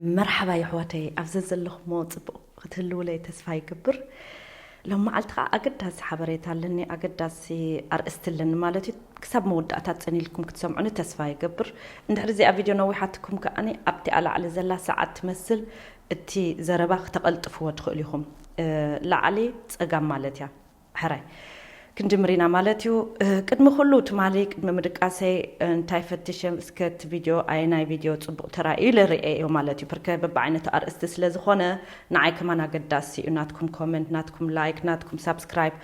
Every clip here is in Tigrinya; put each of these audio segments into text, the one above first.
መርሓባ የሕዋተይ፣ ኣብ ዘዘለኹሞ ጽቡቕ ክትህልውለይ ተስፋ ይገብር። ሎም መዓልቲ ኸዓ ኣገዳሲ ሓበሬታ ኣለኒ፣ ኣገዳሲ ኣርእስቲ ኣለኒ ማለት እዩ። ክሳብ መወዳእታ ጽን ኢልኩም ክትሰምዑኒ ተስፋ ይገብር። እንድሕር እዚኣ ቪድዮ ነዊሓትኩም ከኣኒ ኣብቲ ኣላዕሊ ዘላ ሰዓት ትመስል እቲ ዘረባ ክተቐልጥፍዎ ትኽእሉ ኢኹም። እ፣ ላዕሊ ጸጋም ማለት እያ። ሕራይ ክንጅምር ኢና ማለት እዩ። እ፣ ቅድሚ ኩሉ ትማሊ ቅድሚ ምድቃሰይ እንታይ ፈትሸ እስከ እቲ ቪድዮ ኣየናይ ቪድዮ ጽቡቕ ተራእዩ ኢለ ርእየ እዮ ማለት እዩ። ብርከ በብዓይነቱ ኣርእስቲ ስለ ዝኾነ ንዓይ ከማን ኣገዳሲ እዩ። ናትኩም ኮመንት፣ ናትኩም ላይክ፣ ናትኩም ሳብስክራይብ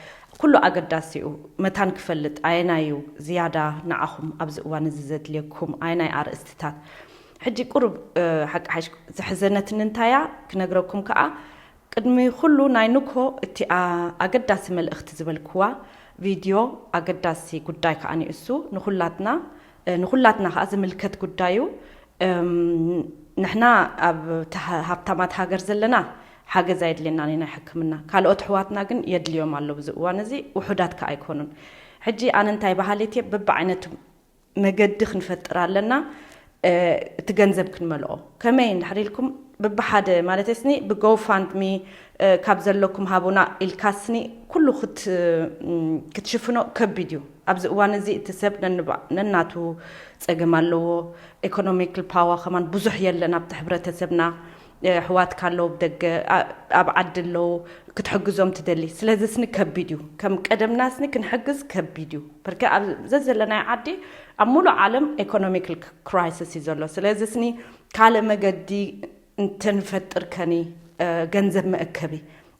ኩሉ ኣገዳሲ እዩ። መታን ክፈልጥ ኣየናይ እዩ ዝያዳ ንዓኹም ኣብዚ እዋን እዚ ዘድልየኩም ኣየናይ ኣርእስትታት። ሕጂ ቁሩብ፣ እ፣ ሓቂ ሓይሽ ዘሕዘነትኒ እንታያ ክነግረኩም ከኣ ቅድሚ ኩሉ ናይ ንኮ እቲ ኣ-፣ ኣገዳሲ መልእኽቲ ዝበልክዋ ቪድዮ ኣገዳሲ ጉዳይ ከኣ ንእሱ ንኹላትና፣ እ፣ ንኹላትና ከኣ ዝምልከት ጉዳዩ። እም፣ ንሕና ኣብ ተሃ-፣ ሃብታማት ሃገር ዘለና ሓገዝ ኣየድልየናን እዩ ናይ ሕክምና። ካልኦት ኣሕዋትና ግን የድልዮም ኣሎ። ብዚ እዋን እዚ ውሑዳት ከኣ ኣይኮኑን። ሕጂ ኣነ እንታይ በሃሊት እየ፣ በብዓይነቱ መገዲ ክንፈጥር ኣለና። እ፣ እቲ ገንዘብ ክንመልኦ ከመይ እንድሕር ኢልኩም፣ ብብሓደ ማለት ስኒ ብጎፋንድሚ፣ እ፣ ካብ ዘለኩም ሃቡና ኢልካ ስኒ ኩሉ ክት-፣ እም፣ ክትሽፍኖ ከቢድ እዩ። ኣብዚ እዋን እዚ እቲ ሰብ ነንባ-፣ ነናቱ ጸገም ኣለዎ። ኢኮኖሚካል ፓወር ከማን ብዙሕ የለን ኣብቲ ሕብረተሰብና። እ፣ ኣሕዋትካ ኣለዉ ብደገ፣ ኣ-፣ ኣብ ዓዲ ኣለዉ፣ ክትሕግዞም ትደሊ። ስለዚ ስኒ ከቢድ እዩ። ከም ቀደምና ስኒ ክንሕግዝ ከቢድ እዩ። ብርከ ኣብ ዘዘለናዮ ዓዲ ኣብ ሙሉእ ዓለም ኢኮኖሚካል ክራይሲስ እዩ ዘሎ። ስለዚ ስኒ ካልእ መገዲ እንተንፈጥር ከኒ፣ እ፣ ገንዘብ መእከቢ።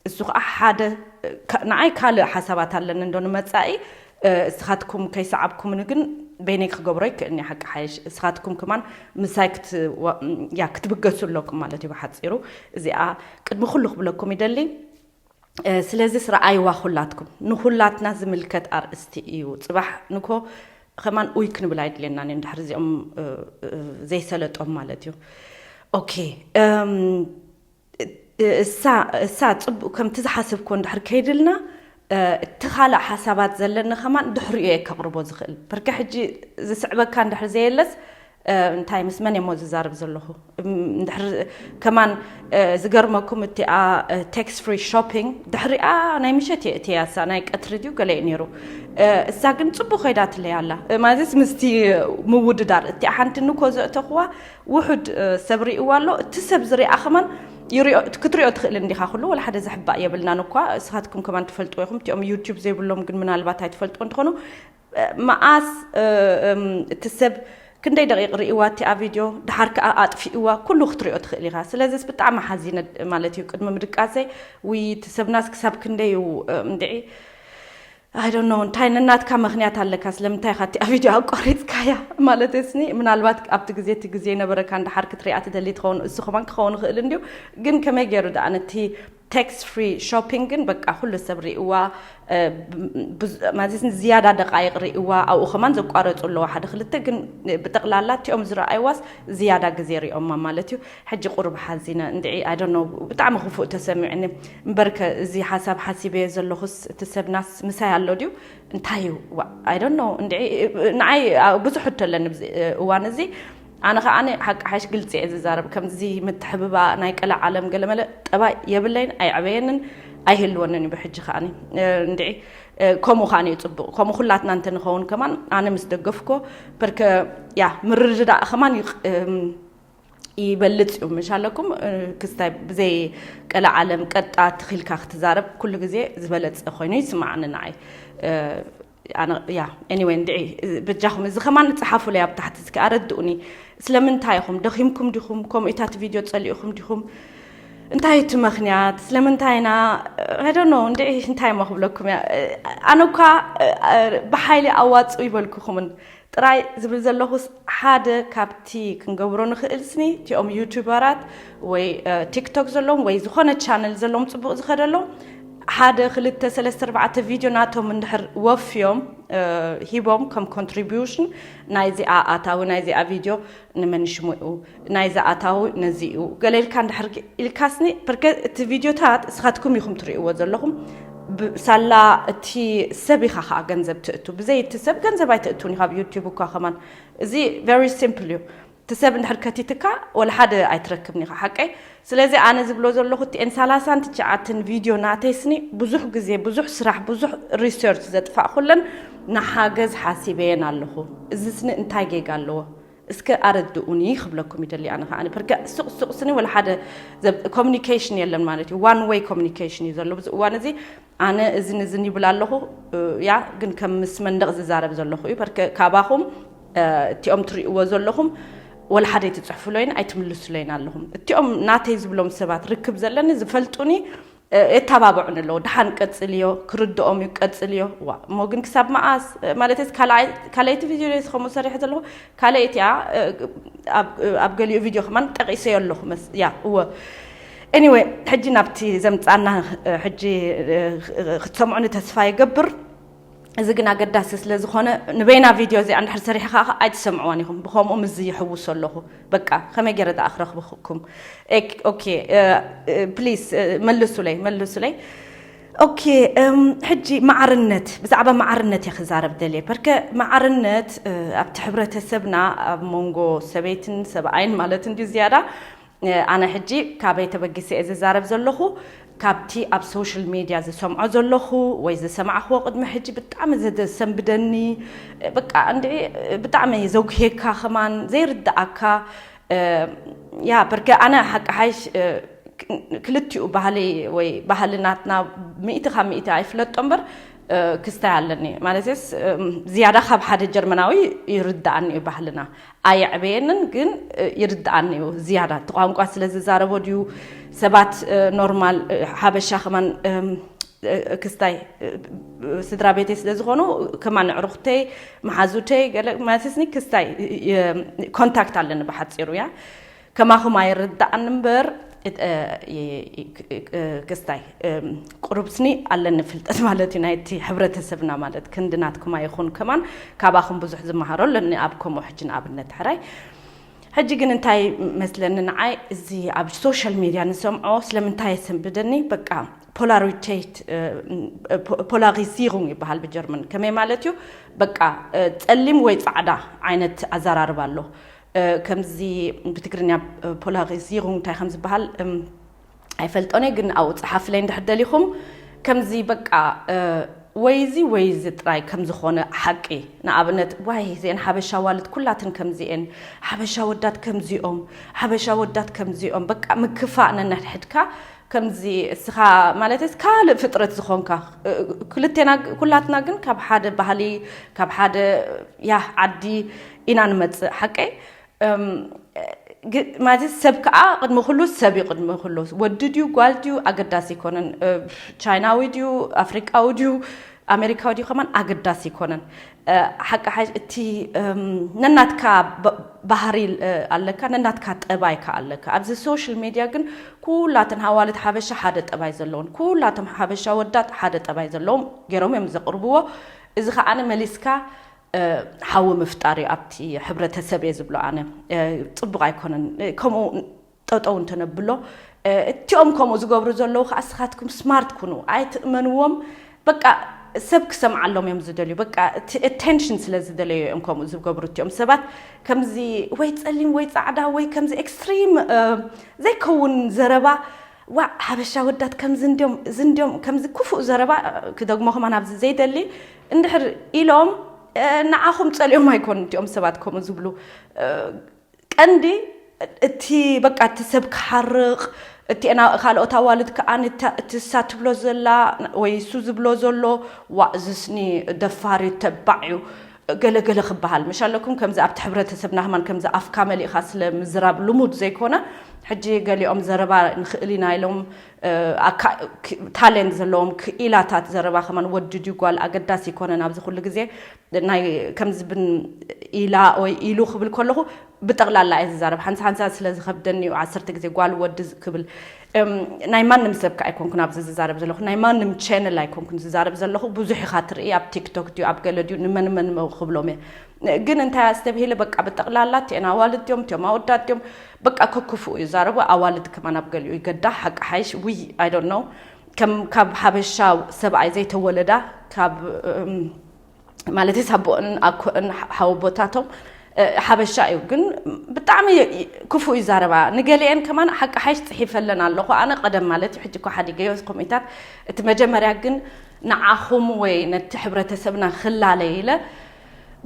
እሱ ኸዓ ሓደ፣ እ፣ ካ-፣ ንዓይ ካልእ ሓሳባት ኣለኒ እንዶ ንመጻኢ፣ እ፣ እስኻትኩም ከይሰዓብኩምኒ ግን በይነይ ክገብሮ ይክእልኒ ሓቂ ሓይሽ። እስኻትኩም ከማን ምሳይ ክት-፣ ዋ-፣ ያ፣ ክትብገሱ ኣለኩም ማለት እዩ ብሓጺሩ። እዚኣ ቅድሚ ኩሉ ክብለኩም ይደሊ። እ፣ ስለዚስ ረኣይዋ ኩላትኩም። ንኹላትና ዝምልከት ኣርእስቲ እዩ። ጽባሕ ንኮ ከማን ኡይ ክንብል ኣይድልየናን እዩ። እንድሕር እዚኦም፣ እ፣ እ፣ ዘይሰለጦም ማለት እዩ። ኦኬ፣ እም፣ እ-፣ እሳ፣ እሳ ጽቡቕ ከምቲ ዝሓሰብኮ እንድሕር ከይድልና፣ እ፣ እቲ ካልእ ሓሳባት ዘለኒ ከማን ድሕሪኡ እየ ከቕርቦ ዝኽእል። ብርከ ሕጂ ዝስዕበካ እንድሕር ዘየለስ፣ እ፣ እንታይ ምስ መን እየ እሞ ዝዛረብ ዘለኹ? እም፣ እንድሕር ከማን፣ እ፣ ዝገርመኩም እቲኣ፣ እ፣ ቴክስ ፍሪ ሾፒንግ ድሕሪኣ ናይ ምሸት እየ እትያ እሳ ናይ ቀትሪ ድዩ ገለ እዩ ነይሩ። እ፣ እሳ ግን ጽቡቕ ከይዳትለይ ኣላ። እ፣ ማለትስ ምስቲ ምውድዳር እቲኣ ሓንቲ ንኮ ዘእተኽዋ ውሑድ፣ እ፣ ሰብ ሪእዋ ኣሎ። እቲ ሰብ ዝሪኣ ከማን ይሪኦ፣ ክትሪኦ ትኽእል እንዲኻ ኩሉ፣ ወላ ሓደ ዘሕባእ የብልናን እኳ። እስኻትኩም ከማን ትፈልጥዎ ኢኹም። እቲኦም ዩቲዩብ ዘይብሎም ግን ምናልባት ኣይትፈልጥዎ እንትኾኑ፣ እ፣ መኣስ፣ እ፣ እም፣ እቲ ሰብ ክንደይ ደቂቕ ሪእዋ እቲኣ ቪድዮ፣ ድሓር ከኣ ኣጥፊእዋ፣ ኩሉ ክትሪኦ ትኽእል ኢኻ። ስለዚስ ብጣዕሚ ሓዚነ ማለት እዩ። ቅድሚ ምድቃሰይ፣ ውይ፣ እቲ ሰብናስ ክሳብ ክንደይ እዩ፣ እ፣ እንድዒ፣ I don't know፣ እንታይ ነናትካ ምኽንያት ኣለካ፣ ስለምንታይ ኢኻ እቲኣ ቪድዮ ኣቋሪጽካያ? ማለት ስኒ፣ ምናልባት ኣብቲ ግዜ፣ እቲ ግዜ ነበረካ፣ እንድሓር ክትሪኣ ትደሊ ትኸውን፣ እሱ ከማን ክኸውን ይኽእል እንድዩ። ግን ከመይ ገይሩ ደኣ ነቲ ቴክስ ፍሪ ሾፒንግ ግን በቃ ኩሉ ሰብ ሪእዋ፣ እ፣ ብ-፣ ብዙ-፣ ማለት ስኒ ዝያዳ ደቃይቕ ሪእዋ፣ ኣብኡ ከማን ዘቋረጹ ኣለዋ ሓደ ክልተ፣ ግን ብጠቕላላ እቲኦም ዝረኣይዋስ ዝያዳ ግዜ ሪኦማ ማለት እዩ። ሕጂ ቁሩብ ሓዚነ እንድዒ፣ I don't know፣ ብጣዕሚ ክፉእ ተሰሚዑኒ። እምበርከ እዚ ሓሳብ ሓሲበዮ ዘለኹስ እቲ ሰብናስ ምሳይ ኣሎ ድዩ? እንታይ እዩ? ዋ፣ I don't know። እንድዒ፣ ንዓይ፣ አ፣ ብዙሕ ሕቶ ኣለኒ ኣብዚ እዋን እዚ። ኣነ ኸኣ ሓቂ ሓይሽ ግልጺ እየ ዝዛረብ። ከምዚ ምትሕብባ ናይ ቀለ ዓለም ገለመለ ጠባይ የብለይን፣ ኣይዕበየንን፣ ኣይህልወንን እዩ ብሕጂ ከኣኒ። እ፣ እንድዒ፣ እ፣ ከምኡ ከኣኒ እዩ ጽቡቕ። ከምኡ ኩላትና እንተንኸውን ከማን ኣነ ምስ ደገፍኮ፣ በርከ፣ ያ፣ ምርድዳእ ከማን ይቕ-፣ እም፣ ይበልጽ እዩ። ምሽ ኣለኩም፣ እ፣ ክስታይ ብዘይ ቀለ ዓለም ቀጥታ ትኺልካ ክትዛረብ ኩሉ ግዜ ዝበለጸ ኮይኑ ይስምዓኒ ንዓይ። እ፣ ኣነ፣ ያ፣ ኤኒወይ፣ እንድዒ፣ በጃኹም፣ እዚ ከማን ጸሓፉለይ ኣብ ታሕቲ፣ እስኪ ኣረድኡኒ። ስለምንታይ ኢኹም? ደኺምኩም ዲኹም? ከምኡ ኢታት ቪድዮ ጸሊእኹም ዲኹም? እንታይ እቲ ምኽንያት? ስለምንታይ ኢና? I don't know፣ እንድዒ፣ እንታይ እሞ ክብለኩም እያ? ኣነ እኳ፣ እ፣ እ፣ ብሓይሊ ኣዋጽኡ ይበልኩኹምን። ጥራይ ዝብል ዘለኹስ፣ ሓደ ካብቲ ክንገብሮ ንኽእል ስኒ፣ እቲኦም ዩቱበራት ወይ፣ እ፣ ቲክቶክ ዘለዎም ወይ ዝኾነ ቻነል ዘለዎም ጽቡቕ ዝኸደሎም፣ ሓደ፣ ክልተ፣ ሰለስተ፣ ኣርባዕተ ቪድዮ ናቶም እንድሕር ወፍዮም፣ እ፣ ሂቦም ከም ኮንትሪቢዩሽን፣ ናይዚኣ ኣታዊ፣ ናይዚኣ ቪድዮ ንመን ሽሙኡ፣ ናይዚ ኣታዊ ነዚ እዩ፣ ገለ ኢልካ እንድሕር ኢልካ ስኒ፣ ብርከ-፣ እቲ ቪድዮታት እስኻትኩም ኢኹም ትርእይዎ ዘለኹም። ብ-፣ ሳላ እቲ ሰብ ኢኻ ኸኣ ገንዘብ ትእቱ። ብዘይ እቲ ሰብ ገንዘብ ኣይተእቱን ኢኻ ኣብ ዩቲዩብ እኳ ከማን። እዚ ቨሪ ሲምፕል እዩ። እቲ ሰብ እንድሕር ከቲትካ ወላ ሓደ ኣይትረክብን ኢኻ ሓቀይ። ስለዚ ኣነ ዝብሎ ዘለኹ እቲኤን ሰላሳን ትሽዓተን ቪድዮ ናተይስኒ ብዙሕ ግዜ ብዙሕ ስራሕ ብዙሕ ሪሰርች ዘጥፋእኩለን ንሓገዝ ሓሲበየን ኣለኹ። እዚ ስኒ እንታይ ጌጋ ኣለዎ? እስከ ኣረድኡኒ ክብለኩም ይደሊ። ኣነ ከዓ ርገ ሱቕ ሱቕ ስኒ ወላ ሓደ ኮሚኒኬሽን የለን ማለት እዩ። ዋን ወይ ኮሚኒኬሽን እዩ ዘሎ ብዙ እዋን እዚ። ኣነ እዝን እዝን ይብል ኣለኹ። ያ ግን ከም ምስ መንደቕ ዝዛረብ ዘለኹ እዩ። በርከ ካባኹም እቲኦም ትሪእዎ ዘለኹም ወላ ሓደ ኣይትፅሕፉለይን ኣይትምልሱለይን ኣለኹም። እቲኦም ናተይ ዝብሎም ሰባት ርክብ ዘለኒ ዝፈልጡኒ የተባብዑን ኣለዉ። ደሓን ቀጽልዮ፣ ክርድኦም እዩ፣ ቀጽልዮ። ዋ እሞ ግን ክሳብ መዓስ? ማለትስ ካልኣይቲ ቪድዮ ስ ከምኡ ሰሪሐ ዘለኹ ካልኣይቲ እያ። ኣብ ገሊኡ ቪድዮ ከማን ጠቂሰዮ ኣለኹ። ያ እወ። Anyway፣ ሕጂ ናብቲ ዘምጻና ሕጂ ክትሰምዑኒ ተስፋ ይገብር። እዚ ግን ኣገዳሲ ስለ ዝኾነ ንበይና ቪድዮ እዚኣ እንድሕር ሰሪሕኻ ኣይትሰምዕዋን ኢኹም። ብኸምኡ ምስ ይሕውሶ ኣለኹ። በቃ ከመይ ገይረ ደኣ ክረኽብኩም? ኦኬ፣ ፕሊስ መልሱለይ፣ መልሱለይ። ኦኬ፣ ሕጂ ማዕርነት፣ ብዛዕባ ማዕርነት እየ ክዛረብ ደልየ። በርከ ማዕርነት ኣብቲ ሕብረተሰብና ኣብ መንጎ ሰበይትን ሰብኣይን ማለት እንድዩ ዝያዳ። ኣነ ሕጂ ካበይ ተበጊሰ እየ ዝዛረብ ዘለኹ? ካብቲ ኣብ ሶሻል ሚድያ ዝሰምዖ ዘለኹ ወይ ዝሰማዕኽዎ ቅድሚ ሕጂ ብጣዕሚ ዘሰንብደኒ፣ በቃ እንዲ ብጣዕሚ ዘጉሄካ ከማን ዘይርድኣካ። ያ በርከ ኣነ ሓቂ ሓይሽ ክልቲኡ ባህሊ ወይ ባህሊ ናትና ሚእቲ ካብ ሚእቲ ኣይፍለጦ እምበር ክስታይ ኣለኒ። ማለትስ ዝያዳ ካብ ሓደ ጀርመናዊ ይርድኣኒ እዩ ባህልና። ኣየዕበየንን ግን ይርድኣኒ እዩ ዝያዳ። እቲ ቋንቋ ስለ ዝዛረቦ ድዩ ሰባት ኖርማል ሓበሻ ከማን ክስታይ ስድራ ቤተይ ስለ ዝኾኑ ከማን ኣዕሩኽተይ መሓዙተይ ገለ ማለትስኒ ክስታይ ኮንታክት ኣለኒ ብሓፂሩ እያ። ከማኹም ኣይርዳእን እምበር ክስታይ ቁሩብ ስኒ ኣለኒ ፍልጠት ማለት እዩ ናይቲ ሕብረተሰብና ማለት ክንዲ ናትኩም ኣይኹን ከማን ካባኹም ብዙሕ ዝመሃሮ ኣለኒ ኣብ ከምኡ ሕጂ ንኣብነት ሕራይ ሕጂ ግን እንታይ መስለኒ ንዓይ እዚ ኣብ ሶሻል ሚድያ ንሰምዖ ስለምንታይ የሰንብደኒ በቃ ፖላሪቴት ፖላሪሲሩንግ ይበሃል ብጀርመን ከመይ ማለት እዩ በቃ ጸሊም ወይ ጻዕዳ ዓይነት ኣዘራርባ ኣሎ ከምዚ ብትግርኛ ፖላሪሲሩንግ እንታይ ከም ዝበሃል ኣይፈልጦን እየ ግን ኣብኡ ፀሓፍለይ እንድሕር ደሊኹም ከምዚ በቃ ወይዚ ወይዚ ጥራይ ከም ዝኾነ ሓቂ ንኣብነት ዋይ እዚአን ሓበሻ ዋልት ኩላትን ከምዚአን ሓበሻ ወዳት ከምዚኦም ሓበሻ ወዳት ከምዚኦም በቃ ምክፋእ ነንሕድሕድካ ከምዚ እስኻ ማለት ካልእ ፍጥረት ዝኾንካ ክልቴና ኩላትና ግን ካብ ሓደ ባህሊ ካብ ሓደ ያ ዓዲ ኢና ንመፅእ ሓቀይ ማለት ሰብ ከዓ ቅድሚ ኩሉ ሰብ እዩ ቅድሚ ኩሉ ወዲ ድዩ ጓል ድዩ ኣገዳሲ ይኮነን ቻይናዊ ድዩ ኣፍሪቃዊ ድዩ ኣሜሪካዊ ድዩ ከማን ኣገዳሲ ይኮነን ሓቂ ሓ እቲ ነናትካ ባህሪ ኣለካ ነናትካ ጠባይካ ኣለካ ኣብዚ ሶሻል ሚድያ ግን ኩላተን ሃዋልት ሓበሻ ሓደ ጠባይ ዘለውን ኩላቶም ሓበሻ ወዳት ሓደ ጠባይ ዘለዎም ገይሮም እዮም ዘቅርብዎ እዚ ከዓ መሊስካ ሓዊ ምፍጣር እዩ ኣብቲ ሕብረተሰብ እየ ዝብሎ ኣነ ፅቡቅ ኣይኮነን ከምኡ ጠጠው እንተነብሎ እቲኦም ከምኡ ዝገብሩ ዘለዉ ከዓ ስኻትኩም ስማርት ኩኑ ኣይትእመንዎም በቃ ሰብ ክሰምዓሎም እዮም ዝደልዩ በቃ እቲ ኣቴንሽን ስለ ዝደለዩ እዮም ከምኡ ዝገብሩ እቲኦም ሰባት ከምዚ ወይ ፀሊም ወይ ፃዕዳ ወይ ከምዚ ኤክስትሪም ዘይከውን ዘረባ ዋ ሓበሻ ወዳት ከምዚ እንዲዮም እዚ እንዲዮም ከምዚ ክፉእ ዘረባ ክደግሞ ከማን ኣብዚ ዘይደሊ እንድሕር ኢሎም ንዓኹም ጸሊኦም ኣይኮኑ እቲኦም ሰባት ከምኡ ዝብሉ ቀንዲ እቲ በቃ እቲ ሰብ ክሓርቕ እቲ ካልኦት ኣዋልድ ከዓ እቲ እሳ ትብሎ ዘላ ወይ እሱ ዝብሎ ዘሎ ዋእ ዝስኒ ደፋር እዩ ተባዕ እዩ ገለገለ ክበሃል ምሽ ኣለኩም ከምዚ ኣብቲ ሕብረተሰብና ከማን ከምዚ ኣፍካ መሊእኻ ስለ ምዝራብ ልሙድ ዘይኮነ ሕጂ ገሊኦም ዘረባ ንኽእል ኢና ኢሎም ታሌንት ዘለዎም ክኢላታት ዘረባ ከማን ወዲ ድዩ ጓል ኣገዳሲ ይኮነን ኣብዚ ኩሉ ግዜ ናይ ከምዚ ብን ኢላ ወይ ኢሉ ክብል ከለኹ ብጠቕላላ እየ ዝዛረብ ሓንሳ ሓንሳ ስለ ዝኸብደኒ እዩ ዓሰርተ ግዜ ጓል ወዲ ክብል ናይ ማንም ሰብ ከ ኣይኮንኩን ኣብዚ ዝዛረብ ዘለኹ ናይ ማንም ቻነል ኣይኮንኩን ዝዛረብ ዘለኹ ብዙሕ ኢኻ ትርኢ ኣብ ቲክቶክ ድዩ ኣብ ገለ ድዩ ንመን መን ክብሎም እየ ግን እንታይ ኣስተብሂለ በቃ ብጠቕላላ እቲአን ኣዋልድ ድዮም እቲኦም ኣወዳት ድዮም በቃ ከክፉኡ ይዛረቡ ኣዋልድ ከማን ኣብ ገሊኡ ይገዳ ሓቂ ሓይሽ ውይ I don't know ከም ካብ ሓበሻ ሰብኣይ ዘይተወለዳ ካብ ማለት ሳቦኦን ኣኮኦን ሓወቦታቶም ሓበሻ እዩ ግን ብጣዕሚ ክፉእ እዩ ዛረባ። ንገሊአን ከማን ሓቂ ሓይሽ ፅሒፈለን ኣለኹ ኣነ ቀደም ማለት እዩ። ሕጂ እኳ ሓዲገዮ ከምኡታት እቲ መጀመርያ ግን ንዓኹም ወይ ነቲ ሕብረተሰብና ክላለይ ኢለ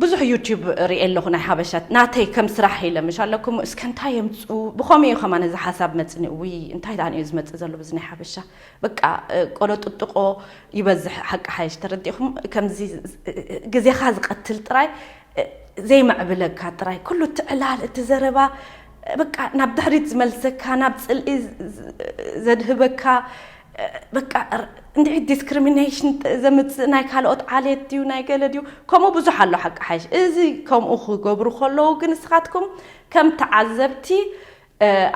ብዙሕ ዩቲዩብ ሪኤ ኣለኹ ናይ ሓበሻት ናተይ ከም ስራሕ ኢለ ምሽ ኣለኩም እስከ እንታይ የምፅኡ ብኸምኡ እዩ ከማን እዚ ሓሳብ መፅኒ ውይ እንታይ ዳን እዩ ዝመፅእ ዘሎ ብዚ ናይ ሓበሻ በቃ ቆሎ ጥጥቆ ይበዝሕ ሓቂ ሓይሽ ተረዲእኹም ከምዚ ግዜኻ ዝቐትል ጥራይ ዘይመዕብለካ ጥራይ ኩሉ እቲ ዕላል እቲ ዘረባ በቃ ናብ ድሕሪት ዝመልሰካ ናብ ፅልኢ ዘድህበካ በቃ እንድዒ ዲስክሪሚኔሽን ዘምፅእ ናይ ካልኦት ዓሌት ድዩ ናይ ገለ ድዩ ከምኡ ብዙሕ ኣሎ ሓቂ ሓይሽ እዚ ከምኡ ክገብሩ ከለዉ ግን ንስኻትኩም ከም ተዓዘብቲ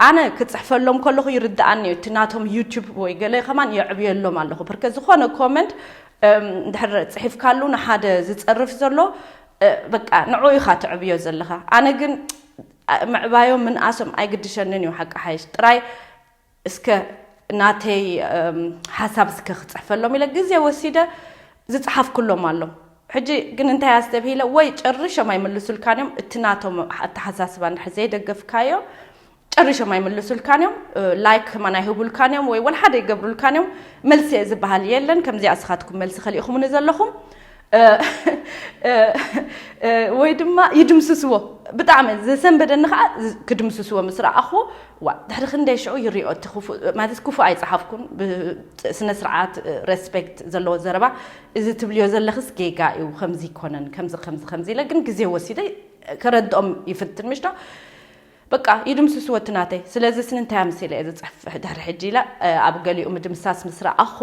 ኣነ ክፅሕፈሎም ከለኹ ይርድኣኒ እዩ እቲ ናቶም ዩቱብ ወይ ገለ ከማን የዕብየሎም ኣለኹ ብርከ ዝኾነ ኮመንት እንድሕር ፅሒፍካሉ ንሓደ ዝፀርፍ ዘሎ በቃ ንዑ ኢኻ ትዕብዮ ዘለኻ ኣነ ግን ምዕባዮም ምንኣሶም ኣይግድሸንን እዩ ሓቂ ሓይሽ ጥራይ እስከ ናተይ ሓሳብ እስከ ክፅሕፈሎም ኢለ ግዜ ወሲደ ዝፅሓፍኩሎም ኣሎ ሕጂ ግን እንታይ ኣስተብሂለ ወይ ጨርሾም ኣይምልሱልካን እዮም እቲ ናቶም ኣተሓሳስባ እንድሕር ዘይደገፍካዮ ጨርሾም ኣይምልሱልካን እዮም ላይክ ከማን ኣይህቡልካን እዮም ወይ ወላ ሓደ ይገብሩልካን እዮም መልሲ ዝበሃል የለን ከምዚኣ እስኻትኩም መልሲ ከሊእኹምኒ ዘለኹም ወይ ድማ ይድምስስዎ ብጣዕሚ ዘሰንበደኒ ከዓ ክድምስስዎ ምስ ረኣኹ ዋ ድሕሪ ክንደይ ሽዑ ይሪኦ ማለት ክፉእ ኣይፀሓፍኩን ስነ ስርዓት ሬስፔክት ዘለዎ ዘረባ እዚ ትብልዮ ዘለኽስ ጌጋ እዩ ከምዚ ይኮነን ከምዚ ከምዚ ከምዚ ኢለ ግን ግዜ ወሲደ ከረድኦም ይፍትን ምሽዶ በቃ ይድምስስዎ እቲ ናተይ ስለዚ ስኒ እንታይ ኣምሲለ እየ ዝፅሕፍ ድሕሪ ሕጂ ኢለ ኣብ ገሊኡ ምድምሳስ ምስ ረኣኹ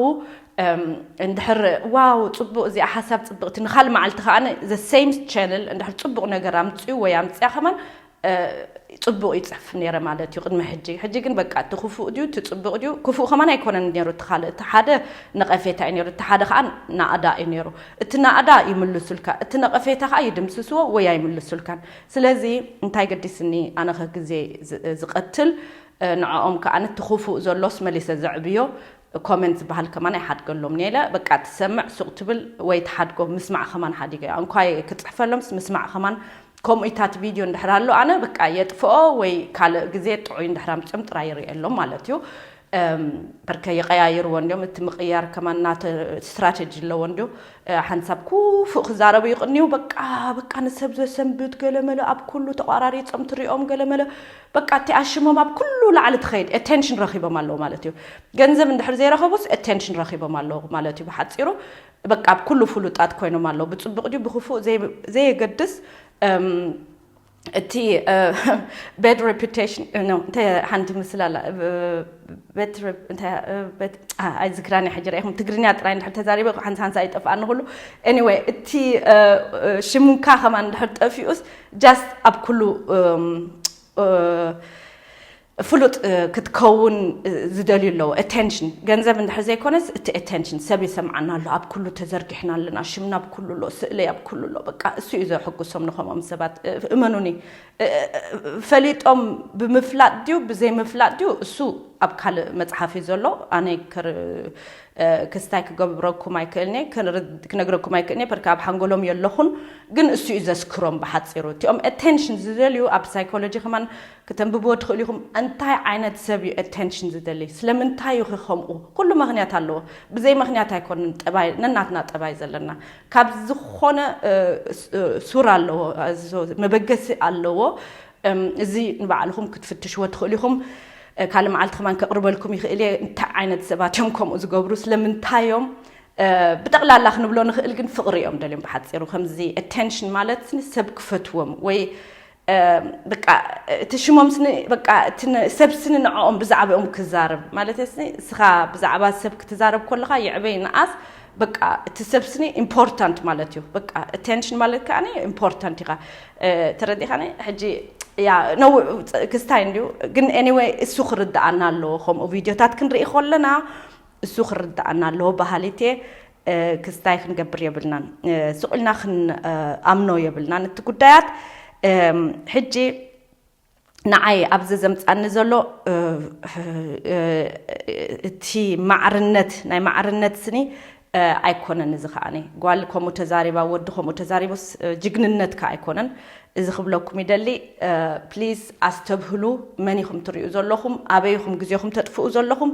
እንድሕር ዋው ፅቡቅ እዚኣ ሓሳብ ፅብቅቲ ንካል መዓልቲ ከዓ the same channel እንድሕር ፅቡቅ ነገር ኣምፅኡ ወይ ኣምፅያ ከማን ፅቡቅ ይፅሕፍ ነረ ማለት እዩ ቅድሚ ሕጂ ሕጂ ግን በቃ እቲ ክፉእ ድዩ እቲ ፅቡቅ ድዩ ክፉእ ከማን ኣይኮነን ነሩ እቲ ካልእ እቲ ሓደ ነቀፌታ እዩ ነሩ እቲ ሓደ ከዓ ናእዳ እዩ ነሩ እቲ ናእዳ ይምልሱልካ እቲ ነቀፌታ ከዓ ይድምስስዎ ወይ ኣይምልሱልካን ስለዚ እንታይ ገዲስኒ ኣነኸ ግዜ ዝቀትል ንዕኦም ከዓ እቲ ክፉእ ዘሎስ መሊሰ ዘዕብዮ ኮመንት ዝበሃል ከማን ኣይሓድገሎም ነለ በቃ ትሰምዕ ሱቅ ትብል ወይ ትሓድጎ ምስማዕ ከማን ሓዲገ እንኳይ ክፅሕፈሎምስ ምስማዕ ከማን ከምኡ ኢታት ቪድዮ እንድሕር ኣሎ ኣነ በቃ የጥፍኦ ወይ ካልእ ግዜ ጥዑይ እንድሕር ኣምፅኦም ጥራይ ይርእየሎም ማለት እዩ በርከ ይቀያይርዎ እንዲም እቲ ምቅያር ከማን ናተ ስትራቴጂ ኣለዎ እንዲዩ ሓንሳብ ኩፉእ ክዛረቡ ይቅንዩ በቃ በቃ ንሰብ ዘሰንብት ገለመለ ኣብ ኩሉ ተቋራሪፆም ትሪኦም ገለመለ በቃ እቲ ኣሽሞም ኣብ ኩሉ ላዕሊ ትኸይድ attention ረኺቦም ኣለዉ ማለት እዩ ገንዘብ እንድሕር ዘይረኸቡስ attention ረኺቦም ኣለዉ ማለት እዩ ብሓፂሩ በቃ ኣብ ኩሉ ፍሉጣት ኮይኖም ኣለዉ ብፅቡቅ ድዩ ብክፉእ ዘየገድስ እቲ bad reputation እንታይ ሓንቲ ምስል ኣላ ኣይዝክራን ሕጂ ርኢኹም ትግርኛ ጥራይ እንድሕር ተዛሪበ ሓንሳ ሓንሳ ይጠፍኣኒ ኩሉ anyway እቲ ሽምካ ከማን እንድሕር ጠፊኡስ just ኣብ ኩሉ ፍሉጥ ክትከውን ዝደልዩ ኣለዉ attention ገንዘብ እንድሕር ዘይኮነስ እቲ attention ሰብ ይሰምዓና ኣሎ ኣብ ኩሉ ተዘርጊሕና ኣለና ሽምና ኣብ ኩሉ ኣሎ ስእለይ ኣብ ኩሉ ኣሎ በቃ እሱ እዩ ዘሕጉሶም ንኸምኦም ሰባት እመኑኒ ፈሊጦም ብምፍላጥ ድዩ ብዘይምፍላጥ ድዩ እሱ ኣብ ካልእ መፅሓፍ እዩ ዘሎ ኣነ ክስታይ ክገብረኩም ኣይክእልን ክነግረኩም ኣይክእልን በርካ ኣብ ሓንጎሎም የለኹን ግን እሱ እዩ ዘስክሮም ብሓፂሩ እቲኦም attention ዝደልዩ ኣብ psychology ከማን ክተንብብዎ ትኽእሉ ኢኹም እንታይ ዓይነት ሰብ እዩ attention ዝደሊ ስለምንታይ እዩ ከምኡ ኩሉ ምክንያት ኣለዎ ብዘይ ምክንያት ኣይኮንን ጠባይ ነናትና ጠባይ ዘለና ካብ ዝኾነ ሱር ኣለዎ መበገሲ ኣለዎ እዚ ንባዕልኹም ክትፍትሽዎ ትኽእሉ ኢኹም ካልእ መዓልቲ ከማን ከቕርበልኩም ይኽእል እየ እንታይ ዓይነት ሰባት እዮም ከምኡ ዝገብሩ ስለምንታዮም ብጠቕላላ ክንብሎ ንኽእል ግን ፍቕሪ እዮም ደልዮም ብሓፂሩ ከምዚ attention ማለት ሰብ ክፈትዎም ወይ በቃ እቲ ሽሞም ስኒ በቃ ሰብ ስኒ ንዕኦም ብዛዕባኦም ክዛረብ ማለት ስኒ እስኻ ብዛዕባ ሰብ ክትዛረብ ከለኻ ይዕበይ ንኣስ በቃ እቲ ሰብ ስኒ important ማለት እዩ በቃ attention ማለት ከዓ important ኢኻ ተረዲኻኒ ሕጂ ያ ነው ክስታይ እንዲዩ ግን anyway እሱ ክርድኣና ኣለዎ ከምኡ ቪድዮታት ክንርኢ ከለና እሱ ክርድኣና ኣለዎ በሃሊት እየ ክስታይ ክንገብር የብልናን ስቕ ኢልና ክንኣምኖ የብልናን እቲ ጉዳያት ሕጂ ንዓይ ኣብዚ ዘምፃኒ ዘሎ እቲ ማዕርነት ናይ ማዕርነት ስኒ ኣይኮነን። እዚ ከዓኒ ጓል ከምኡ ተዛሪባ፣ ወዲ ከምኡ ተዛሪቡስ ጅግንነት ከ ኣይኮነን። እዚ ክብለኩም ይደሊ። ፕሊዝ ኣስተብህሉ። መን ኢኹም ትሪኡ ዘለኹም? ኣበይ ኢኹም ግዜኹም ተጥፍኡ ዘለኹም?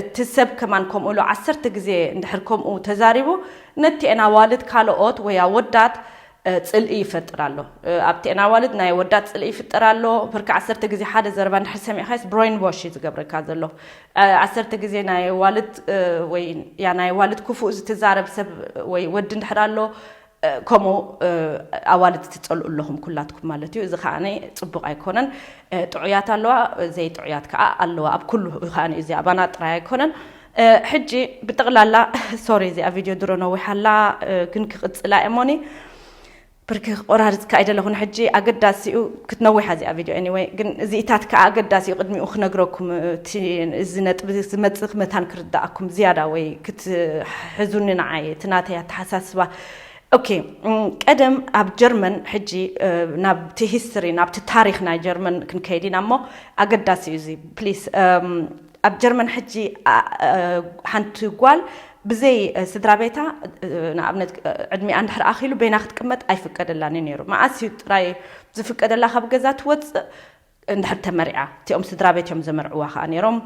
እቲ ሰብ ከማን ከምኡ ኢሉ ዓሰርተ ግዜ እንድሕር ከምኡ ተዛሪቡ፣ ነቲአን ኣዋልድ ካልኦት ወይ ኣወዳት ጽልኢ ይፈጥር ኣሎ። ኣብቲአን ኣዋልድ ናይ ኣወዳት ጽልኢ ይፍጠር ኣሎ። ብርካ ዓሰርተ ግዜ ሓደ ዘረባ እንድሕር ሰሚዕካስ ብሬን ዋሽ እዩ ዝገብረካ ዘሎ። ዓሰርተ ግዜ ናይ ዋልድ ወይ ያ ናይ ዋልድ ክፉእ ዝትዛረብ ሰብ ወይ ወዲ እንድሕር ኣሎ፣ ከምኡ ኣዋልድ ትጸልኡ ኣለኹም ኩላትኩም ማለት እዩ። እዚ ከዓኒ ጽቡቕ ኣይኮነን። ጥዑያት ኣለዋ፣ ዘይጥዑያት ከኣ ኣለዋ። ኣብ ኩሉ ከዓኒ እዚ ኣባና ጥራይ ኣይኮነን። ሕጂ ብጠቕላላ ሶሪ፣ እዚኣ ቪድዮ ድሮ ነዊሓ ኣላ፣ ግን ክቕጽላ እየ ሞኒ። ብርክ ቆራርጽካ ኣይደለኹን። ሕጂ ኣገዳሲኡ ክትነዊሓ እዚኣ ቪድዮ፣ ኤኒወይ ግን እዚኢታት ከኣ ኣገዳሲኡ ቅድሚኡ ክነግረኩም፣ እቲ እዚ ነጥቢ ዝመጽእ መታን ክርዳኣኩም ዝያዳ ወይ ክትሕዙኒ ንዓይ እቲ ናተይ ኣተሓሳስባ። ኦኬ፣ ቀደም ኣብ ጀርመን፣ ሕጂ ናብቲ ሂስትሪ ናብቲ ታሪኽ ናይ ጀርመን ክንከይድ ኢና እሞ፣ ኣገዳሲ እዩ እዚ ፕሊስ። ኣብ ጀርመን ሕጂ ሓንቲ ጓል ብዘይ ስድራ ቤታ፣ ንኣብነት ዕድሚኣ እንድሕር ኣኺሉ በይና ክትቅመጥ ኣይፍቀደላን እዩ ነይሩ። መዓስ እዩ ጥራይ ዝፍቀደላ ካብ ገዛ ትወፅእ? እንድሕር ተመርዓ። እቲኦም ስድራ ቤት እዮም ዘመርዕዋ ከዓ ነይሮም።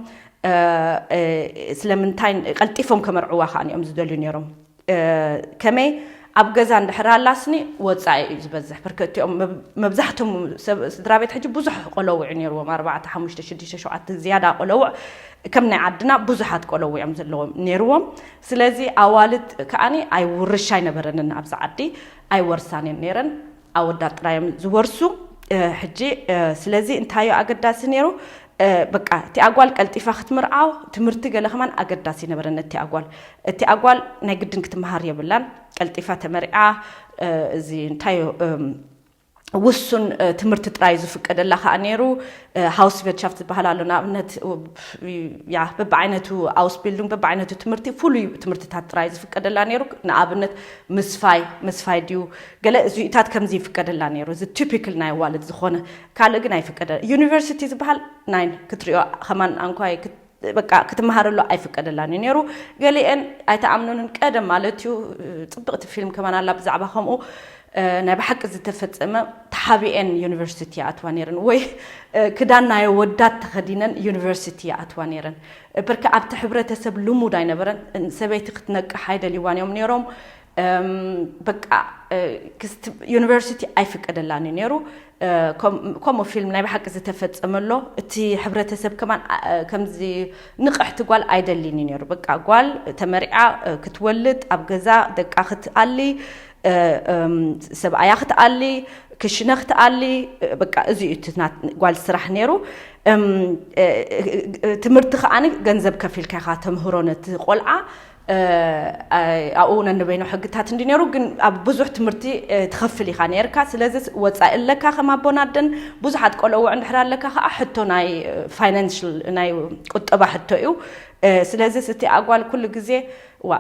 ስለምንታይ ቀልጢፎም ከመርዕዋ ከዓ እዮም ዝደልዩ ነይሮም። ከመይ ኣብ ገዛ እንድሕር ኣላስኒ ወፃኢ እዩ ዝበዝሕ። ብርክቲኦም መብዛሕቶም ስድራ ቤት ሕጂ ብዙሕ ቆለውዕ ነይርዎም፣ ኣርባዕተ ሓሙሽተ ሽዱሽተ ሸውዓተ ዝያዳ ቆለውዕ፣ ከም ናይ ዓድና ብዙሓት ቆለውዕ እዮም ዘለዎም ነይርዎም። ስለዚ ኣዋልድ ከዓኒ ኣይውርሻ ኣይነበረንን ኣብዚ ዓዲ፣ ኣይወርሳንን ነይረን። ኣወዳት ጥራዮም ዝወርሱ። ሕጂ ስለዚ እንታዩ ኣገዳሲ ነይሩ? በቃ እቲ ኣጓል ቀልጢፋ ክትምርዓው ትምህርቲ ገለ ከማን ኣገዳሲ ነበረ ነቲ ኣጓል። እቲ ኣጓል ናይ ግድን ክትመሃር የብላን። ቀልጢፋ ተመሪዓ፣ እዚ እንታዩ ውሱን ትምህርቲ ጥራይ ዝፍቀደላ ከዓ ነይሩ። ሃውስ ቨርትሻፍት ዝበሃል ኣሎ፣ ንኣብነት ያ በብዓይነቱ ኣውስቢልዱንግ፣ በብዓይነቱ ትምህርቲ፣ ፍሉይ ትምህርትታት ጥራይ ዝፍቀደላ ነይሩ። ንኣብነት ምስፋይ ምስፋይ ድዩ፣ ገለ እዚታት ከምዚ ይፍቀደላ ነይሩ። እዚ ቲፒክል ናይ ዋልድ ዝኾነ፣ ካልእ ግን ኣይፍቀደ። ዩኒቨርሲቲ ዝበሃል ናይን ክትሪኦ ከማን ኣንኳይ በቃ ክትመሃረሉ ኣይፍቀደላን እዩ ነይሩ። ገሊአን ኣይተኣምኑንን። ቀደም ማለት እዩ። ጽብቕቲ ፊልም ከማን ኣላ ብዛዕባ ከምኡ፣ ናይ ብሓቂ ዝተፈጸመ። ተሓቢኤን ዩኒቨርሲቲ ይኣትዋ ነይረን ወይ ክዳን ናይ ወዳት ተኸዲነን ዩኒቨርሲቲ ይኣትዋ ነይረን። ብርክ ኣብቲ ሕብረተሰብ ልሙድ ኣይነበረን። ሰበይቲ ክትነቅሕ ኣይደልይዋን እዮም ነይሮም። በቃ ዩኒቨርሲቲ ኣይፍቀደላን እዩ ነይሩ። ከምኡ ፊልም ናይ ብሓቂ ዝተፈጸመ ኣሎ። እቲ ሕብረተሰብ ከማን ከምዚ ንቕሕቲ ጓል ኣይደልን እዩ ነይሩ። በቃ ጓል ተመሪዓ ክትወልድ፣ ኣብ ገዛ ደቃ ክትኣሊ፣ ሰብኣያ ክትኣሊ፣ ክሽነ ክትኣሊ፣ በቃ እዚ እዩ እቲ ጓል ስራሕ ነይሩ። ትምህርቲ ከዓኒ ገንዘብ ከፊልካ ኢኻ ተምህሮ ነቲ ቆልዓ። ኣብኡ እውን ነንበይኑ ሕግታት እንዲ ነይሩ፣ ግን ኣብ ብዙሕ ትምህርቲ ትኸፍል ኢኻ ነርካ። ስለዚ ወፃኢ ኣለካ ከም ኣቦን ኣደን። ብዙሓት ቆለውዕ እንድሕር ኣለካ ከዓ ሕቶ ናይ ፋይናንሽል ናይ ቁጠባ ሕቶ እዩ። ስለዚ እቲ ኣጓል ኩሉ ግዜ ዋ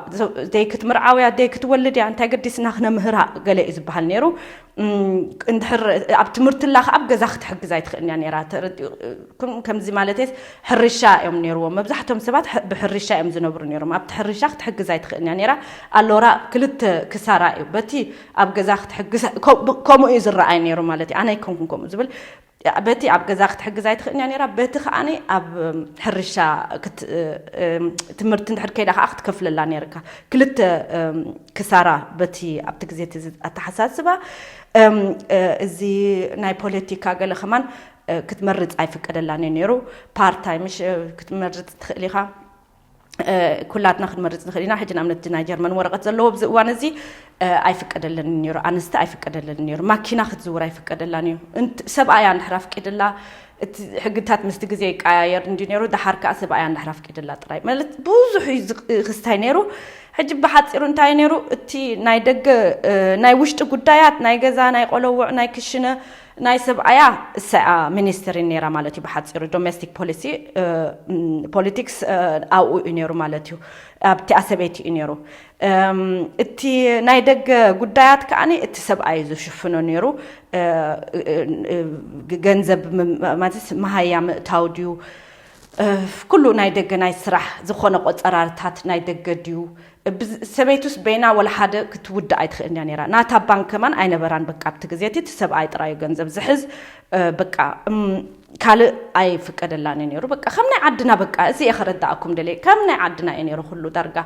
ደይ ክትምርዓው እያ፣ ደይ ክትወልድ እያ፣ እንታይ ገዲስና ክነምህራ ገለ እዩ ዝበሃል ነይሩ። እንድሕር ኣብ ትምህርቲ ኣላ ከዓ ኣብ ገዛ ክትሕግዝ ኣይትኽእልን እያ ነይራ። ተረዲእኩም? ከምዚ ማለተይስ ሕርሻ እዮም ነይርዎም። መብዛሕቶም ሰባት ብሕርሻ እዮም ዝነብሩ ነይሮም። ኣብቲ ሕርሻ ክትሕግዝ ኣይትኽእልን እያ ነይራ። ኣሎራ ክልተ ክሳራ እዩ። በቲ ኣብ ገዛ ክትሕግዝ ከምኡ እዩ ዝረኣይ ነይሩ ማለት እዩ። ኣነ ኣይኮንኩን ከምኡ ዝብል። በቲ ኣብ ገዛ ክትሕግዝ ኣይትኽእልን እያ ነይራ። በቲ ከዓኒ ኣብ ሕርሻ ትምህርቲ እንድሕር ከይዳ ከዓ ክትከፍለላ ነይርካ። ክልተ ክሳራ በቲ ኣብቲ ግዜ እቲ ኣተሓሳስባ። እዚ ናይ ፖለቲካ ገለ ከማን ክትመርፅ ኣይፍቀደላን እዩ ነይሩ። ፓርታይ ምሽ ክትመርፅ ትኽእል ኢኻ። ኩላትና ክንመርፅ ንኽእል ኢና። ሕጂ ንኣብነት ናይ ጀርመን ወረቐት ዘለዎ ኣብዚ እዋን እዚ ኣይፍቀደልን ነይሩ። ኣንስቲ ኣይፍቀደልን ነይሩ። ማኪና ክትዝውር ኣይፍቀደላን እዩ። ሰብኣያ እንድሕር ኣፍቂድላ፣ እቲ ሕግታት ምስቲ ግዜ ይቀያየር እንዲ ነይሩ። ደሓር ከዓ ሰብኣያ እንድሕር ኣፍቂድላ ጥራይ ማለት ብዙሕ እዩ ክስታይ ነይሩ። ሕጂ ብሓፂሩ እንታይ ነይሩ? እቲ ናይ ደገ ናይ ውሽጢ ጉዳያት፣ ናይ ገዛ፣ ናይ ቆለውዕ፣ ናይ ክሽነ፣ ናይ ሰብኣያ እሳኣ ሚኒስትሪ ነይራ ማለት እዩ። ብሓፂሩ ዶሜስቲክ ፖሊሲ ፖሊቲክስ ኣብኡ እዩ ነይሩ ማለት እዩ። ኣብቲኣ ሰበይቲ እዩ ነይሩ። እቲ ናይ ደገ ጉዳያት ከዓኒ እቲ ሰብኣይ እዩ ዝሽፍኖ ነይሩ። ገንዘብ ማለት መሃያ ምእታው ድዩ፣ ኩሉ ናይ ደገ ናይ ስራሕ ዝኾነ ቆጸራርታት ናይ ደገ ድዩ? ሰበይቱስ በይና ወላ ሓደ ክትውድእ ኣይትኽእልን እያ ነይራ። ናታ ባንክ ከማን ኣይነበራን። በቃ ኣብቲ ግዜ እቲ ሰብኣይ ጥራዩ ገንዘብ ዝሕዝ። በቃ ካልእ ኣይፍቀደላን እዩ ነይሩ። በቃ ከም ናይ ዓድና፣ በቃ እዚ እየ ከረዳእኩም ደለ፣ ከም ናይ ዓድና እዩ ነይሩ ኩሉ ዳርጋ።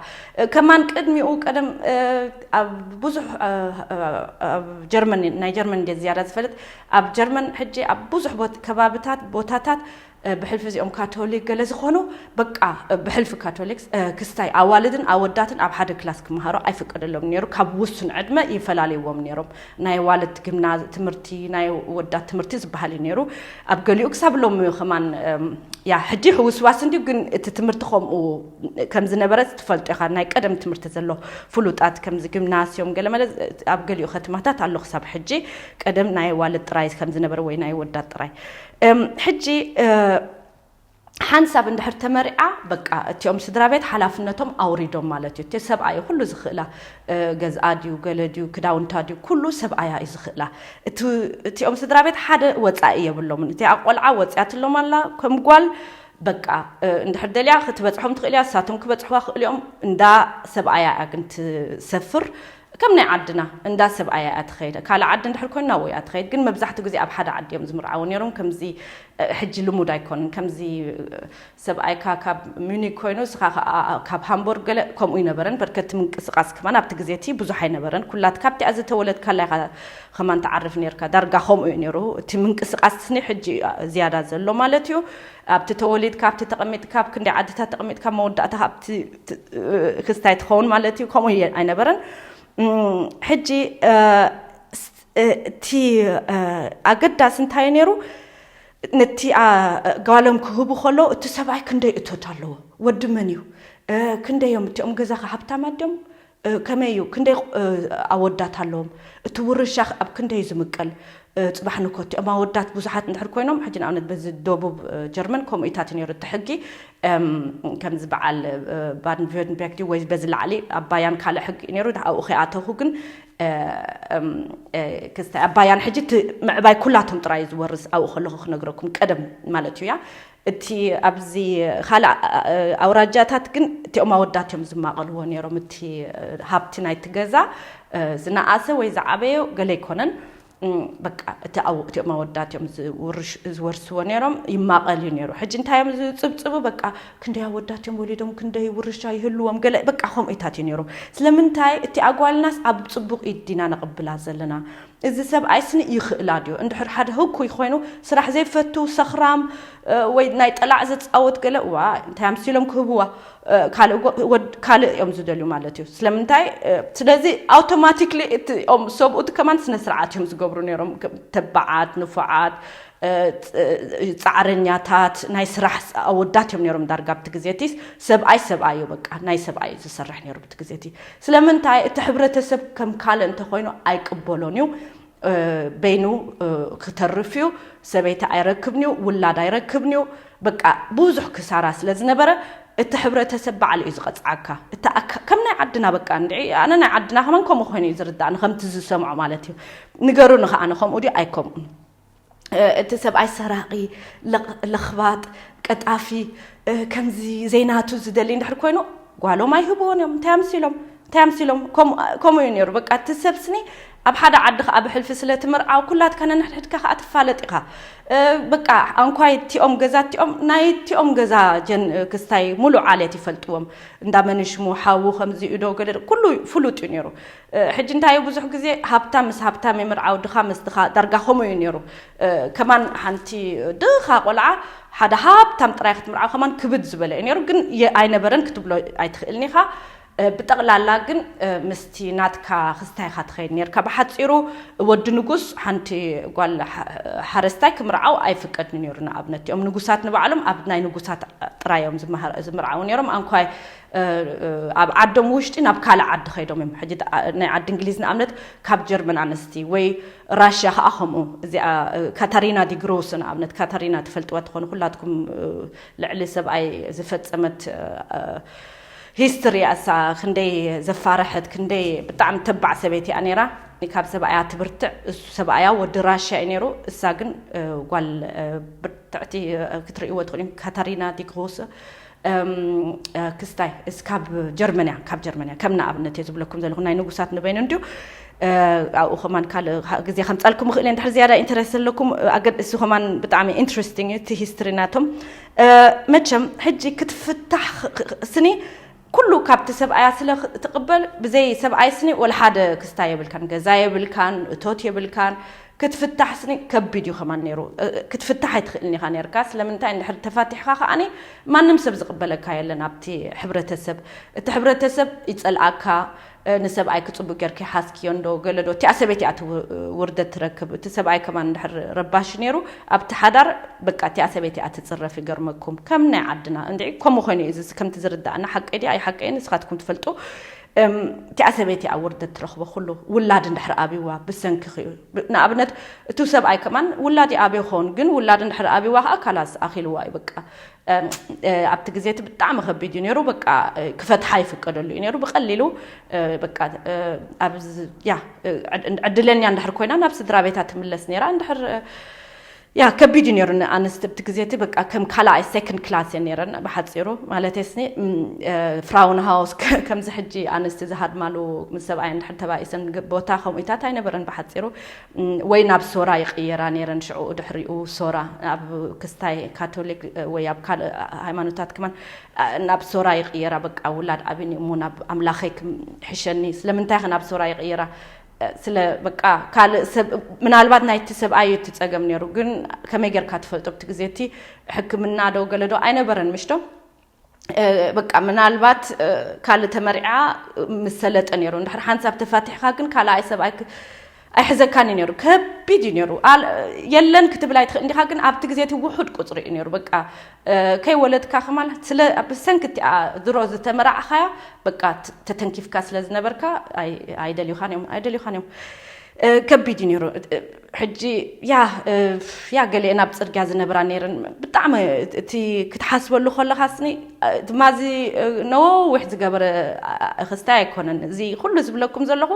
ከማን ቅድሚኡ ቀደም ኣብ ብዙሕ ኣብ ጀርመን፣ ናይ ጀርመን እንደ ዝያዳ ዝፈልጥ፣ ኣብ ጀርመን ሕጂ ኣብ ብዙሕ ቦት- ከባብታት፣ ቦታታት ብሕልፊ እዚኦም ካቶሊክ ገለ ዝኾኑ፣ በቃ ብሕልፊ ካቶሊክ ክስታይ ኣዋልድን ኣወዳትን ኣብ ሓደ ክላስ ክመሃሩ ኣይፍቀደሎም ነይሩ። ካብ ውሱን ዕድመ ይፈላልይዎም ነይሮም። ናይ ኣዋልድ ግምና ትምህርቲ፣ ናይ ወዳት ትምህርቲ ዝበሃል እዩ ነይሩ። ኣብ ገሊኡ ክሳብ ሎሚ ከማን ያ ሕጂ ሕውስዋስ እንዲዩ፣ ግን እቲ ትምህርቲ ከምኡ ከም ዝነበረ ትፈልጦ ኢኻ። ናይ ቀደም ትምህርቲ ዘሎ ፍሉጣት ከምዚ ግምናስዮም ገለመለ ኣብ ገሊኡ ከተማታት ኣሎ ክሳብ ሕጂ። ቀደም ናይ ኣዋልድ ጥራይ ከም ዝነበረ ወይ ናይ ወዳት ጥራይ። ሕጂ ሓንሳብ እንድሕር ተመሪዓ፣ በቃ እቲኦም ስድራ ቤት ሓላፍነቶም ኣውሪዶም ማለት እዩ። እቲ ሰብኣይ ኩሉ ዝኽእላ፣ ገዝኣ ድዩ፣ ገለ ድዩ፣ ክዳውንታ ድዩ፣ ኩሉ ሰብኣያ እዩ ዝኽእላ። እቲኦም ስድራ ቤት ሓደ ወፃኢ የብሎምን። እቲኣ ቆልዓ ወፅያትሎም ኣላ ከም ጓል፣ በቃ እንድሕር ደልያ ክትበፅሖም ትኽእል እያ፣ እሳቶም ክበፅሕዋ ክኽእል እዮም። እንዳ ሰብኣያ እያ ግን ትሰፍር። ከም ናይ ዓድና እንዳ ሰብኣያ እያ ትኸይድ። ካልእ ዓዲ እንድሕር ኮይና ወይ እያ ትኸይድ፣ ግን መብዛሕትኡ ግዜ ኣብ ሓደ ዓዲ እዮም ዝምርዓው ነይሮም። ከምዚ ሕጂ ልሙድ ኣይኮንን። ከምዚ ሰብኣይካ ካብ ሚኒክ ኮይኑ እስኻ ካብ ሃምቦርግ ገለ ከምኡ ይነበረን። በርከቲ ምንቅስቃስ ከማን ኣብቲ ግዜ እቲ ብዙሕ ኣይነበረን። ኩላት ካብቲኣ ዝተወለድካላ ኢኻ ከማን ትዓርፍ ነርካ። ዳርጋ ከምኡ እዩ ነይሩ እቲ ምንቅስቃስ ስኒ። ሕጂ ዝያዳ ዘሎ ማለት እዩ። ኣብቲ ተወሊድካ ኣብቲ ተቐሚጥካ ኣብ ክንደይ ዓድታት ተቐሚጥካ መወዳእታ ኣብቲ ክስታይ ትኸውን ማለት እዩ። ከምኡ ኣይነበረን። ሕጂ እቲ ኣገዳሲ እንታይ ነይሩ? ነቲ ጓሎም ክህቡ ከለዉ እቲ ሰብኣይ ክንደይ እቶት ኣለዎ? ወዲ መን እዩ? ክንደይ እዮም እቲኦም ገዛኻ ሃብታማት ድዮም? ከመይ እዩ? ክንደይ ኣወዳት ኣለዎም? እቲ ውርሻ ኣብ ክንደይ እዩ ዝምቀል? ፅባሕ ንኮ እቲኦም ኣወዳት ብዙሓት እንድሕር ኮይኖም፣ ሕጂ ንኣብነት በዚ ደቡብ ጀርመን ከምኡኢታት እዩ ነይሩ እቲ ሕጊ። ከምዚ በዓል ባድን ቪርትንበርግ ድዩ ወይ በዚ ላዕሊ ኣባያን ካልእ ሕጊ እዩ ነይሩ። ኣብኡ ከይኣተኹ ግን ክስታይ ኣባያን ሕጂ እቲ ምዕባይ ኩላቶም ጥራይ እዩ ዝወርስ። ኣብኡ ከለኹ ክነግረኩም ቀደም ማለት እዩ። ያ እቲ ኣብዚ ካልእ ኣውራጃታት ግን እቲኦም ኣወዳት እዮም ዝማቐልዎ ነይሮም። እቲ ሃብቲ ናይቲ ገዛ ዝነኣሰ ወይ ዝዓበየ ገለ ኣይኮነን። በቃ እቲ ኣብኡ እቲኦም ኣወዳት እዮም ዝወርስዎ ነይሮም። ይማቐል እዩ ነይሩ። ሕጂ እንታይ እዮም ዝፅብፅቡ? በቃ ክንደይ ኣወዳት እዮም ወሊዶም፣ ክንደይ ውርሻ ይህልዎም፣ ገለ በቃ ከምኡታት እዩ ነይሩ። ስለምንታይ እቲ ኣጓልናስ ኣብ ፅቡቕ ኢድ ዲና ነቕብላ ዘለና? እዚ ሰብኣይ ስኒ ይኽእላ ድዮ? እንድሕር ሓደ ህኩይ ኮይኑ ስራሕ ዘይፈቱ ሰኽራም ወይ ናይ ጠላዕ ዝፃወት ገለ፣ ዋ እንታይ ኣምሲሎም ክህብዋ? ካልእ እዮም ዝደልዩ ማለት እዩ። ስለምንታይ? ስለዚ ኣውቶማቲክሊ እቲኦም ሰብኡት ከማን ስነ ስርዓት እዮም ዝገብሩ ነይሮም። ተባዓት፣ ንፉዓት፣ ፃዕረኛታት፣ ናይ ስራሕ ኣወዳት እዮም ነይሮም ዳርጋ ኣብቲ ግዜ እቲ። ሰብኣይ ሰብኣይ እዩ፣ በቃ ናይ ሰብኣይ እዩ ዝሰርሕ ነይሩ ብቲ ግዜ እቲ። ስለምንታይ? እቲ ሕብረተሰብ ከም ካልእ እንተኮይኑ ኣይቅበሎን እዩ። በይኑ ክተርፍ እዩ። ሰበይቲ ኣይረክብን እዩ፣ ውላድ ኣይረክብን እዩ። በቃ ብዙሕ ክሳራ ስለ ዝነበረ እቲ ሕብረተሰብ ባዕሉ እዩ ዝቐፅዓካ። እቲ ኣካ- ከም ናይ ዓድና በቃ እንድዒ ኣነ ናይ ዓድና ከማን ከምኡ ኮይኑ እዩ ዝርዳእኒ፣ ከምቲ ዝሰምዖ ማለት እዩ። ንገሩኒ ከኣ ኣነ ከምኡ ድዩ ኣይከምኡን። እቲ ሰብኣይ ሰራቒ፣ ለኽ- ለኽባጥ፣ ቀጣፊ፣ ከምዚ ዘይናቱ ዝደሊ እንድሕር ኮይኑ ጓሎም ኣይህብዎን እዮም። እንታይ ኣምሲሎም እንታይ ኣምሲሎም? ከምኡ እዩ ነይሩ። በቃ እቲ ሰብ ስኒ ኣብ ሓደ ዓዲ ከኣ ብሕልፊ ስለ ትምርዓው ኩላትካ ነንሕድሕድካ ከኣ ትፋለጥ ኢኻ። በቃ ኣንኳይ እቲኦም ገዛ እቲኦም ናይ እቲኦም ገዛ ጀን ክስታይ ሙሉእ ዓሌት ይፈልጥዎም። እንዳ መን ሽሙ ሓዉ ከምዚ እዩ ዶ ገለ ኩሉ ፍሉጥ እዩ ነይሩ። ሕጂ እንታይ እዩ ብዙሕ ግዜ ሃብታም ምስ ሃብታም ይምርዓው፣ ድኻ ምስ ድኻ ዳርጋ ከምኡ እዩ ነይሩ። ከማን ሓንቲ ድኻ ቆልዓ ሓደ ሃብታም ጥራይ ክትምርዓው ከማን ክብድ ዝበለ እዩ ነይሩ። ግን ኣይነበረን ክትብሎ ኣይትኽእልን ኢኻ። ብጠቕላላ ግን ምስቲ ናትካ ክስታይ ኢኻ ትኸይድ ነርካ። ብሓፂሩ ወዲ ንጉስ ሓንቲ ጓል ሓረስታይ ክምርዓው ኣይፍቀድን ነይሩ። ንኣብነት እቲኦም ንጉሳት ንባዕሎም ኣብ ናይ ንጉሳት ጥራይ እዮም ዝምርዓው ነይሮም። ኣንኳይ ኣብ ዓዶም ውሽጢ ናብ ካልእ ዓዲ ከይዶም እዮም። ሕጂ ናይ ዓዲ እንግሊዝ ንኣብነት ካብ ጀርመን ኣንስቲ ወይ ራሽያ ከዓ ከምኡ። እዚኣ ካታሪና ዲግሮስ ንኣብነት፣ ካታሪና ትፈልጥዋ ትኾኑ ኩላትኩም፣ ልዕሊ ሰብኣይ ዝፈጸመት ሂስትሪ ኣሳ ክንደይ ዘፋረሐት ክንደይ ብጣዕሚ ተባዕ ሰበይቲ እያ ነይራ። ካብ ሰብኣያ ትብርትዕ። እሱ ሰብኣያ ወዲ ራሽያ እዩ ነይሩ፣ እሳ ግን እ፣ ጓል እ፣ ብርትዕቲ እ፣ ክትርእይዎ ትኽእሉ ኢኹም። ካታሪና ዲግሮስ እም፣ እ፣ ክስታይ እስ ካብ ጀርመንያ ካብ ጀርመንያ ከም ንኣብነት እየ ዝብለኩም ዘለኹ፣ ናይ ንጉሳት ንበይኑ እንድዩ። እ፣ ኣብኡ ከማን ካልእ ሃ- ግዜ ከምፃልኩም ይኽእል እየ፣ እንድሕር ዝያዳ ኢንተረስት ዘለኩም። እ፣ ኣገድ እሱ ከማን ብጣዕሚ ኢንትረስቲንግ እዩ እቲ ሂስትሪ ናቶም። እ፣ መቸም ሕጂ ክትፍታሕ ኽ- ኽ- ስኒ ኩሉ ካብቲ ሰብኣያ ስለ ትቕበል፣ ብዘይ ሰብኣይ ስኒ ወላ ሓደ ክስታይ የብልካን፣ ገዛ የብልካን፣ እቶት የብልካን። ክትፍታሕ ስኒ ከቢድ እዩ ከማን ነይሩ። እ፣ ክትፍታሕ ኣይትኽእልን ኢኻ ነርካ። ስለምንታይ እንድሕር ተፋቲሕካ ከኣኒ ማንም ሰብ ዝቕበለካ የለን ኣብቲ ሕብረተሰብ። እቲ ሕብረተሰብ ይጸልኣካ። እ፣ ንሰብኣይ ክጽቡቅ ጌርኪ ሓዝክዮ እንዶ ገለ ዶ፣ እቲኣ ሰበይቲ እያ እቲ ው- ውርደት ትረክብ። እቲ ሰብኣይ ከማን እንድሕር ረባሽ ነይሩ ኣብቲ ሓዳር፣ በቃ እቲኣ ሰበይቲ እያ ትጽረፍ። ይገርመኩም ከም ናይ ዓድና እንዲ ከምኡ ኮይኑ እዩ። እዚ ከምቲ ዝርዳእና ሓቀይ ድያ ኣይሓቀይን ንስኻትኩም ትፈልጡ። እም፣ እቲኣ ሰበይቲ እያ ውርደት ትረኽቦ። ኩሉ ውላድ እንድሕር ኣብዋ ብሰንኪ እዩ። ብ- ንኣብነት እቲ ሰብኣይ ከማን ውላድ ይኣብዮ ክኸውን፣ ግን ውላድ እንድሕር ኣብዋ ከዓ ካላስ ኣኺልዋ እዩ በቃ። እም፣ እ፣ ኣብቲ ግዜ እቲ ብጣዕሚ ከቢድ እዩ ነይሩ። በቃ እ፣ ክፈትሓ ይፍቀደሉ እዩ ነይሩ ብቐሊሉ። እ፣ በቃ እ፣ ኣብ ዝ- ያ እ፣ ዕድ- ዕድለኛ እንድሕር ኮይና ናብ ስድራ ቤታ ትምለስ ነይራ። እንድሕር እ፣ ያ ከቢድ እዩ ነይሩ ንኣንስቲ ኣብቲ ግዜ እቲ በቃ ከም ካልኣይ ሴኮንድ ክላስ እየ ነይረን ብሓፂሩ። ማለት ስኒ እም፣ እ፣ ፍራውን ሃውስ ከ- ከምዚ ሕጂ ኣንስቲ ዝሃድማሉ ምስ ሰብኣይ እንድሕር ተባኢሰን ግ- ቦታ ከምኡታት ኣይነበረን ብሓፂሩ። እም፣ ወይ ናብ ሶራ ይቕየራ ነይረን ሽዑ ድሕሪኡ ሶራ ኣብ ክስታይ ካቶሊክ እ፣ ወይ ኣብ ካልእ ሃይማኖታት ከማን እ፣ ናብ ሶራ ይቕየራ። በቃ ውላድ ኣብኒ እሞ ናብ ኣምላኸይ ክም- ሕሸኒ። ስለምንታይ ከ ናብ ሶራ ይቕየራ? እ፣ ስለ በቃ ካልእ ሰብ ምናልባት ናይቲ ሰብኣይ እዩ እቲ ጸገም ነይሩ። ግን ከመይ ጌርካ ትፈልጦ ኣብቲ ግዜ እቲ ሕክምና ዶ ገለ ዶ ኣይነበረን ምሽ ዶ? እ፣ በቃ ምናልባት እ፣ ካልእ ተመርዓ ምስ ሰለጠ ነይሩ። እንድሕር ሓንሳብ ተፋቲሕካ ግን ካልኣይ ሰብኣይ ክ- ኣይሕዘካን እዩ ነይሩ። ከቢድ እዩ ነይሩ። ኣል- የለን ክትብል ኣይትኽእል እንዲኻ። ግን ኣብቲ ግዜ እቲ ውሑድ ቁፅሪ እዩ ነይሩ። በቃ እ፣ ከይወለድካ ከማን ስለ ብሰንኪ እቲኣ ድሮ ዝተመራዕኻያ በቃ ት- ተተንኪፍካ ስለ ዝነበርካ ኣይ- ኣይደልዩኻን እዮም ኣይደልዩኻን እዮም። እ፣ ከቢድ እዩ ነይሩ። እ፣ ሕጂ ያ እ፣ ያ ገሊአን ኣብ ፅርግያ ዝነብራ ነይረን። ብጣዕሚ እቲ ክትሓስበሉ ከለኻ ስኒ እ፣ ትማዚ እ፣ ነዊሕ ዝገበረ እ፣ ክስታይ ኣይኮነን። እዚ ኩሉ ዝብለኩም ዘለኹ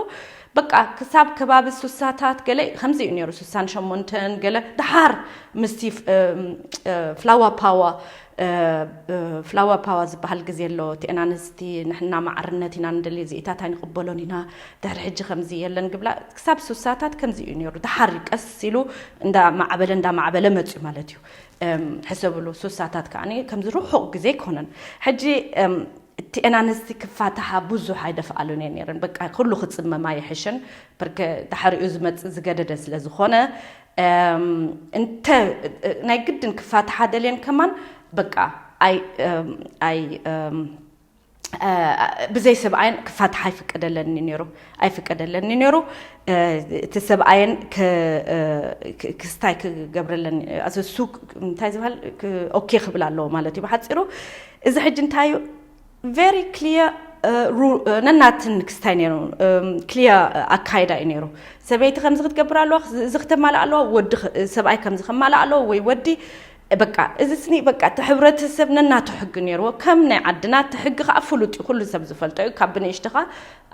በቃ ክሳብ ከባቢ ሱሳታት ገለ ከምዚ እዩ ነይሩ። ሱሳን ሸሞንተን ገለ ድሓር ምስቲ ፍ- እም፣ እ፣ ፍላዋ ፓዋ እ፣ እ፣ ፍላዋ ፓዋ ዝበሃል ግዜ ኣሎ። እቲአን ኣንስቲ ንሕና ማዕርነት ኢና ንደሊ፣ እዚኢታት ኣይንቕበሎን ኢና፣ ድሕሪ ሕጂ ከምዚ የለን ግብላ። ክሳብ ሱሳታት ከምዚ እዩ ነይሩ። ድሓር እዩ ቀስ ኢሉ እንዳማዕበለ እንዳማዕበለ መፅዩ ማለት እዩ። እም፣ ሕሰብሉ ሱሳታት ከዓ ከምዚ ርሑቕ ግዜ ኣይኮነን። ሕጂ እም፣ እቲአን ኣንስቲ ክፋታሓ ብዙሕ ኣይደፍኣሉን እየ ነይረን። በቃ ኩሉ ክፅመማ ይሕሸን። ብርከ ድሓሪኡ ዝመፅእ ዝገደደ ስለ ዝኾነ እም፣ እንተ ናይ ግድን ክፋታሓ ደልየን ከማን በቃ ኣይ እም፣ ኣይ እም፣ እ፣ ብዘይ ሰብኣየን ክፋታሓ ኣይፍቀደለኒ ነይሩ። ኣይፍቀደለኒ ነይሩ። እ፣ እቲ ሰብኣየን ክ- እ፣ ክ- ክስታይ ክገብረለኒ ኣዚ እሱ እንታይ ዝበሃል ክ- ኦኬ ክብል ኣለዎ ማለት እዩ ብሓፂሩ። እዚ ሕጂ እንታይ እዩ very clear ነናትን ክስታይ ነይሩ። ክሊር ኣካይዳ እዩ ነይሩ። ሰበይቲ ከምዚ ክትገብር ኣለዋ፣ እዚ ክተማልእ ኣለዋ፣ ወዲ ኸ- ሰብኣይ ከምዚ ከማልእ ኣለዎ ወይ ወዲ በቃ እዚ ስኒ በቃ እቲ ሕብረተሰብ ነናቱ ሕጊ ነይርዎ። ከም ናይ ዓድና እቲ ሕጊ ከዓ ፍሉጥ እዩ፣ ኩሉ ሰብ ዝፈልጦ እዩ። ካብ ብንእሽትኻ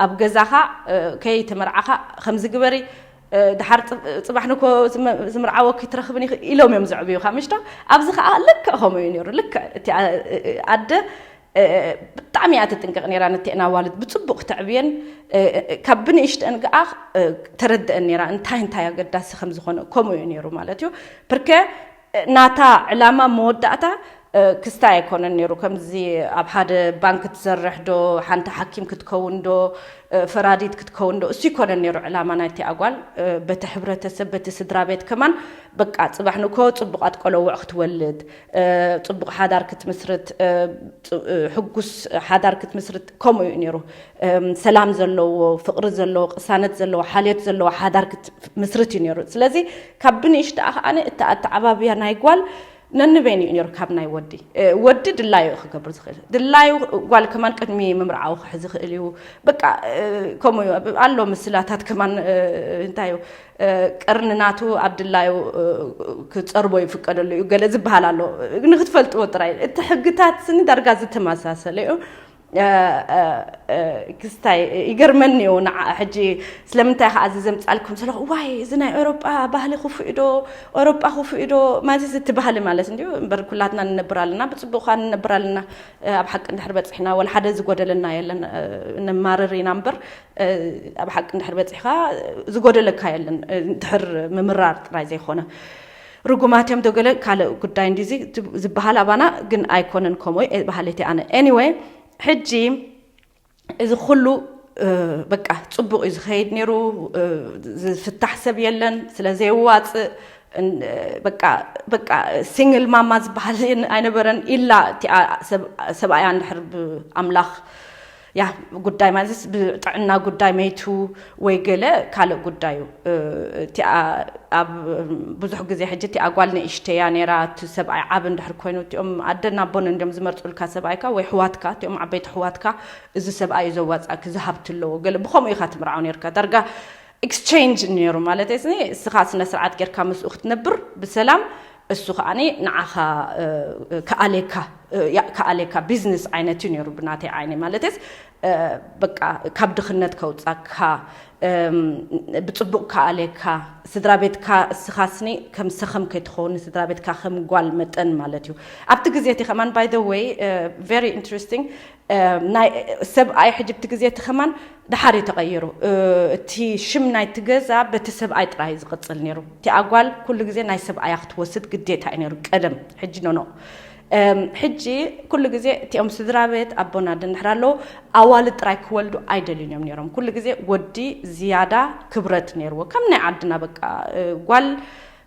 ኣብ ገዛኻ እ፣ ከይተመርዓኻ ከምዚ ግበሪ እ፣ ድሓር ጽ- ጽባሕ ንኮ ዝመ- ዝምርዓወ ክትረኽብን ኢኽ- ኢሎም እዮም ዘዕብዩኻ ምሽቶ። ኣብዚ ከዓ ልክዕ ከምኡ እዩ ነይሩ። ልክዕ እቲ ኣ- እ- እ- ኣደ እ፣ ብጣዕሚ እያ ትጥንቀቕ ነይራ ነቲ ኣዋልድ ብጽቡቕ ክተዕብየን። እ፣ እ፣ ካብ ብንእሽተን ገኣ እ፣ ተረድአን ነይራ እንታይ እንታይ ኣገዳሲ ከም ዝኾነ። ከምኡ እዩ ነይሩ ማለት እዩ። ብርከ ናታ ዕላማ መወዳእታ እ፣ ክስታይ ኣይኮነን ነይሩ። ከምዚ ኣብ ሓደ ባንክ ትሰርሕ ዶ፣ ሓንቲ ሓኪም ክትከውን ዶ፣ እ፣ ፈራዲት ክትከውን ዶ፣ እሱ ይኮነን ነይሩ ዕላማ ናይቲ ኣጓል። እ፣ በቲ ሕብረተሰብ በቲ ስድራ ቤት ከማን በቃ ጽባሕ ንኮ ጽቡቓት ቆለውዕ ክትወልድ፣ እ፣ ጽቡቕ ሓዳር ክትምስርት፣ እ፣ ጽ- እ፣ ሕጉስ ሓዳር ክትምስርት። ከምኡ እዩ ነይሩ። እም፣ ሰላም ዘለዎ፣ ፍቕሪ ዘለዎ፣ ቅሳነት ዘለዎ፣ ሓልዮት ዘለዎ ሓዳር ክትምስርት እዩ ነይሩ። ስለዚ ካብ ብንእሽተኣ ከኣ እቲ ኣተዓባብያ ናይ ጓል ነንበይኑ እዩ ነይሩ ካብ ናይ ወዲ። እ፣ ወዲ ድላዩ እዩ ክገብር ዝኽእል። ድላዩ ጓል ከማን ቅድሚ ምምርዓው ክሕዝ ይኽእል እዩ። በቃ እ፣ ከምኡ እዩ። ኣሎ ምስላታት ከማን እ፣ እንታይ እዩ እ፣ ቀርኒ ናቱ ኣብ ድላዩ እ፣ ክጸርቦ ይፍቀደሉ እዩ ገለ ዝበሃል ኣሎ። ንክትፈልጥዎ ጥራይ እቲ ሕግታት ስኒ ዳርጋ ዝተመሳሰለ እዩ። ክስታይ ይገርመኒ እዩ። ንዓ ሕጂ ስለምንታይ ከዓ እዚ ዘምፃልኩም ዘለኹ፣ ዋይ፣ እዚ ናይ ኤውሮጳ ባህሊ ክፉእ ዶ፣ ኤውሮጳ ክፉእ ዶ ማለት፣ እቲ ባህሊ ማለት እንዲዩ እምበር፣ ኩላትና ንነብር ኣለና፣ ብፅቡቅ ከዓ ንነብር ኣለና። ኣብ ሓቂ እንድሕር በፂሕና፣ ወላ ሓደ ዝጎደለና የለን። ነማርር ኢና እምበር፣ ኣብ ሓቂ እንድሕር በፂሕካ፣ ዝጎደለካ የለን፣ እንድሕር ምምራር ጥራይ ዘይኮነ። ርጉማት እዮም ዶ ገለ ካልእ ጉዳይ እንዲዚ ዝበሃል ኣባና ግን ኣይኮነን። ከምኡ ባህል እቲ ኣነ። Anyway፣ ሕጂ እዚ ኩሉ በቃ ፅቡቅ እዩ ዝኸይድ ነይሩ። ዝፍታሕ ሰብ የለን ስለ ዘየዋፅእ፣ በቃ በቃ ሲንግል ማማ ዝበሃል ኣይነበረን። ኢላ እቲኣ ሰብኣያ እንድሕር ብኣምላኽ፣ ያ፣ ጉዳይ ማለት ብጥዕና ጉዳይ መይቱ ወይ ገለ ካልእ ጉዳይ እዩ። እቲኣ ኣብ ብዙሕ ግዜ ሕጂ እቲኣ ጓል ንእሽተያ ነይራ። እቲ ሰብኣይ ዓብ እንድሕር ኮይኑ፣ እቲኦም ኣደን ኣቦን እንዲዮም ዝመርፁልካ ሰብኣይካ ወይ ኣሕዋትካ፣ እቲኦም ዓበይቲ ኣሕዋትካ፣ እዚ ሰብኣይ እዩ ዘዋፅኣኪ፣ እዚ ሃብቲ ኣለዎ፣ ገለ ብኸምኡ ኢኻ ትምርዓው ነይርካ። ዳርጋ ኤክስቼንጅ ነይሩ ማለት እዩ። እስኻ ስነ ስርዓት ጌርካ ምስኡ ክትነብር ብሰላም፣ እሱ ከዓኒ ንዓኻ ክኣሌካ ክኣሌካ ቢዝነስ ዓይነት እዩ ነይሩ ብናተይ ዓይኒ። ማለትስ በቃ ካብ ድኽነት ከውፃካ፣ ብፅቡቅ ከኣሌካ፣ ስድራ ቤትካ፣ እስኻስኒ ከም ሰኸም ከይትኸውን፣ ስድራ ቤትካ ከም ጓል መጠን ማለት እዩ። ኣብቲ ግዜ እቲ ከማን፣ by the way, very interesting, ናይ ሰብኣይ ሕጂ ኣብቲ ግዜ እቲ ከማን ደሓር እዩ ተቐይሩ። እቲ ሽም ናይቲ ገዛ በቲ ሰብኣይ ጥራይ እዩ ዝቕፅል ነይሩ። እቲኣ ጓል ኩሉ ግዜ ናይ ሰብኣያ ክትወስድ ግዴታ እዩ ነይሩ ቀደም። ሕጂ ኖኖ። ሕጂ ኩሉ ግዜ እቲኦም ስድራ ቤት ኣቦን ኣደን ድሕር ኣለዉ፣ ኣዋልድ ጥራይ ክወልዱ ኣይደልዩን እዮም ነይሮም። ኩሉ ግዜ ወዲ ዝያዳ ክብረት ነይርዎ፣ ከም ናይ ዓድና በቃ። ጓል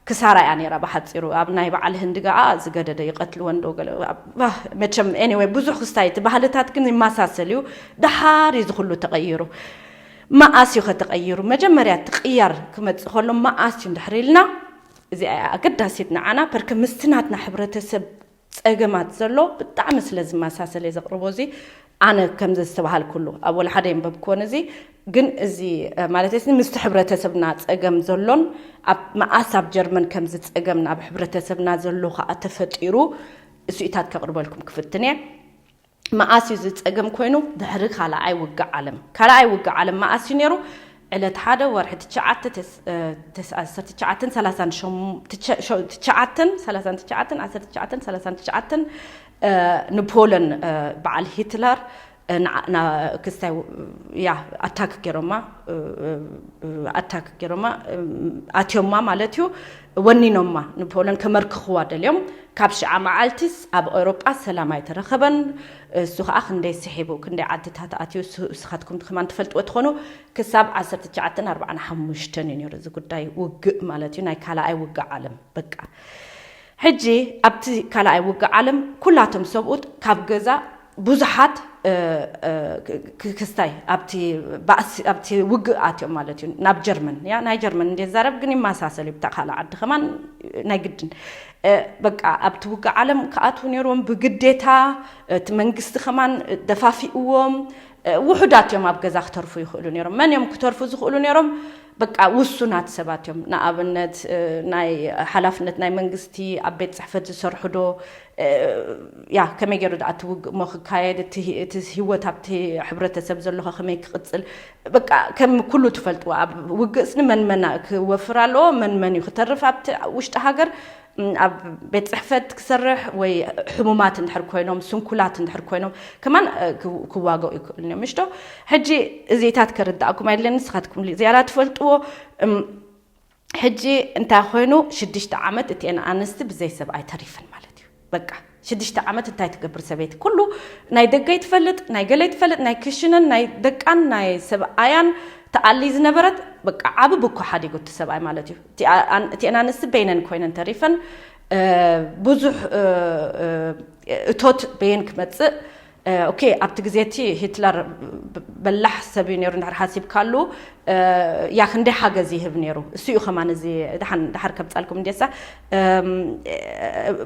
ክሳራ እያ ነይራ ብሓፂሩ። ኣብ ናይ በዓል ህንዲ ገኣ ዝገደደ ይቐትልወን ዶ ገለ፣ መቸም። Anyway፣ ብዙሕ ክስታይ፣ እቲ ባህልታት ግን ይመሳሰል እዩ። ደሓር እዩ እዚ ኩሉ ተቐይሩ። መኣስ እዩ ከተቐይሩ? መጀመርያ እቲ ቅያር ክመፅእ ከሎ መኣስ እዩ እንድሕር ኢልና፣ እዚኣ እያ ኣገዳሲት ንዓና። ፐርከ ምስቲ ናትና ሕብረተሰብ ፀገማት ዘሎ ብጣዕሚ ስለ ዝመሳሰል እየ ዘቕርቦ። እዚ ኣነ ከምዚ ዝተባሃልኩሉ ኣብ ወላ ሓደ የንበብክዎን፣ እዚ ግን እዚ ማለት ምስቲ ሕብረተሰብና ፀገም ዘሎን ኣብ መኣስ ኣብ ጀርመን ከምዚ ፀገም ናብ ሕብረተሰብና ዘሎ ከዓ ተፈጢሩ፣ እሱኢታት ከቕርበልኩም ክፍትን እየ። መኣስ እዩ ዝፀገም ኮይኑ? ድሕሪ ካልኣይ ውግእ ዓለም። ካልኣይ ውግእ ዓለም መኣስ እዩ ነይሩ? ዕለት ሓደ ወርሒ ትሽዓተ፣ ዓሰርተ ትሽዓተን ሰላሳን ሸሞንተን፣ ትሽዓተን ሰላሳን ትሽዓተን፣ ዓሰርተ ትሽዓተን ሰላሳን ትሽዓተን፣ ንፖለን በዓል ሂትለር ክስታይ፣ ያ፣ ኣታክ ገይሮማ፣ ኣታክ ገይሮማ፣ ኣትዮማ ማለት እዩ። ወኒኖማ፣ ንፖለን ከመርክኽዋ ደልዮም። ካብ ሽዓ መዓልቲስ ኣብ ኤውሮጳ ሰላም ኣይተረኸበን። እሱ ከዓ ክንደይ ስሒቡ፣ ክንደይ ዓድታት ኣትዩ፣ እሱ-፣ እስኻትኩም ከማን ትፈልጥዎ ትኾኑ። ክሳብ ዓሰርተ ትሽዓተን ኣርባዓን ሓሙሽተን እዩ ነይሩ እዚ ጉዳይ፣ ውግእ ማለት እዩ፣ ናይ ካልኣይ ውግእ ዓለም። በቃ ሕጂ ኣብቲ ካልኣይ ውግእ ዓለም ኩላቶም ሰብኡት ካብ ገዛ ብዙሓት ክስታይ ኣብቲ ባእሲ፣ ኣብቲ ውግእ ኣትዮም ማለት እዩ። ናብ ጀርመን፣ ያ፣ ናይ ጀርመን እንደ ዛረብ ግን ይመሳሰል እዩ፣ ብታ ካልእ ዓዲ ከማን ናይ ግድን። በቃ ኣብቲ ውግእ ዓለም ክኣትዉ ነይሮም ብግዴታ፣ እቲ መንግስቲ ከማን ደፋፊእዎም። ውሑዳት እዮም ኣብ ገዛ ክተርፉ ይኽእሉ ነይሮም። መን እዮም ክተርፉ ዝኽእሉ ነይሮም? በቃ ውሱናት ሰባት እዮም። ንኣብነት ናይ ሓላፍነት ናይ መንግስቲ ኣብ ቤት ፅሕፈት ዝሰርሑ ዶ፣ ያ፣ ከመይ ገይሩ ደኣ እቲ ውግእ እሞ ክካየድ፣ እቲ ሂ-፣ እቲ ህይወት ኣብቲ ሕብረተሰብ ዘለኹ ከመይ ክቕፅል፣ በቃ ከም ኩሉ ትፈልጥዎ። ኣብ ውግእ ስኒ መን መን ክወፍር ኣለዎ፣ መን መን እዩ ክተርፍ ኣብቲ ውሽጢ ሃገር፣ ኣብ ቤት ፅሕፈት ክሰርሕ ወይ ሕሙማት እንድሕር ኮይኖም፣ ስንኩላት እንድሕር ኮይኖም ከማን ክዋገኡ ይክእሉ እዮም። ምሽቶ ሕጂ እዚታት ከርዳእኩም ኣይደለን፣ ንስኻትኩም ዝያዳ ትፈልጥዎ። ሕጂ እንታይ ኮይኑ፣ ሽዱሽተ ዓመት እቲኤን ኣንስቲ ብዘይ ሰብኣይ ተሪፈን ማለት እዩ። በቃ ሽዱሽተ ዓመት እንታይ ትገብር ሰበይቲ? ኩሉ ናይ ደገይ ትፈልጥ፣ ናይ ገለይ ትፈልጥ፣ ናይ ክሽነን ናይ ደቃን ናይ ሰብኣያን ተኣሊ ዝነበረት፣ በቃ ዓቢ ብኮ ሓዲጉ እቲ ሰብኣይ ማለት እዩ። እቲኤን ኣንስቲ በይነን ኮይነን ተሪፈን። ብዙሕ እቶት በየን ክመፅእ፣ ኦኬ፣ ኣብቲ ግዜ እቲ ሂትለር በላሕ ሰብ እዩ ነይሩ፣ እንድሕር ሓሲብካሉ፣ ያ፣ ክንደይ ሓገዝ ይህብ ነይሩ። እሱ እዩ ከማን፣ እዚ ደሓን ደሓር ከምፃልኩም እንዴሳ፣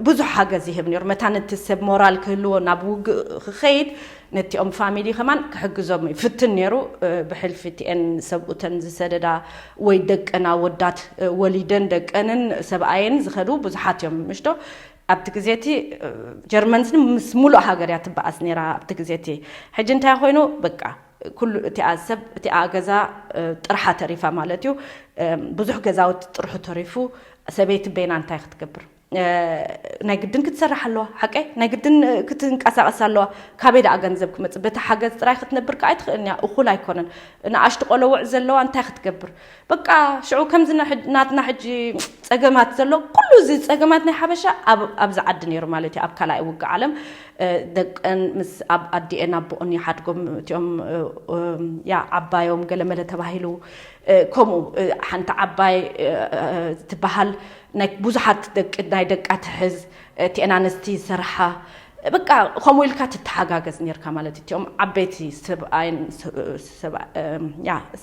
ብዙሕ ሓገዝ ይህብ ነይሩ። መታን እቲ ሰብ ሞራል ክህልዎ ናብ ውግእ ክኸይድ፣ ነቲኦም ፋሚሊ ከማን ክሕግዞም ይፍትን ነይሩ። ብሕልፊ እቲኤን ሰብኡተን ዝሰደዳ ወይ ደቀን ኣወዳት ወሊደን ደቀንን ሰብኣየን ዝኸዱ ብዙሓት እዮም፣ ምሽቶ። ኣብቲ ግዜ እቲ ጀርመን ምስ ሙሉእ ሃገር እያ ትበኣስ ነይራ ኣብቲ ግዜ እቲ። ሕጂ እንታይ ኮይኑ በቃ ኩሉ እቲኣ ሰብ እቲኣ ገዛ ጥርሓ ተሪፋ ማለት እዩ። ብዙሕ ገዛውቲ ጥርሑ ተሪፉ፣ ሰበይቲ በይና እንታይ ክትገብር? ናይ ግድን ክትሰርሕ ኣለዋ። ሓቀይ ናይ ግድን ክትንቀሳቐስ ኣለዋ። ካበይ ደኣ ገንዘብ ክመጽእ? በቲ ሓገዝ ጥራይ ክትነብር ከኣ ኣይትኽእልን እያ። እኹል ኣይኮነን። ንኣሽቱ ቆለውዕ ዘለዋ እንታይ ክትገብር? በቃ ሽዑ ከምዚ ናትና ሕጂ ጸገማት ዘሎ ኩሉ እዚ ጸገማት ናይ ሓበሻ ኣብዚ ዓዲ ነይሩ ማለት እዩ። ኣብ ካልኣይ ውግእ ዓለም ደቀን ምስ ኣብ ኣዲኤን ኣቦኦን ይሓድጎም እቲኦም ያ ዓባዮም ገለመለ ተባሂሉ ከምኡ ሓንቲ ዓባይ ትበሃል ናይ ብዙሓት ደቂ ናይ ደቃ ትሕዝ እቲኤን ኣንስቲ ዝሰርሓ በቃ ከምኡ ኢልካ ትተሓጋገዝ ነርካ ማለት እቲኦም ዓበይቲ ሰብኣይን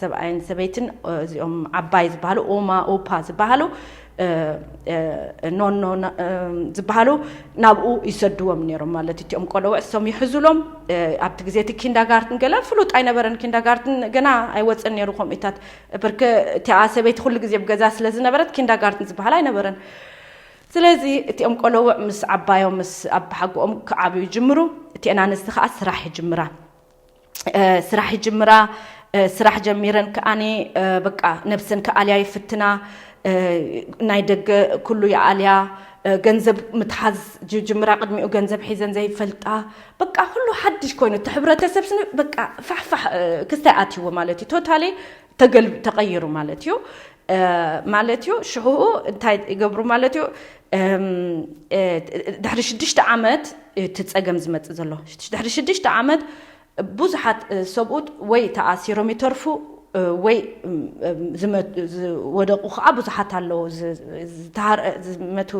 ሰብኣይን ሰበይትን እዚኦም ዓባይ ዝበሃሉ ኡማ ኡፓ ዝበሃሉ ኖኖ ዝበሃሉ ናብኡ ይሰድዎም ነይሮም ማለት እቲኦም ቆለውዕ እሶም ይሕዙሎም። ኣብቲ ግዜ እቲ ኪንዳጋርትን ገለ ፍሉጥ ኣይነበረን። ኪንዳጋርትን ገና ኣይወፅን ነይሩ። ከምኡታት ብርክ እቲኣ ሰበይቲ ኩሉ ግዜ ብገዛ ስለ ዝነበረት ኪንዳጋርትን ዝበሃል ኣይነበረን። ስለዚ እቲኦም ቆለውዕ ምስ ዓባዮም ምስ ኣባሓጎኦም ክዓብዩ ይጅምሩ። እቲአን ኣንስቲ ከዓ ስራሕ ይጅምራ። ስራሕ ይጅምራ። ስራሕ ጀሚረን ከኣኒ በቃ ነብሰን ክኣልያ ይፍትና። ናይ ደገ ኩሉ ይኣልያ። ገንዘብ ምትሓዝ ጅምራ። ቅድሚኡ ገንዘብ ሒዘን ዘይፈልጣ በቃ ኩሉ ሓድሽ ኮይኑ እቲ ሕብረተሰብ ስኒ በቃ ፋሕፋሕ ክስታይ ኣትይዎ ማለት እዩ። ቶታሊ ተገልብ ተቐይሩ ማለት እዩ። ማለት እዩ ሽሕኡ እንታይ ይገብሩ ማለት እዩ። ድሕሪ ሽዱሽተ ዓመት እቲ ጸገም ዝመጽእ ዘሎ ድሕሪ ሽዱሽተ ዓመት ብዙሓት ሰብኡት ወይ ተኣሲሮም ይተርፉ ወይ ዝወደቁ ከዓ ብዙሓት ኣለዉ። ዝመቱ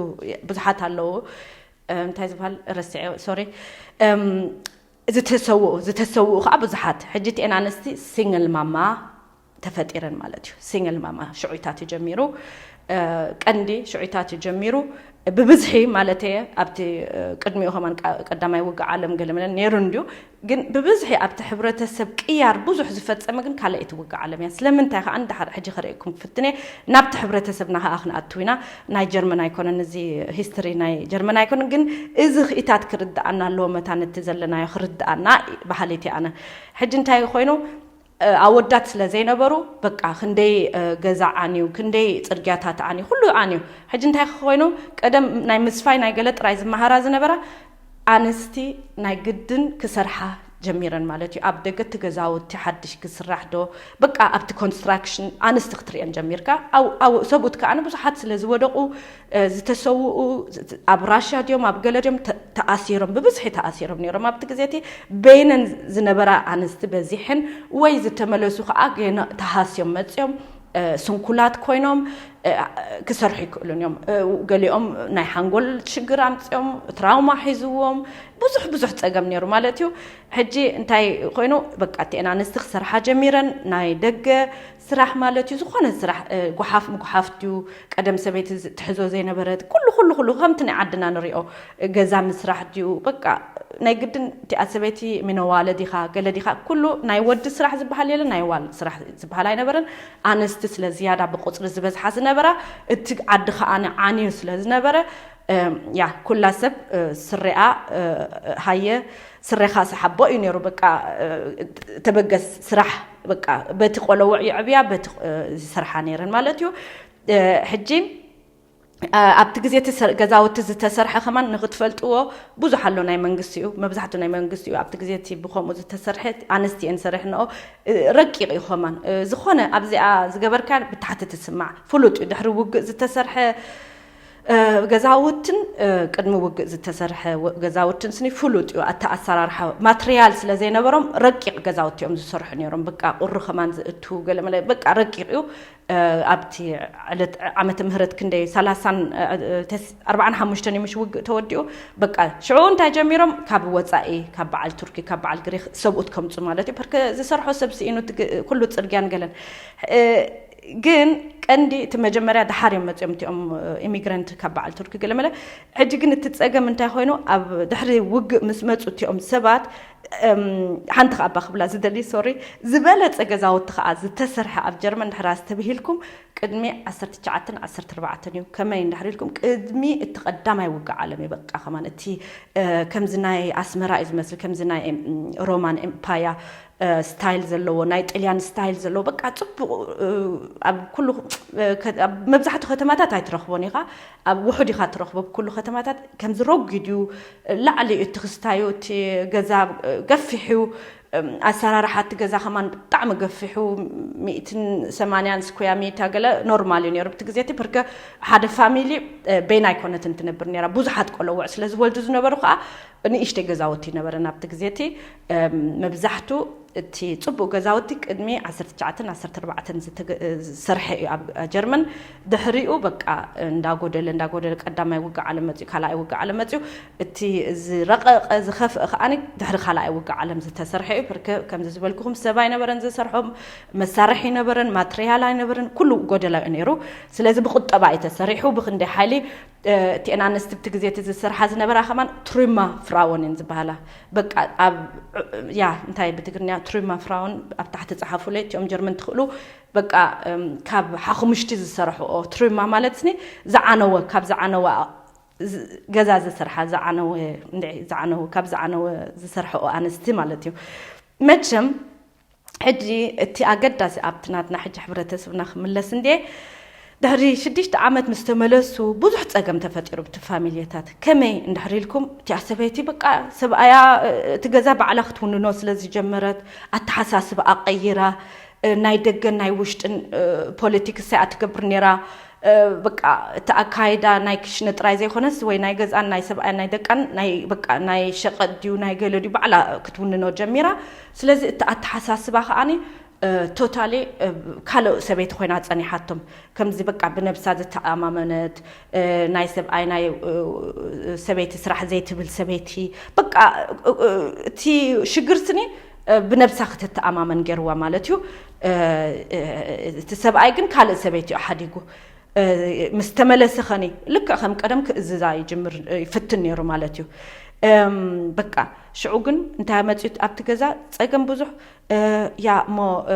ብዙሓት ኣለዉ። እንታይ ዝበሃል ረስዐ ሶሪ። ዝተሰውኡ ዝተሰውኡ ከዓ ብዙሓት ሕጂ እቲአን ኣንስቲ ሲንግል ማማ ተፈጢረን ማለት እዩ። ሲንግል ማማ ሽዑይታት ጀሚሩ ቀንዲ ሽዑይታት ጀሚሩ ብብዝሒ ማለት እየ። ኣብቲ ቅድሚኡ ከማን ቀዳማይ ውግእ ዓለም ገለመለን ነይሩ እንድዩ። ግን ብብዝሒ ኣብቲ ሕብረተሰብ ቅያር ብዙሕ ዝፈፀመ ግን ካልኣይቲ ውግእ ዓለም እያ። ስለምንታይ ከዓ ንድሓር ሕጂ ክርእየኩም ክፍትነ ናብቲ ሕብረተሰብና ከዓ ክንኣትው ኢና። ናይ ጀርመን ኣይኮነን እዚ ሂስትሪ ናይ ጀርመን ኣይኮነን። ግን እዚ ክኢታት ክርድኣና ኣለዎ። መታን እቲ ዘለናዮ ክርድኣና ባህሊት እየ ኣነ። ሕጂ እንታይ ኮይኑ ኣወዳት ስለ ዘይነበሩ በቃ ክንደይ ገዛ ዓንዩ ክንደይ ፅርግያታት ዓንዩ ኩሉ ዓንዩ። ሕጂ እንታይ ክኮይኑ ቀደም ናይ ምስፋይ ናይ ገለ ጥራይ ዝመሃራ ዝነበራ ኣንስቲ ናይ ግድን ክሰርሓ ጀሚረን ማለት እዩ። ኣብ ደገ እቲ ገዛውቲ ሓድሽ ክስራሕ ዶ በቃ ኣብቲ ኮንስትራክሽን ኣንስቲ ክትሪአን ጀሚርካ። ሰብኡት ከዓ ብዙሓት ስለ ዝወደቁ ዝተሰውኡ ኣብ ራሻ ድዮም ኣብ ገለ ድዮም ተኣሲሮም ብብዝሒ ተኣሲሮም ነይሮም ኣብቲ ግዜ እቲ። በይነን ዝነበራ ኣንስቲ በዚሕን ወይ ዝተመለሱ ከዓ ገና ተሃስዮም መፅዮም ስንኩላት ኮይኖም ክሰርሑ ይክእሉን እዮም። ገሊኦም ናይ ሓንጎል ሽግር ኣምፅኦም ትራውማ ሒዝዎም ብዙሕ ብዙሕ ፀገም ነይሩ ማለት እዩ። ሕጂ እንታይ ኮይኑ በቃ እቲአን ኣንስቲ ክሰርሓ ጀሚረን ናይ ደገ ስራሕ ማለት እዩ። ዝኾነ ስራሕ ጉሓፍ ምጉሓፍ ድዩ ቀደም ሰበይቲ ትሕዞ ዘይነበረት ኩሉ ኩሉ ኩሉ ከምቲ ናይ ዓድና ንሪኦ ገዛ ምስራሕ ድዩ በቃ ናይ ግድን እቲኣ ሰበይቲ ሚነዋለ ዲኻ ገለ ዲኻ ኩሉ ናይ ወዲ ስራሕ ዝበሃል የለ ናይ ዋል ስራሕ ዝበሃል ኣይነበረን። ኣንስቲ ስለ ዝያዳ ብቁፅሪ ዝበዝሓ ዝነበራ እቲ ዓዲ ከዓ ዓንዩ ስለ ዝነበረ ያ ኩላ ሰብ ስሪኣ ሃየ ስሬኻ ሰሓቦ እዩ ነይሩ። በቃ ተበገስ ስራሕ በቃ በቲ ቆለውዕ ይዕብያ በቲ ዝሰርሓ ነይረን ማለት እዩ። ሕጂ ኣብቲ ግዜ ገዛውቲ ዝተሰርሐ ከማን ንክትፈልጥዎ ብዙሕ ኣሎ። ናይ መንግስቲ እዩ መብዛሕቱ ናይ መንግስቲ እዩ። ኣብቲ ግዜ እቲ ብከምኡ ዝተሰርሐ ኣንስቲ እየን ሰሪሕንኦ ረቂቕ እዩ ከማን ዝኾነ ኣብዚኣ ዝገበርካ ብታሕቲ ትስማዕ ፍሉጥ እዩ። ድሕሪ ውግእ ዝተሰርሐ ገዛውትን ቅድሚ ውግእ ዝተሰርሐ ገዛውትን ስኒ ፍሉጥ እዩ። ኣተኣሰራርሓ ማትርያል ስለ ዘይነበሮም ረቂቕ ገዛውቲ እዮም ዝሰርሑ ነይሮም። በቃ ቁሪ ከማን ዝእቱ ገለመለ በቃ ረቂቕ እዩ። ኣብቲ ዕለት ዓመተ ምህረት ክንደይ ሰላሳን ኣርባዓን ሓሙሽተን እዩ ምሽ ውግእ ተወዲኡ። በቃ ሽዑ እንታይ ጀሚሮም ካብ ወፃኢ ካብ በዓል ቱርኪ ካብ በዓል ግሪክ ሰብኡት ከምፁ ማለት እዩ። ፐርከ ዝሰርሖ ሰብ ስኢኑ ኩሉ ፅርግያን ገለን ግን ቀንዲ እቲ መጀመርያ ድሓር እዮም መፅኦም እቲኦም ኢሚግራንት ካብ በዓል ቱርኪ ገለመለ። ሕጂ ግን እቲ ፀገም እንታይ ኮይኑ ኣብ ድሕሪ ውግእ ምስ መፁ እቲኦም ሰባት ሓንቲ ከኣባ ክብላ ዝደሊ ሶሪ ዝበለፀ ገዛውቲ ከዓ ዝተሰርሐ ኣብ ጀርመን ድሕራ ዝተብሂልኩም ቅድሚ ዓሰርተ ትሽዓተን ዓሰርተ ኣርባዕተን እዩ። ከመይ እንድሕር ኢልኩም፣ ቅድሚ እቲ ቀዳማይ ውግእ ዓለም እዩ። በቃ ከማን እቲ፣ እ፣ ከምዚ ናይ ኣስመራ እዩ ዝመስል፣ ከምዚ ናይ፣ እም፣ ሮማን ኤምፓያ፣ እ፣ ስታይል ዘለዎ፣ ናይ ጥልያን ስታይል ዘለዎ፣ በቃ ጽቡቕ፣ እ፣ ኣብ ኩሉ፣ እ፣ ከ-፣ ኣብ መብዛሕትኡ ከተማታት ኣይትረኽቦን ኢኻ። ኣብ ውሑድ ኢኻ ትረኽቦ። ኣብ ኩሉ ከተማታት ከምዚ ረጒድ እዩ፣ ላዕሊ እዩ እቲ ክስታዩ፣ እቲ ገዛ፣ እ፣ ገፊሕ እዩ። እም፣ ኣሰራርሓ እቲ ገዛ ከማን ብጣዕሚ ገፊሑ፣ ሚእትን ሰማንያን ስኩያ ሜታ ገለ ኖርማል እዩ ነይሩ። ኣብቲ ግዜ እቲ ብርከ ሓደ ፋሚሊ፣ እ፣ በይና ኣይኮነትን ትነብር ነይራ። ብዙሓት ቆለውዕ ስለ ዝወልዱ ዝነበሩ ከዓ ንእሽተይ ገዛውቲ ነበረን ኣብቲ ግዜ እቲ። እም፣ መብዛሕቱ እቲ ጽቡቕ ገዛውቲ ቅድሚ ዓሰርተ ትሽዓተን ዓሰርተ ኣርባዕተን ዝተገ-፣ ዝሰርሐ እዩ ኣብ ጀርመን። ድሕሪኡ በቃ እንዳጎደለ፣ እንዳጎደለ፣ ቀዳማይ ውግእ ዓለም መጺኡ፣ ካልኣይ ውግእ ዓለም መጺኡ፣ እቲ ዝረቐቐ ዝኸፍአ ከዓኒ ድሕሪ ካልኣይ ውግእ ዓለም ዝተሰርሐ እዩ። ብርከ-፣ ከምዚ ዝበልኩኹም ሰብ ኣይነበረን ዝሰርሖም፣ መሳርሒ ኣይነበረን፣ ማትርያል ኣይነበረን፣ ኩሉ ጎደላ እዩ ነይሩ። ስለዚ ብቁጠባ እዩ ተሰሪሑ። ብክንደይ ሓይሊ፣ እ፣ እቲአን ኣንስቲ ብቲ ግዜ እቲ ዝሰርሓ ዝነበራ ከማን ትሩማ ፍራውን እየን ዝበሃላ። በቃ ኣብ፣ ያ፣ እንታይ ብትግርኛ ትሩማ ፍራውን ኣብ ታሕቲ ጸሓፉለይ፣ እቲኦም ጀርመን ትኽእሉ። በቃ፣ እም፣ ካብ ሓኹምሽቲ ዝሰርሕኦ፣ ትሩማ ማለት ስኒ ዝዓነወ፣ ካብ ዝዓነወ ዝ-፣ ገዛ ዝሰርሓ፣ ዝዓነወ፣ እንድዒ፣ ዝዓነወ፣ ካብ ዝዓነወ ዝሰርሕኦ ኣንስቲ ማለት እዩ። መቸም ሕጂ እቲ ኣገዳሲ ኣብቲ ናትና ሕጂ ሕብረተሰብና ክምለስ እንድየ፣ ድሕሪ ሽዱሽተ ዓመት ምስ ተመለሱ ብዙሕ ጸገም ተፈጢሩ ብቲ ፋሚልየታት። ከመይ እንድሕር ኢልኩም፣ እቲኣ ሰበይቲ በቃ ሰብኣያ፣ እ፣ እቲ ገዛ ባዕላ ክትውንኖ ስለ ዝጀመረት፣ ኣተሓሳስባኣ ቀይራ፣ እ፣ ናይ ደገን ናይ ውሽጥን፣ እ፣ ፖለቲክስ እያ ትገብር ነይራ። እ፣ በቃ እቲ ኣካይዳ ናይ ክሽነ ጥራይ ዘይኮነስ ወይ ናይ ገዛን ናይ ሰብኣያን ናይ ደቃን ናይ በቃ ናይ ሸቐጥ ድዩ ናይ ገለ ድዩ ባዕላ ክትውንኖ ጀሚራ። ስለዚ እቲ ኣተሓሳስባ ከዓኒ፣ እ፣ ቶታሊ፣ እ፣ ካልእ ሰበይቲ ኮይና ጸኒሓቶም። ከምዚ በቃ ብነብሳ ዝተኣማመነት፣ እ፣ ናይ ሰብኣይ ናይ፣ እ፣ ሰበይቲ ስራሕ ዘይትብል ሰበይቲ። በቃ፣ እ፣ እ፣ እቲ ሽግር ስኒ፣ እ፣ ብነብሳ ክትተኣማመን ገይርዋ ማለት እዩ። እ፣ እ፣ እቲ ሰብኣይ ግን ካልእ ሰበይቲ እዩ ሓዲጉ። እ፣ ምስ ተመለሰ ኸኒ ልክዕ ከም ቀደም ክእዝዛ ይጅምር፣ እ፣ ይፍትን ነይሩ ማለት እዩ። እም፣ በቃ ሽዑ ግን እንታይ መፅዩ ኣብቲ ገዛ? ጸገም ብዙሕ፣ እ፣ ያ እሞ፣ እ፣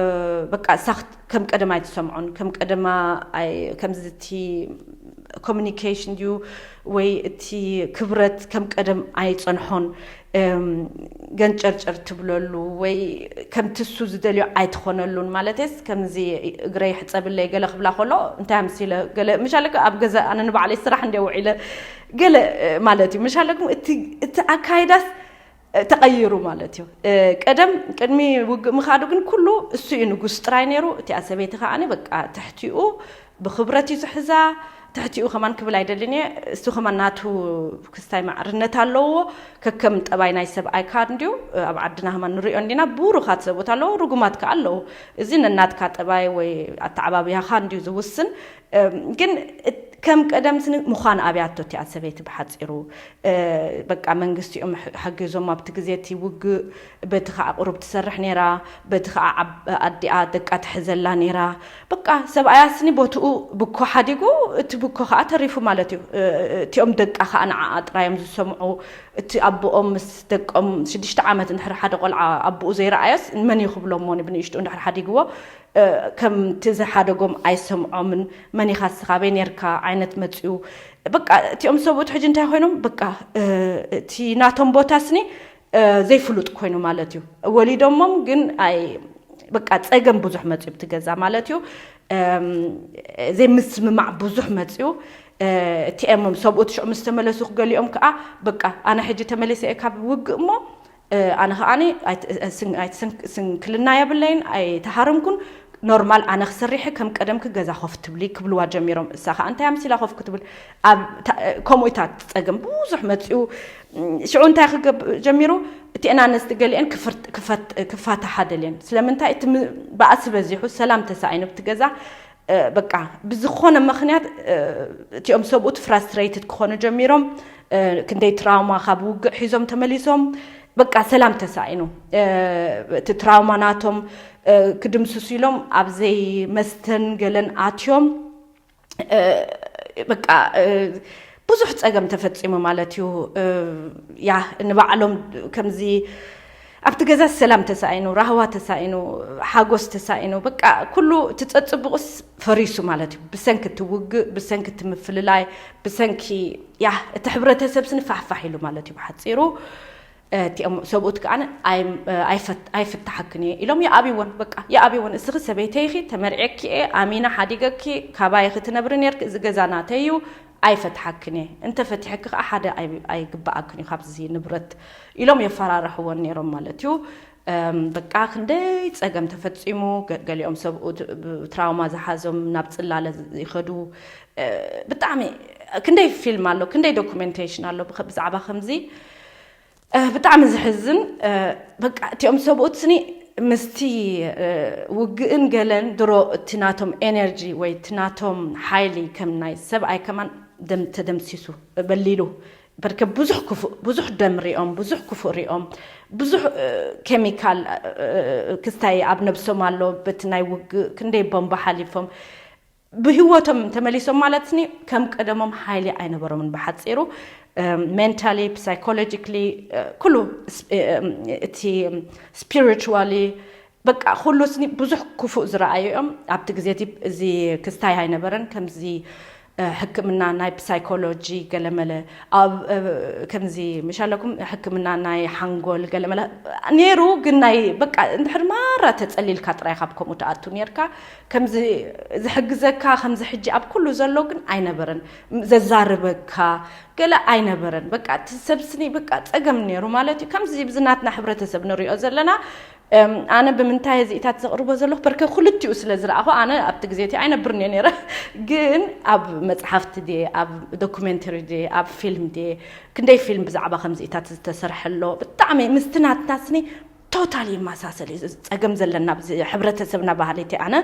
በቃ እሳ ክት-፣ ከም ቀደም ኣይትሰምዖን፣ ከም ቀደማ ኣይ-፣ ከምዚ እቲ ኮሚኒኬሽን ድዩ ወይ እቲ ክብረት ከም ቀደም ኣይጸንሖን። እም፣ ገንጨርጨር ትብለሉ ወይ ከምቲ እሱ ዝደልዮ ኣይትኾነሉን። ማለትስ ከምዚ እግረይ ሕጸብለይ ገለ ክብላ ከሎ እንታይ ኣምሲለ ገለ ምሻለከ ኣብ ገዛ ኣነ ንባዕለይ ስራሕ እንደ ውዒለ ገለ፣ እ፣ ማለት እዩ። ምሻለኩም እቲ፣ እቲ ኣካይዳስ፣ እ፣ ተቐይሩ ማለት እዩ። እ፣ ቀደም ቅድሚ ውግእ ምኻዱ ግን ኩሉ እሱ እዩ ንጉስ ጥራይ ነይሩ። እቲኣ ሰበይቲ ከዓኒ በቃ ትሕቲኡ ብኽብረት እዩ ዝሕዛ። ትሕቲኡ ከማን ክብል ኣይደልን እየ። እሱ ከማን ናቱ ክስታይ ማዕርነት ኣለዎ። ከከም ጠባይ ናይ ሰብኣይካ እንድዩ፣ ኣብ ዓድና ከማን ንሪኦ እንዲና። ብሩኻት ሰብኡት ኣለዉ፣ ርጉማት ከኣ ኣለዉ። እዚ ነናትካ ጠባይ ወይ ኣተዓባብያኻ እንድዩ ዝውስን። እም፣ ግን እት-፣ ከም ቀደም ስኒ ምዃን ኣብያቶ እቲኣ ሰበይቲ ብሓጺሩ። እ፣ በቃ መንግስቲ እዮም ሕ-፣ ሓጊዞም ኣብቲ ግዜ እቲ ውግእ። በቲ ኸዓ ቁሩብ ትሰርሕ ነይራ፣ በቲ ኸዓ ዓብ-፣ ኣዲኣ ደቃ ትሕዘላ ነይራ። በቃ ሰብኣያ ስኒ ቦትኡ ብኮ ሓዲጉ፣ እቲ ብኮ ኸዓ ተሪፉ ማለት እዩ። እ፣ እቲኦም ደቃ ኸዓ ንዓኣ ጥራይ እዮም ዝሰምዑ። እቲ ኣቦኦም ምስ ደቆም ሽዱሽተ ዓመት እንድሕር ሓደ ቆልዓ ኣቦኡ ዘይረኣዮስ መን እዩ ክብሎሞ ንብንእሽትኡ እንድሕር ሓዲግዎ፣ እ፣ ከምቲ ዝሓደጎም ኣይሰምዖምን። መን ኢኻ እስኻ፣ ኣበይ ነርካ ዓይነት መጽዩ። በቃ እቲኦም ሰብኡት ሕጂ እንታይ ኮይኖም? በቃ፣ እ፣ እቲ ናቶም ቦታ ስኒ፣ እ፣ ዘይፍሉጥ ኮይኑ ማለት እዩ። ወሊዶሞም ግን ኣይ-፣ በቃ ጸገም ብዙሕ መጽዩ ኣብቲ ገዛ ማለት እዩ። እም፣ ዘይምስምማዕ ብዙሕ መጽዩ። እ፣ እቲኦም ሰብኡት ሽዑ ምስ ተመለሱ፣ ገሊኦም ከኣ በቃ ኣነ ሕጂ ተመሊሰ እየ ካብ ውግእ እሞ፣ እ፣ ኣነ ከኣ ኣይ-፣ ኣይት-፣ ስን-፣ ስንክልና የብለይን፣ ኣይተሃረምኩን፣ ኖርማል ኣነ ክሰሪሐ ከም ቀደምኪ ገዛ ኮፍ ትብሊ ክብልዋ ጀሚሮም። እሳ ከኣ እንታይ ኣምሲላ ኮፍ ክትብል? ኣብ ታ-፣ ከምኡ ኢታ ጸገም ብዙሕ መጽዩ። ሽዑ እንታይ ክገብ-፣ ጀሚሩ? እቲአን ኣንስቲ ገሊአን ክፍርት-፣ ክፈት-፣ ክፋታሓ ደልየን። ስለምንታይ? እቲ ም-፣ ባእሲ በዚሑ፣ ሰላም ተሳኢኑ ኣብቲ ገዛ። እ፣ በቃ ብዝኾነ ምኽንያት፣ እ፣ እቲኦም ሰብኡት ፍራስትሬትድ ክኾኑ ጀሚሮም። እ፣ ክንደይ ትራውማ ካብ ውግእ ሒዞም ተመሊሶም። በቃ ሰላም ተሳኢኑ። እ፣ እቲ ትራውማ ናቶም፣ እ፣ ክድምስሱ ኢሎም ኣብ ዘይመስተን ገለን ኣትዮም። እ፣ በቃ፣ እ፣ ብዙሕ ጸገም ተፈጺሙ ማለት እዩ። እ፣ ያ ንባዕሎም ከምዚ ኣብቲ ገዛ ሰላም ተሳኢኑ፣ ራህዋ ተሳኢኑ፣ ሓጎስ ተሳኢኑ፣ በቃ ኩሉ እቲ ጸጽቡቑስ ፈሪሱ ማለት እዩ። ብሰንኪ እቲ ውግእ፣ ብሰንኪ እቲ ምፍልላይ፣ ብሰንኪ ያ እቲ ሕብረተሰብ ስኒ ፋሕፋሕ ኢሉ ማለት እዩ ብሓጺሩ። እቲኦም ሰብኡት ከኣ ኣይፈታሓክን እየ ኢሎም ይኣብይወን። በቃ ይኣብይወን። እስኺ ሰበይተይ ኢኺ፣ ተመርዕየኪ እየ፣ ኣሚነ ሓዲገኪ፣ ካባይ ኢኺ ትነብሪ ነርኪ፣ እዚ ገዛ ናተይ እዩ፣ ኣይፈትሓክን እየ፣ እንተፈቲሐኪ ከዓ ሓደ ኣይግበኣክን እዩ ካብዚ ንብረት ኢሎም የፈራርሕወን ነይሮም ማለት እዩ። በቃ ክንደይ ፀገም ተፈፂሙ። ገሊኦም ሰብኡት ትራውማ ዝሓዞም ናብ ፅላለ ይኸዱ። ብጣዕሚ ክንደይ ፊልም ኣሎ፣ ክንደይ ዶኩሜንቴሽን ኣሎ ብዛዕባ ከምዚ። ብጣዕሚ ዝሕዝን። በቃ እቲኦም ሰብኡት ስኒ ምስቲ ውግእን ገለን ድሮ እቲ ናቶም ኤነርጂ ወይ እቲ ናቶም ሓይሊ ከም ናይ ሰብኣይ ከማን ተደምሲሱ በሊሉ። በርከ ብዙሕ ክፉእ ብዙሕ ደም ሪኦም፣ ብዙሕ ክፉእ ሪኦም፣ ብዙሕ ኬሚካል ክስታይ ኣብ ነብሶም ኣሎ። በቲ ናይ ውግእ ክንደይ ቦምባ ሓሊፎም ብህይወቶም ተመሊሶም ማለት ኒ ከም ቀደሞም ሓይሊ ኣይነበሮምን። ብሓፂሩ mentally, psychologically ኩሉ እቲ spiritually በቃ ኩሉ ስኒ ብዙሕ ክፉእ ዝረኣዩ እዮም። ኣብቲ ግዜ እቲ እዚ ክስታይ ኣይነበረን። ከምዚ ሕክምና ናይ ፕሳይኮሎጂ ገለመለ ኣብ ከምዚ ምሻለኩም ሕክምና ናይ ሓንጎል ገለመለ ነይሩ። ግን ናይ በቃ እንድሕር ማራ ተጸሊልካ ጥራይ ካብ ከምኡ ትኣቱ ነርካ። ከምዚ ዝሕግዘካ ከምዚ ሕጂ ኣብ ኩሉ ዘሎ ግን ኣይነበረን። ዘዛርበካ ገለ ኣይነበረን። በቃ እቲ ሰብ ስኒ በቃ ጸገም ነይሩ ማለት እዩ። ከምዚ ብዝናትና ሕብረተሰብ ንሪኦ ዘለና ኣነ ብምንታይ እዚኢታት ዘቕርቦ ዘለኹ በርከ ክልቲኡ ስለ ዝረኣኹ ኣነ ኣብቲ ግዜ እቲ ኣይነብርን እየ ነይረ። ግን ኣብ መፅሓፍቲ ድየ ኣብ ዶኩሜንተሪ ድየ ኣብ ፊልም ድየ ክንደይ ፊልም ብዛዕባ ከምዚኢታት ዝተሰርሐ ኣሎ። ብጣዕሚ ምስቲ ናትና ስኒ ቶታል ይመሳሰል እዩ። ጸገም ዘለና ኣብዚ ሕብረተሰብና ባህሊ እቲ ኣነ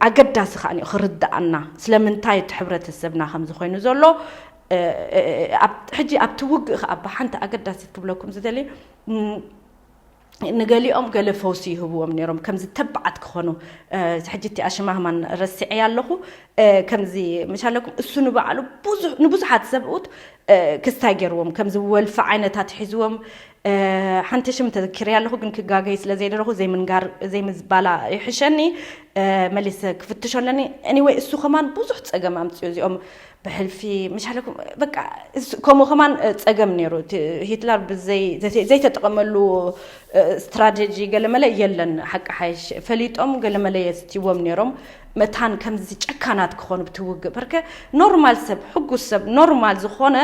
ኣገዳሲ ከዓ ክርዳኣና ስለምንታይ እቲ ሕብረተሰብና ከምዚ ኮይኑ ዘሎ። ሕጂ ኣብቲ ውግእ ከዓ ብሓንቲ ኣገዳሲት ክብለኩም ዝደሊ ንገሊኦም ገለ ፈውሲ ይህብዎም ነይሮም ከምዚ ተባዓት ክኾኑ። ሕጂ እቲኣ ሽማ ህማን ረሲዐያ ኣለኹ። ከምዚ ምሻለኩም እሱ ንባዕሉ ንብዙሓት ሰብኡት ክስታይ ገይርዎም ከምዚ ወልፊ ዓይነታት ሒዝዎም። ሓንቲ ሽም ተዘኪረ ኣለኹ ግን ክጋገይ ስለ ዘይደለኹ ዘይምንጋር ዘይምዝባላ ይሕሸኒ። መሊሰ ክፍትሾ ኣለኒ። Anyway እሱ ከማን ብዙሕ ጸገም ኣምፅኡ እዚኦም ብሕልፊ ምሻለኩም በቃ ከምኡ ከማን ጸገም ነይሩ። ሂትለር ብዘይ ዘይተጠቐመሉ ስትራቴጂ ገለመለ የለን። ሓቂ ሓይሽ ፈሊጦም ገለመለ የስትይዎም ነይሮም። መታን ከምዚ ጨካናት ክኾኑ ብትውግእ በርከ ኖርማል ሰብ ሕጉስ ሰብ ኖርማል ዝኾነ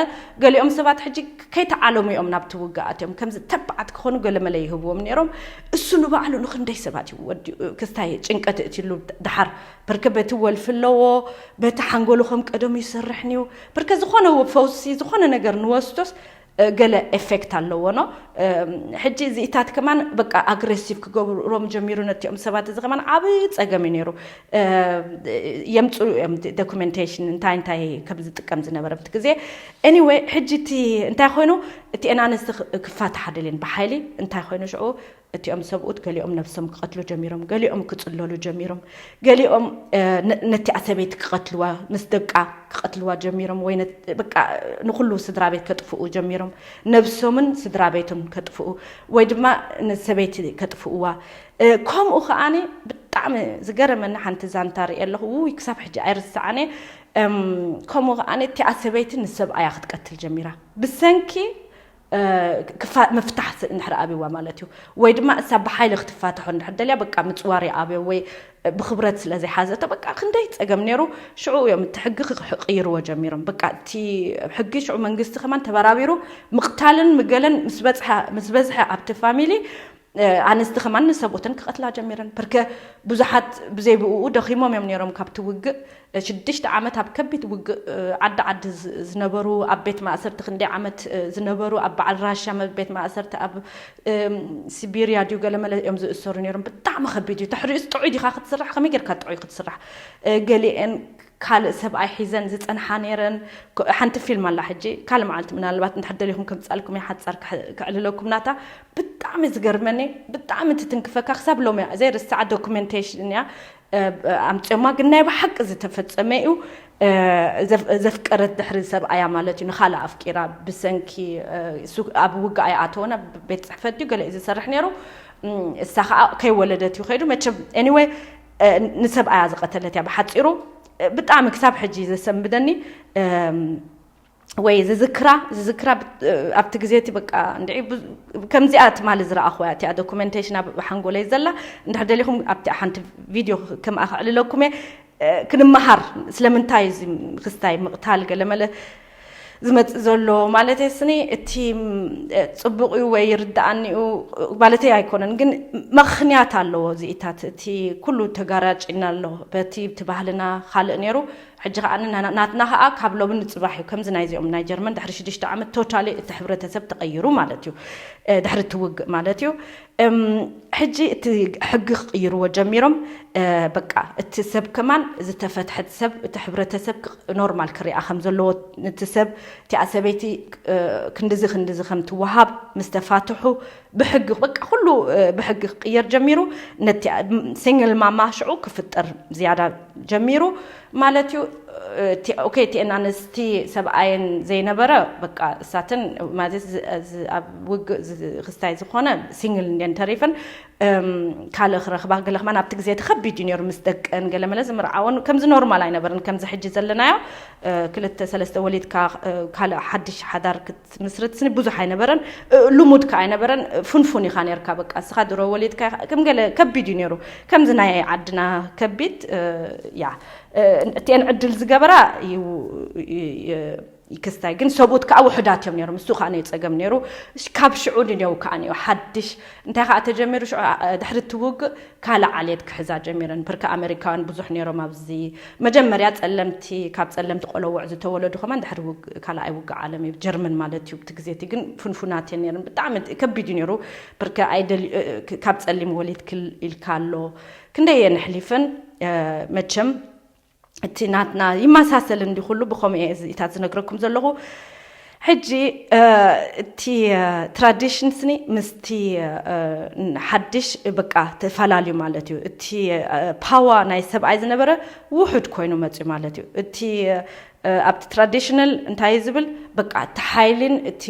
ገሊኦም ሰባት ሕጂ ከይተዓለሙ እዮም ናብቲ ውግኣት እዮም ከምዚ ተባዓት ክኾኑ ገለመለ ይህብዎም ነይሮም። እሱ ንባዕሉ ንክንደይ ሰባት እዩ ወዲኡ ክስታይ ጭንቀት እትሉ ድሓር በርከ በቲ ወልፊ ኣለዎ በቲ ሓንጎሉ ከም ቀደሙ ይሰርሕን እዩ። በርከ ዝኾነ ፈውሲ ዝኾነ ነገር ንወስዶስ ገለ ኤፌክት ኣለዎ ኖ። ሕጂ እዚኢታት ከማን በቃ ኣግሬሲቭ ክገብሮም ጀሚሩ ነቲኦም ሰባት እዚ ከማን ዓብ ጸገም እዩ ነይሩ። የምፅኡ እዮም ዶኩሜንቴሽን እንታይ እንታይ ከም ዝጥቀም ዝነበረ ብቲ ግዜ። Anyway ሕጂ እቲ እንታይ ኮይኑ እቲ ኤናንስቲ ክፋታሓ ደልየን ብሓይሊ እንታይ ኮይኑ ሽዑ እቲኦም ሰብኡት ገሊኦም ነብሶም ክቐትሉ ጀሚሮም፣ ገሊኦም ክጽለሉ ጀሚሮም፣ ገሊኦም ነቲኣ ሰበይቲ ክቐትልዋ ምስ ደቃ ክቐትልዋ ጀሚሮም ወይ በቃ ንኩሉ ስድራ ቤት ከጥፍኡ ጀሚሮም። ነብሶምን ስድራ ቤቱን ከጥፍኡ ወይ ድማ ንሰበይቲ ከጥፍእዋ። ከምኡ ከዓኒ ብጣዕሚ ዝገረመኒ ሓንቲ ዛንታ ርኢ ኣለኹ ውይ ክሳብ ሕጂ ኣይርስዓነ። ከምኡ ከዓኒ እቲኣ ሰበይቲ ንሰብኣያ ክትቀትል ጀሚራ ብሰንኪ ምፍታሕ እንድሕር ኣብዋ ማለት እዩ። ወይ ድማ እሳ ብሓይሊ ክትፋትሖ እንድሕር ደልያ በቃ ምፅዋር ይኣብዮ ወይ ብክብረት ስለ ዘይሓዘቶ በቃ ክንደይ ፀገም ነይሩ። ሽዑ እዮም እቲ ሕጊ ክቕይርዎ ጀሚሮም። በቃ እቲ ሕጊ ሽዑ መንግስቲ ከማን ተበራቢሩ ምቕታልን ምገለን ምስ በዝሐ ኣብቲ ፋሚሊ ኣንስቲ ከማን ንሰብኡተን ክቐትላ ጀሚረን። በርከ ብዙሓት ብዘይ ብኡ ደኺሞም እዮም ነይሮም ካብቲ ውግእ። ሽዱሽተ ዓመት ኣብ ከቢድ ውግእ ዓዲ ዓዲ ዝነበሩ ኣብ ቤት ማእሰርቲ ክንደይ ዓመት ዝነበሩ ኣብ በዓል ራሻ ቤት ማእሰርቲ ኣብ ሲቢርያ ድዩ ገለመለ እዮም ዝእሰሩ ነይሮም። ብጣዕሚ ከቢድ እዩ። ተሕሪኡስ ጥዑይ ዲኻ ክትስራሕ ከመይ ጌርካ ጥዑይ ክትስራሕ? ገሊአን ካልእ ሰብኣይ ሒዘን ዝጸንሓ ነይረን። ሓንቲ ፊልም ኣላ ሕጂ ካልእ መዓልቲ ምናልባት እንድሕር ደሊኹም ከምጻልኩም እየ ሓጻር ክዕልለኩም ናታ። ብጣዕሚ ዝገርመኒ ብጣዕሚ ትትንክፈካ ክሳብ ሎሚ እያ ዘይርስዓ ዶኩሜንቴሽን እያ። ኣምፅኦማ። ግን ናይ ብሓቂ ዝተፈፀመ እዩ። ዘፍቀረት ድሕሪ ሰብኣያ ማለት እዩ፣ ንኻልእ ኣፍቂራ ብሰንኪ፣ ኣብ ውግእ ኣይኣተወና፣ ቤት ፅሕፈት ድዩ ገለ እዩ ዝሰርሕ ነይሩ። እሳ ከዓ ከይወለደት እዩ ከይዱ። መቸም anyway፣ ንሰብኣያ ዝቐተለት እያ ብሓፂሩ። ብጣዕሚ ክሳብ ሕጂ ዘሰንብደኒ። ወይ ዝዝክራ ዝዝክራ ኣብቲ ግዜ እቲ በቃ እንድዒ፣ ከምዚኣ ትማሊ ዝረኣኹ እያ እቲኣ ዶኩመንቴሽን ኣብ ሓንጎለይ ዘላ። እንድሕር ደሊኹም ኣብቲ ሓንቲ ቪድዮ ከምኣ ክዕልለኩም እየ። ክንመሃር ስለምንታይ እዚ ክስታይ ምቕታል ገለመለ ዝመፅእ ዘሎ ማለት እየ። ስኒ እቲ ፅቡቕ እዩ ወይ ይርድኣኒ እዩ ማለተይ ኣይኮነን፣ ግን ምኽንያት ኣለዎ። እዚኢታት እቲ ኩሉ ተጋራጭና ኣሎ በቲ እቲ ባህልና ካልእ ነይሩ። ሕጂ ከዓ ናትና ከዓ ካብ ሎሚ ንፅባሕ እዩ ከምዚ ናይዚኦም ናይ ጀርመን ድሕሪ ሽዱሽተ ዓመት ቶታሊ እቲ ሕብረተሰብ ተቐይሩ ማለት እዩ። ድሕሪ እቲ ውግእ ማለት እዩ። ሕጂ እቲ ሕጊ ክቕይርዎ ጀሚሮም። በቃ እቲ ሰብ ከማን ዝተፈትሐት ሰብ እቲ ሕብረተሰብ ኖርማል ክሪኣ ከም ዘለዎ፣ እቲ ሰብ እቲኣ ሰበይቲ ክንድዚ ክንድዚ ከም ትወሃብ ምስ ተፋትሑ ብሕጊ በቃ ኩሉ ብሕጊ ክቕየር ጀሚሩ። ነቲ ሲንግል ማማ ሽዑ ክፍጠር ዝያዳ ጀሚሩ ማለት እዩ። ኦኬ፣ እቲአን ኣንስቲ ሰብኣየን ዘይነበረ በቃ እሳትን ማለት ኣብ ውግእ ክስታይ ዝኾነ ሲንግል እንዲን ተሪፈን ካልእ ክረኽባ ገለ ከማን ኣብቲ ግዜ እቲ ከቢድ እዩ ነይሩ። ምስ ደቀን ገለ መለ ዝምርዓወን ከምዚ ኖርማል ኣይነበረን ከምዚ ሕጂ ዘለናዮ። ክልተ ሰለስተ ወሊድካ ካልእ ሓድሽ ሓዳር ክትምስርት ስኒ ብዙሕ ኣይነበረን። ልሙድ ከ ኣይነበረን። ፍንፉን ኢኻ ነርካ በቃ እስኻ ድሮ ወሊድካ ኢኻ፣ ከም ገለ ከቢድ እዩ ነይሩ። ከምዚ ናይ ዓድና ከቢድ ያ እቲአን ዕድል ዝገበራ እዩ ክስታይ ግን ሰብኡት ከዓ ውሑዳት እዮም ነይሮም። እሱ ከዓ ነዩ ፀገም ነይሩ። ካብ ሽዑ ንደው ከዓ ነዩ ሓድሽ እንታይ ከዓ ተጀሚሩ ሽዑ ድሕሪ እቲ ውግእ ካልእ ዓሌት ክሕዛ ጀሚረን። ብርካ ኣመሪካውያን ብዙሕ ነይሮም ኣብዚ መጀመርያ ፀለምቲ፣ ካብ ፀለምቲ ቆለውዕ ዝተወለዱ ከማን ድሕሪ ውግ ካልኣይ ውግእ ዓለም እዩ ጀርመን ማለት እዩ። እቲ ግዜ እቲ ግን ፍንፉናት እየን ነይረን። ብጣዕሚ ከቢድ እዩ ነይሩ። ብርካ ኣይደል ካብ ፀሊም ወሊድ ክል ኢልካ ኣሎ ክንደይ እየን ኣሕሊፈን። መቸም እቲ ናትና ይመሳሰል እንዲ ኩሉ ብኸምኡ እየ እዚኢታት ዝነግረኩም ዘለኹ። ሕጂ እቲ ትራዲሽን ስኒ ምስቲ ሓድሽ በቃ ተፈላለዩ ማለት እዩ። እቲ ፓዋ ናይ ሰብኣይ ዝነበረ ውሑድ ኮይኑ መፅዩ ማለት እዩ። እቲ ኣብቲ ትራዲሽናል እንታይ ዝብል በቃ እቲ ሓይሊን እቲ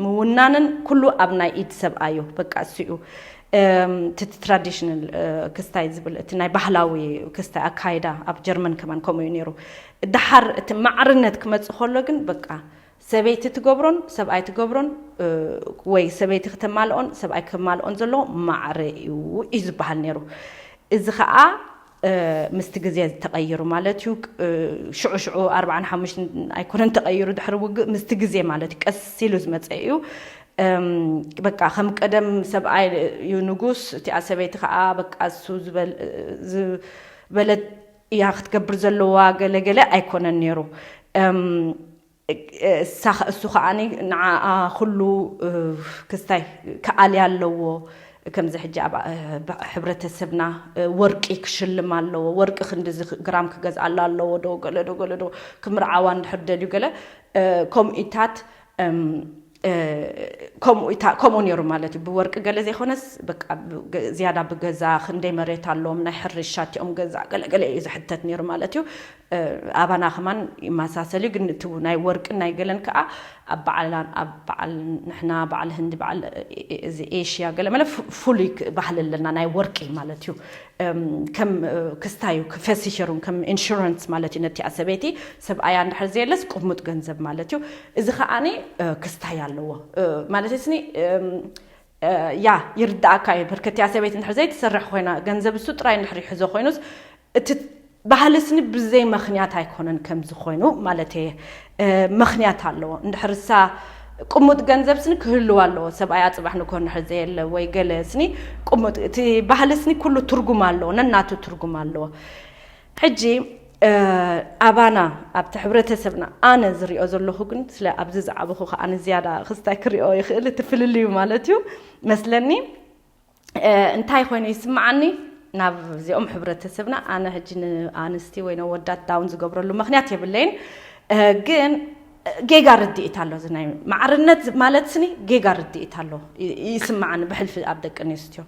ምውናንን ኩሉ ኣብ ናይ ኢድ ሰብኣዩ በቃ እሱ እዩ። እቲ ትራዲሽናል ክስታይ ዝብል እቲ ናይ ባህላዊ ክስታይ ኣካይዳ ኣብ ጀርመን ከማን ከምኡ እዩ ነይሩ። ድሓር እቲ ማዕርነት ክመፅእ ከሎ ግን በቃ ሰበይቲ ትገብሮን ሰብኣይ ትገብሮን ወይ ሰበይቲ ክተማልኦን ሰብኣይ ክማልኦን ዘለዎ ማዕረ እዩ እዩ ዝበሃል ነይሩ። እዚ ከዓ ምስቲ ግዜ ተቐይሩ ማለት እዩ። ሽዑ ሽዑ ኣርባዓን ሓሙሽተን ኣይኮነን ተቐይሩ ድሕሪ ውግእ ምስቲ ግዜ ማለት እዩ ቀስ ኢሉ ዝመፀ እዩ። በቃ ከም ቀደም ሰብኣይ እዩ ንጉስ፣ እቲኣ ሰበይቲ ከዓ በቃ እሱ ዝበለት እያ ክትገብር ዘለዋ ገለገለ ኣይኮነን ነይሩ። እሱ ከዓ ንዓ ኩሉ ክስታይ ክኣልያ ኣለዎ። ከምዚ ሕጂ ኣብ ሕብረተሰብና ወርቂ ክሽልም ኣለዎ፣ ወርቂ ክንዲ ግራም ክገዝኣላ ኣለዎ ዶ ገለ ዶ ገለ ዶ ክምርዓዋ እንድሕር ደልዩ ገለ ከምኡኢታት ከምኡ ነይሩ ማለት እዩ። ብወርቂ ገለ ዘይኮነስ ዝያዳ ብገዛ ክንደይ መሬት ኣለዎም ናይ ሕርሻ እቲኦም ገዛ ገለገለ እዩ ዝሕተት ነይሩ ማለት እዩ። ኣባና ከማን ይመሳሰል እዩ፣ ግን እቲ ናይ ወርቅን ናይ ገለን ከዓ ኣብ በዓል ንሕና በዓል ህንዲ በዓል እዚ ኤሽያ ገለ መለ ፍሉይ ባህሊ ኣለና ናይ ወርቂ ማለት እዩ። ከም ክስታዩ ክፈሲሸሩን ከም ኢንሹራንስ ማለት እዩ። ነቲኣ ሰበይቲ ሰብኣያ እንድሕር ዘየለስ ቅሙጥ ገንዘብ ማለት እዩ። እዚ ከዓኒ ክስታይ ኣለዎ ማለት ስኒ ያ ይርዳእካ እዩ። ብርከትያ ሰበይቲ እንድሕር ዘይትሰርሕ ኮይና ገንዘብ እሱ ጥራይ እንድሕር ይሕዞ ኮይኑስ እቲ ባህሊ ስኒ ብዘይ ምኽንያት ኣይኮነን ከምዚ ኮይኑ ማለት እየ። ምኽንያት ኣለዎ። እንድሕር እሳ ቅሙጥ ገንዘብ ስኒ ክህልው ኣለዎ። ሰብኣያ ፅባሕ ንግሆ እንድሕር ዘየለ ወይ ገለ ስኒ ቅሙጥ እቲ ባህሊ ስኒ ኩሉ ትርጉም ኣለዎ፣ ነናቱ ትርጉም ኣለዎ። ሕጂ ኣባና ኣብቲ ሕብረተሰብና ኣነ ዝሪኦ ዘለኹ ግን ስለ ኣብዚ ዝዓበኹ ከኣ ዝያዳ ክስታይ ክሪኦ ይኽእል እቲ ፍልልዩ ማለት እዩ መስለኒ። እንታይ ኮይኑ ይስምዓኒ ናብ እዚኦም ሕብረተሰብና ኣነ ሕጂ ንኣንስቲ ወይ ነወዳት ዳውን ዝገብረሉ ምኽንያት የብለይን። ግን ጌጋ ርድኢት ኣሎ። እዚ ናይ ማዕርነት ማለት ስኒ ጌጋ ርድኢት ኣሎ ይስምዓኒ ብሕልፊ ኣብ ደቂ ኣንስትዮ።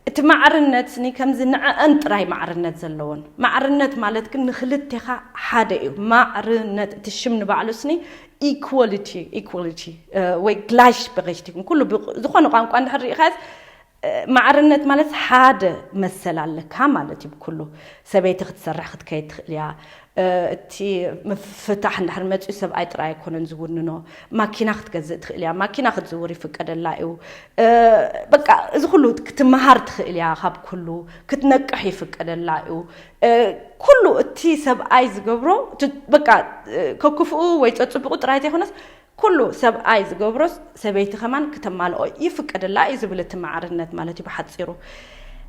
እቲ ማዕርነት ስኒ ከምዚ ንዕአን ጥራይ ማዕርነት ዘለዎን። ማዕርነት ማለት ግን ንክልቴኻ ሓደ እዩ። ማዕርነት፣ እቲ ሽም ንባዕሉ ስኒ ኢኳሊቲ፣ ኢኳሊቲ፣ እ፣ ወይ ግላሽ በገሽቲ፣ ኩሉ ብ-፣ ዝኾነ ቋንቋ እንድሕር ርኢኻስ፣ እ፣ ማዕርነት ማለት ሓደ መሰል ኣለካ ማለት እዩ። ብኩሉ ሰበይቲ ክትሰርሕ ክትከይድ ትኽእል እያ። እ፣ እቲ ምፍታሕ እንድሕር መፅኡ ሰብኣይ ጥራይ ኣይኮነን ዝውንኖ። ማኪና ክትገዝእ ትኽእል እያ። ማኪና ክትዝውር ይፍቀደላ እዩ። እ፣ በቃ እዚ ኩሉ ክትመሃር ትኽእል እያ። ካብ ኩሉ ክትነቅሕ ይፍቀደላ እዩ። እ፣ ኩሉ እቲ ሰብኣይ ዝገብሮ፣ እቲ በቃ፣ እ፣ ከክፍኡ ወይ ጸጽብቑ ጥራይ ዘይኮነስ፣ ኩሉ ሰብኣይ ዝገብሮስ ሰበይቲ ከማን ክተማልኦ ይፍቀደላ እዩ ዝብል እቲ ማዕርነት ማለት እዩ ብሓጺሩ።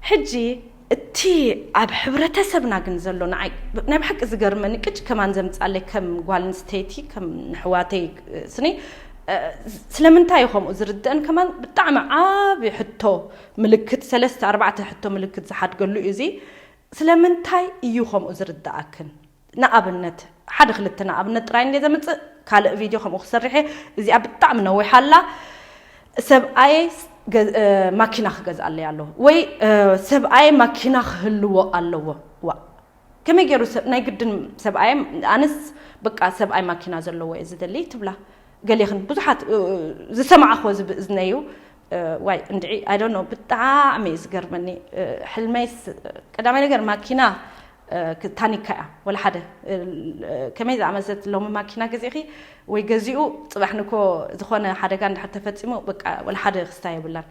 ሕጂ እቲ ኣብ ሕብረተሰብና ግን ዘሎ ንዓይ ናይ ብሓቂ ዝገርመኒ ቅጭ ከማን ዘምጻለይ ከም ጓል ኣንስተይቲ፣ ከም ንሕዋተይ ስኒ፣ እ፣ ስለምንታይ እዩ ከምኡ ዝርደአን ከማን ብጣዕሚ ዓቢ ሕቶ ምልክት፣ ሰለስተ ኣርባዕተ ሕቶ ምልክት ዝሓድገሉ እዩ እዚ። ስለምንታይ እዩ ከምኡ ዝርደኣክን? ንኣብነት፣ ሓደ ክልተ ንኣብነት ጥራይ እንደ ዘምጽእ፣ ካልእ ቪድዮ ከምኡ ክሰርሕ እየ። እዚኣ ብጣዕሚ ነዊሓ ኣላ። ሰብኣየ ገ-፣ እ፣ ማኪና ክገዝኣለይ ኣለዎ ወይ፣ እ፣ ሰብኣየ ማኪና ክህልዎ ኣለዎ። ዋ፣ ከመይ ገይሩ ሰብ፣ ናይ ግድን ሰብኣየ፣ ኣነስ በቃ ሰብኣይ ማኪና ዘለዎ እየ ዝደሊ ትብላ። ገሌኽን ብዙሓት፣ እ፣ ዝሰማዕኽዎ ዝብ-፣ እዝነዩ፣ እ፣ ዋይ እንድዒ፣ I don't know፣ ብጣዕሚ እዩ ዝገርመኒ። እ፣ ሕልመይስ ቀዳማይ ነገር ማኪና፣ እ፣ ክ-፣ ታኒካ እያ። ወላ ሓደ፣ እ፣ ከመይ ዝኣመሰት ሎሚ ማኪና ገዚእኺ ወይ ገዚኡ፣ ጽባሕ ንኮ ዝኾነ ሓደጋ እንድሕር ተፈጺሙ፣ በቃ ወላ ሓደ ክስታይ የብላን።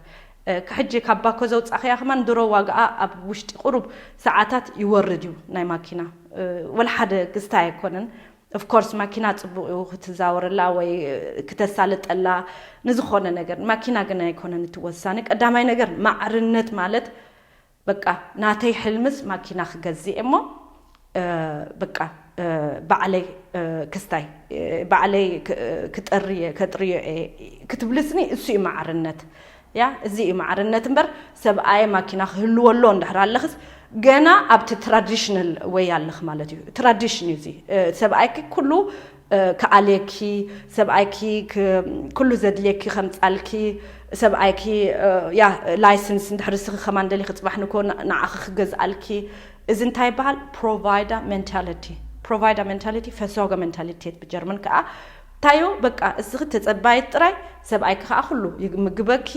እ፣ ክሕጂ ካብ ባኮ ዘውጻእኽያ ከማን ድሮ ዋጋኣ ኣብ ውሽጢ ቁሩብ ሰዓታት ይወርድ እዩ ናይ ማኪና። እ፣ ወላ ሓደ ክስታይ ኣይኮነን። ኦፍ ኮርስ ማኪና ጽቡቕ እዩ ክትዛወረላ ወይ፣ እ፣ ክተሳልጠላ ንዝኾነ ነገር። ማኪና ግን ኣይኮነን እቲ ወሳኒ። ቀዳማይ ነገር ማዕርነት ማለት በቃ ናተይ ሕልምስ ማኪና ክገዝእ እሞ፣ እ፣ በቃ፣ እ፣ ባዕለይ፣ እ፣ ክስታይ፣ እ፣ ባዕለይ ክ-፣ ክጠርየ-፣ ከጥርዮ እየ ክትብልስኒ እሱ እዩ ማዕርነት። ያ፣ እዚ እዩ ማዕርነት እምበር ሰብኣየ ማኪና ክህልዎ ኣሎ እንድሕር ኣለኽስ ገና ኣብቲ ትራዲሽናል ወይ ኣለኽ ማለት እዩ። ትራዲሽን እዩ እዚ። እ፣ ሰብኣይኪ ኩሉ፣ እ፣ ክኣልየኪ፣ ሰብኣይኪ ክ-፣ ኩሉ ዘድልየኪ ከምጻልኪ፣ ሰብኣይኪ፣ እ፣ ያ፣ ላይሰንስ እንድሕር እስኺ ከማን ደሊኺ ጽባሕ ንኮ ን-፣ ንዓኺ ክገዝኣልኪ። እዚ እንታይ ይበሃል? ፕሮቫይዳ ሜንታሊቲ። ፕሮቫይዳ ሜንታሊቲ፣ ፈሶገ ሜንታሊቴት ብጀርመን ከኣ። ታዩ በቃ እስኺ ተጸባይት ጥራይ፣ ሰብኣይኪ ከኣ ኩሉ ይምግበኪ፣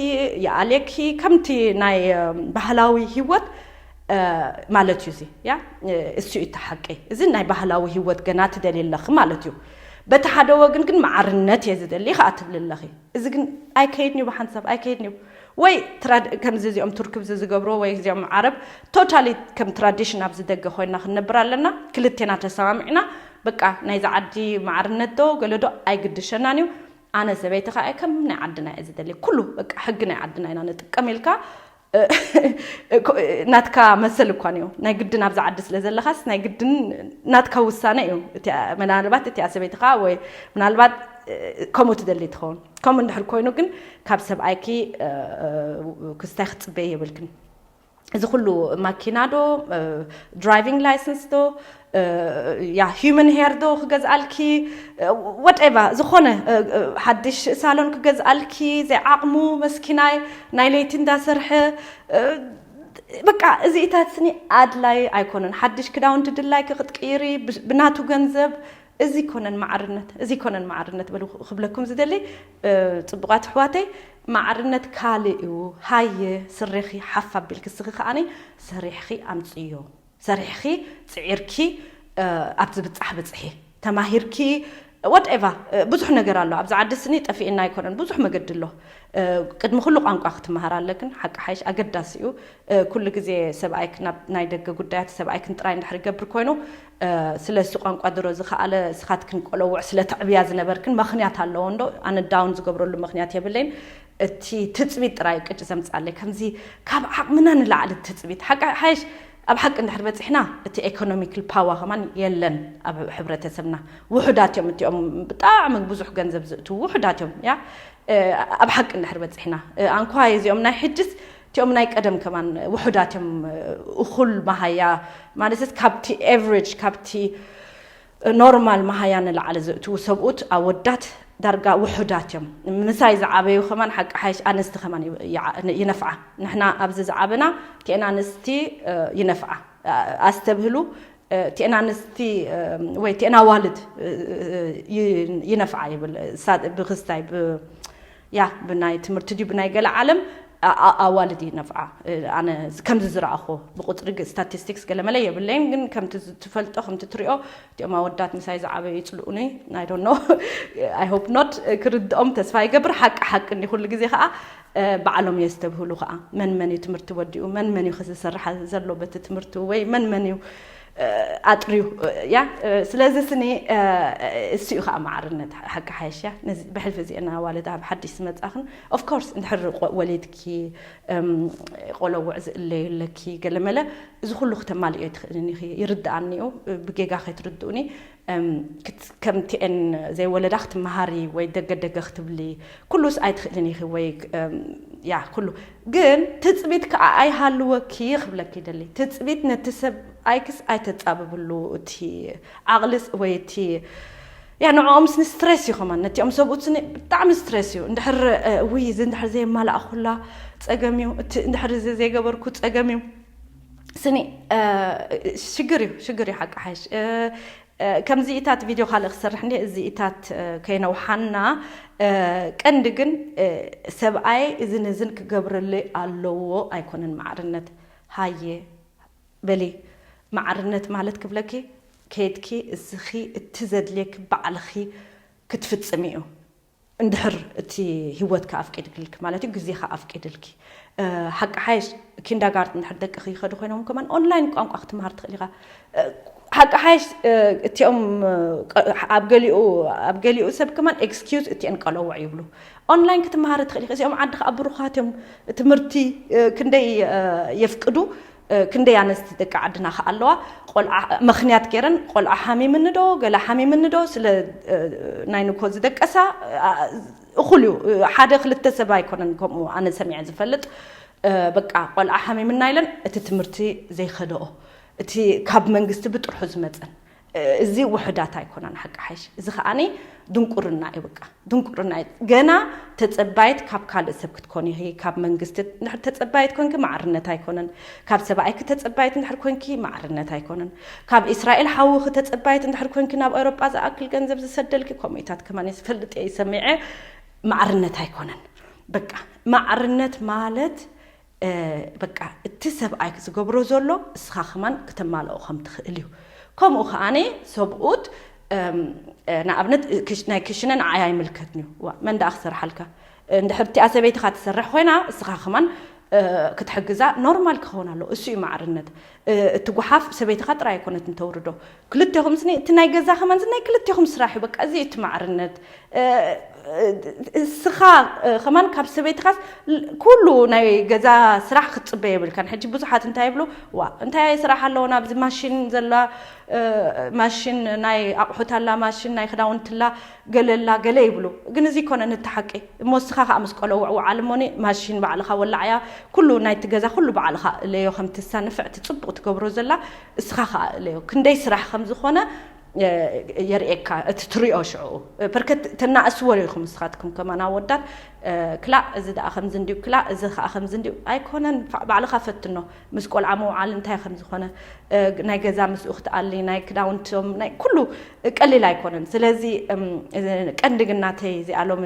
ይኣልየኪ፣ ከምቲ ናይ፣ እ፣ ባህላዊ ህይወት፣ እ፣ ማለት እዩ እዚ። ያ፣ እ፣ እሱ እዩ እቲ ሓቂ። እዚ ናይ ባህላዊ ህይወት ገና ትደልዪ ኣለኺ ማለት እዩ። በቲ ሓደ ወገን ግን ማዕርነት እየ ዝደሊ ከኣ ትብሊ ኣለኺ። እዚ ግን ኣይከይድን እዩ፣ ብሓንሳብ ኣይከይድን እዩ። ወይ ትራድ-፣ ከምዚ እዚኦም ቱርክ እዚ ዝገብርዎ ወይ እዚኦም ዓረብ ቶታሊ ከም ትራዲሽን ኣብዚ ደገ ኮይና ክንነብር ኣለና። ክልቴና ተሰማሚዕና በቃ ናይዚ ዓዲ ማዕርነት ዶ ገለ ዶ ኣይግድሸናን እዩ። ኣነ ሰበይቲ ከኣ ከም ናይ ዓድና እየ ዝደሊ። ኩሉ በቃ ሕጊ ናይ ዓድና ኢና ንጥቀም ኢልካ፣ እ፣ ናትካ መሰል እኳ እዩ። ናይ ግድን ኣብዚ ዓዲ ስለ ዘለኻስ ናይ ግድን ናትካ ውሳነ እዩ። እቲ፣ ምናልባት እቲኣ ሰበይትኻ ወይ ምናልባት፣ እ፣ ከምኡ ትደሊ ትኸውን። ከምኡ እንድሕር ኮይኑ ግን ካብ ሰብኣይኪ፣ እ፣ እ፣ ክስታይ ክትጽበይ የብልክን። እዚ ኩሉ ማኪና ዶ፣ እ፣ ድራይቪንግ ላይሰንስ ዶ፣ እ፣ ያ ሂዩማን ሄር ዶ ክገዝኣልኪ፣ እ፣ ወትኤቨር፣ ዝኾነ፣ እ፣ እ፣ ሓድሽ ሳሎን ክገዝኣልኪ፣ ዘይዓቕሙ መስኪናይ ናይ ለይቲ እንዳሰርሐ፣ እ፣ በቃ እዚኢታት ስኒ ኣድላይ ኣይኮነን። ሓድሽ ክዳውንቲ ድላይኪ ክትቅይሪ፣ ብ-፣ ብናቱ ገንዘብ፣ እዚ ኮነን ማዕርነት፣ እዚ ኮነን ማዕርነት በሉ ክብለኩም ዝደሊ፣ እ፣ ጽቡቓት ኣሕዋተይ፣ ማዕርነት ካልእ እዩ። ሃየ ስሬኺ ሓፍ ኣቢልኪ፣ እስኺ ከኣኒ ሰሪሕኺ ኣምጽዮ። ሰሪሕኺ፣ ጽዒርኪ፣ እ፣ ኣብ ዝብጻሕ ብጽሒ፣ ተማሂርኪ፣ ወትኤቨር፣ እ፣ ብዙሕ ነገር ኣሎ። ኣብዚ ዓዲ ስኒ ጠፊእና ኣይኮነን፣ ብዙሕ መገዲ ኣሎ። እ፣ ቅድሚ ኩሉ ቋንቋ ክትመሃር ኣለክን፣ ሓቂ ሓይሽ ኣገዳሲ እዩ። እ፣ ኩሉ ግዜ ሰብኣይክን ኣብ ናይ ደገ ጉዳያት ሰብኣይክን ጥራይ እንድሕር ይገብር ኮይኑ፣ እ፣ ስለ እሱ ቋንቋ ድሮ ዝኸኣለ ስኻትክን ቆለውዕ ስለ ተዕብያ ዝነበርክን ምኽንያት ኣለዎ እንዶ፣ ኣነ ዳውን ዝገብረሉ ምኽንያት የብለይን። እቲ ትጽቢት ጥራይ ቅጭ ዘምጻለይ፣ ከምዚ ካብ ዓቕምና ንላዕሊ ትጽቢት። ሓቂ ሓይሽ ኣብ ሓቂ እንድሕር በጺሕና፣ እቲ ኤኮኖሚካል ፓዋ ከማን የለን ኣብ ሕብረተሰብና። ውሑዳት እዮም እቲኦም ብጣዕሚ ብዙሕ ገንዘብ ዝእትዉ፣ ውሑዳት እዮም፣ ያ። እ፣ ኣብ ሓቂ እንድሕር በጺሕና፣ እ፣ ኣንኳ እዚኦም ናይ ሕጅስ፣ እቲኦም ናይ ቀደም ከማን ውሑዳት እዮም፣ እ፣ እኹል መሃያ፣ ማለትስ ካብቲ ኤቨሬጅ፣ ካብቲ ኖርማል መሃያ ንላዕሊ ዝእትዉ ሰብኡት ኣወዳት ዳርጋ ውሑዳት እዮም። ምሳይ ዝዓበዩ ከማን ሓቂ ሓይሽ ኣንስቲ ከማን ይነፍዓ። ንሕና ኣብዚ ዝዓበና እቲአን ኣንስቲ ይነፍዓ። ኣስተብህሉ። እቲአን ኣንስቲ ወይ እቲአን ኣዋልድ ይነፍዓ ይብል። ብክስታይ ያ ብናይ ትምህርቲ ድዩ ብናይ ገለ ዓለም ኣዋልድ ይነፍዓ። ኣነ ከምዚ ዝረኣኹ ብቁፅሪ ስታቲስቲክስ ገለመለ የብለይን፣ ግን ከምቲ ትፈልጦ ከምቲ ትሪኦ እቲኦም ኣወዳት ምሳይ ዝዓበዩ ይፅልኡኒ። I don't know, I hope not። ክርድኦም ተስፋ ይገብር። ሓቂ ሓቂ እንዲ ኩሉ ግዜ ከዓ ባዕሎም የስተብህሉ ከዓ መን መን እዩ ትምህርቲ ወዲኡ፣ መን መን እዩ ዝሰርሓ ዘሎ በቲ ትምህርቱ፣ ወይ መን መን እዩ ኣጥርዩ። ያ ስለዚ ስኒ እሱ እዩ ከዓ ማዕርነት ሓቂ ሓይሽ። ያ ብሕልፊ እዚአን ኣዋልድ ኣብ ሓድሽ ዝመፃኽን ኦፍኮርስ እንድሕር ወሊድኪ ቆለውዕ ዝእለዩ ኣለኪ ገለመለ፣ እዚ ኩሉ ክተማልዮ ኣይትኽእልን ኢኺ። ይርድኣኒ እዩ፣ ብጌጋ ከይትርድኡኒ። ከምቲአን ዘይወለዳ ክትመሃሪ ወይ ደገ ደገ ክትብሊ ኩሉስ ኣይትኽእልን ኢኺ። ወይ ያ ኩሉ ግን ትፅቢት ከዓ ኣይሃልወኪ ክብለኪ ይደሊ። ትፅቢት ነቲ ሰብ ኣይክስ ኣይተፃብብሉ። እቲ ዓቕልስ ወይ እቲ ያ ንዕኦም ስኒ ስትሬስ እዩ ከማን ነቲኦም ሰብኡት ስኒ ብጣዕሚ ስትሬስ እዩ። እንድሕር ውይ እዚ እንድሕር ዘየማላእኩላ ፀገም እዩ፣ እቲ እንድሕር እዚ ዘይገበርኩ ፀገም እዩ። ስኒ ሽግር እዩ፣ ሽግር እዩ ሓቂ ሓይሽ። ከምዚ ኢታት ቪድዮ ካልእ ክሰርሕ እንዲ እዚ ኢታት ከይነውሓና፣ ቀንዲ ግን ሰብኣይ እዝን እዝን ክገብረለይ ኣለዎ ኣይኮነን ማዕርነት። ሃየ በሊ ማዕርነት ማለት ክብለኪ ከይድኪ እስኺ እቲ ዘድልየኪ ባዕልኺ ክትፍፅሚ እዩ። እንድሕር እቲ ህይወትካ ኣፍቂድልኪ ማለት እዩ፣ ግዜኻ ኣፍቂድልኪ። ሓቂ ሓይሽ ኪንዳጋርት እንድሕር ደቅኺ ይኸዱ ኮይኖም ከማን ኦንላይን ቋንቋ ክትምሃር ትኽእል ኢኻ። ሓቂ ሓይሽ እቲኦም ኣብ ገሊኡ ኣብ ገሊኡ ሰብ ከማን ኤክስኪዩዝ እቲአን ቀለውዕ ይብሉ። ኦንላይን ክትምሃር ትኽእል ኢኻ። እዚኦም ዓዲ ከዓ ብሩኻት እዮም። ትምህርቲ ክንደይ የፍቅዱ፣ ክንደይ ኣነስቲ ደቂ ዓድና ከዓ ኣለዋ። ቆልዓ ምኽንያት ገይረን ቆልዓ ሓሚምኒ ዶ ገለ ሓሚምኒ ዶ ስለ ናይ ንኮ ዝደቀሳ እኹል እዩ። ሓደ ክልተ ሰብ ኣይኮነን ከምኡ ኣነ ሰሚዐ ዝፈልጥ። በቃ ቆልዓ ሓሚምና ኢለን እቲ ትምህርቲ ዘይኸደኦ፣ እቲ ካብ መንግስቲ ብጥርሑ ዝመፀን፣ እዚ ውሕዳት ኣይኮናን ሓቂ ሓይሽ። እዚ ከዓኒ ድንቁርና እዩ፣ በቃ ድንቁርና እዩ። ገና ተፀባይት ካብ ካልእ ሰብ ክትኮን ኢኺ፣ ካብ መንግስቲ እንድሕር ተፀባይት ኮንኪ ማዕርነት ኣይኮነን። ካብ ሰብኣይኪ ተፀባይት እንድሕር ኮንኪ ማዕርነት ኣይኮነን። ካብ እስራኤል ሓውኺ ተፀባይት እንድሕር ኮንኪ ናብ ኤውሮጳ ዝኣክል ገንዘብ ዝሰደልኪ፣ ከምኡታት ከማን ዝፈልጥ እየ ሰሚዐ፣ ማዕርነት ኣይኮነን። በቃ ማዕርነት ማለት በቃ እቲ ሰብኣይ ዝገብሮ ዘሎ እስኻ ከማን ክተማልኦ ከም ትኽእል እዩ። ከምኡ ከዓኒ ሰብኡት ንኣብነት ናይ ክሽነ ንዓይ ኣይምልከትን እዩ። ዋ መን ደኣ ክሰርሓልካ? እንድሕር እቲኣ ሰበይትኻ ትሰርሕ ኮይና እስኻ ከማን ክትሕግዛ ኖርማል ክኸውን ኣለዎ። እሱ እዩ ማዕርነት። እቲ ጓሓፍ ሰበይትኻ ጥራይ ኣይኮነትን ተውርዶ። ክልቴኹም ስኒ እቲ ናይ ገዛ ከማን ናይ ክልቴኹም ስራሕ እዩ። በቃ እዚ እዩ እቲ ማዕርነት። እስኻ ከማን ካብ ሰበይትኻስ ኩሉ ናይ ገዛ ስራሕ ክትፅበ የብልካን። ሕጂ ብዙሓት እንታይ ይብሉ? ዋ እንታይ ስራሕ ኣለዎ ናብዚ ማሽን ዘላ ማሽን ናይ ኣቑሑት ኣላ፣ ማሽን ናይ ክዳውንትላ ገለላ ገለ ይብሉ። ግን እዚ ይኮነን እቲ ሓቂ እሞ እስኻ ከዓ ምስ ቆለውዕ ውዓል እሞኒ ማሽን ባዕልኻ ወላዓያ ኩሉ ናይቲ ገዛ ኩሉ ባዕልኻ እለዮ። ከምትሳ ንፍዕቲ ፅቡቕ ትገብሮ ዘላ እስኻ ከዓ እለዮ ክንደይ ስራሕ ከም ዝኾነ የርእየካ እቲ ትሪኦ ሽዑ። በርከት ተናእስዎ ኢኹም ንስኻትኩም ከማን ኣወዳት። ክላእ እዚ ደኣ ከምዚ እንድዩ፣ ክላእ እዚ ከዓ ከምዚ እንድዩ ኣይኮነን። ባዕልኻ ፈትኖ ምስ ቆልዓ ምውዓል እንታይ ከም ዝኾነ፣ ናይ ገዛ ምስኡ ክትኣሊ ናይ ክዳውንቶም ናይ ኩሉ ቀሊል ኣይኮነን። ስለዚ ቀንዲ ግን ናተይ እዚኣ ሎሚ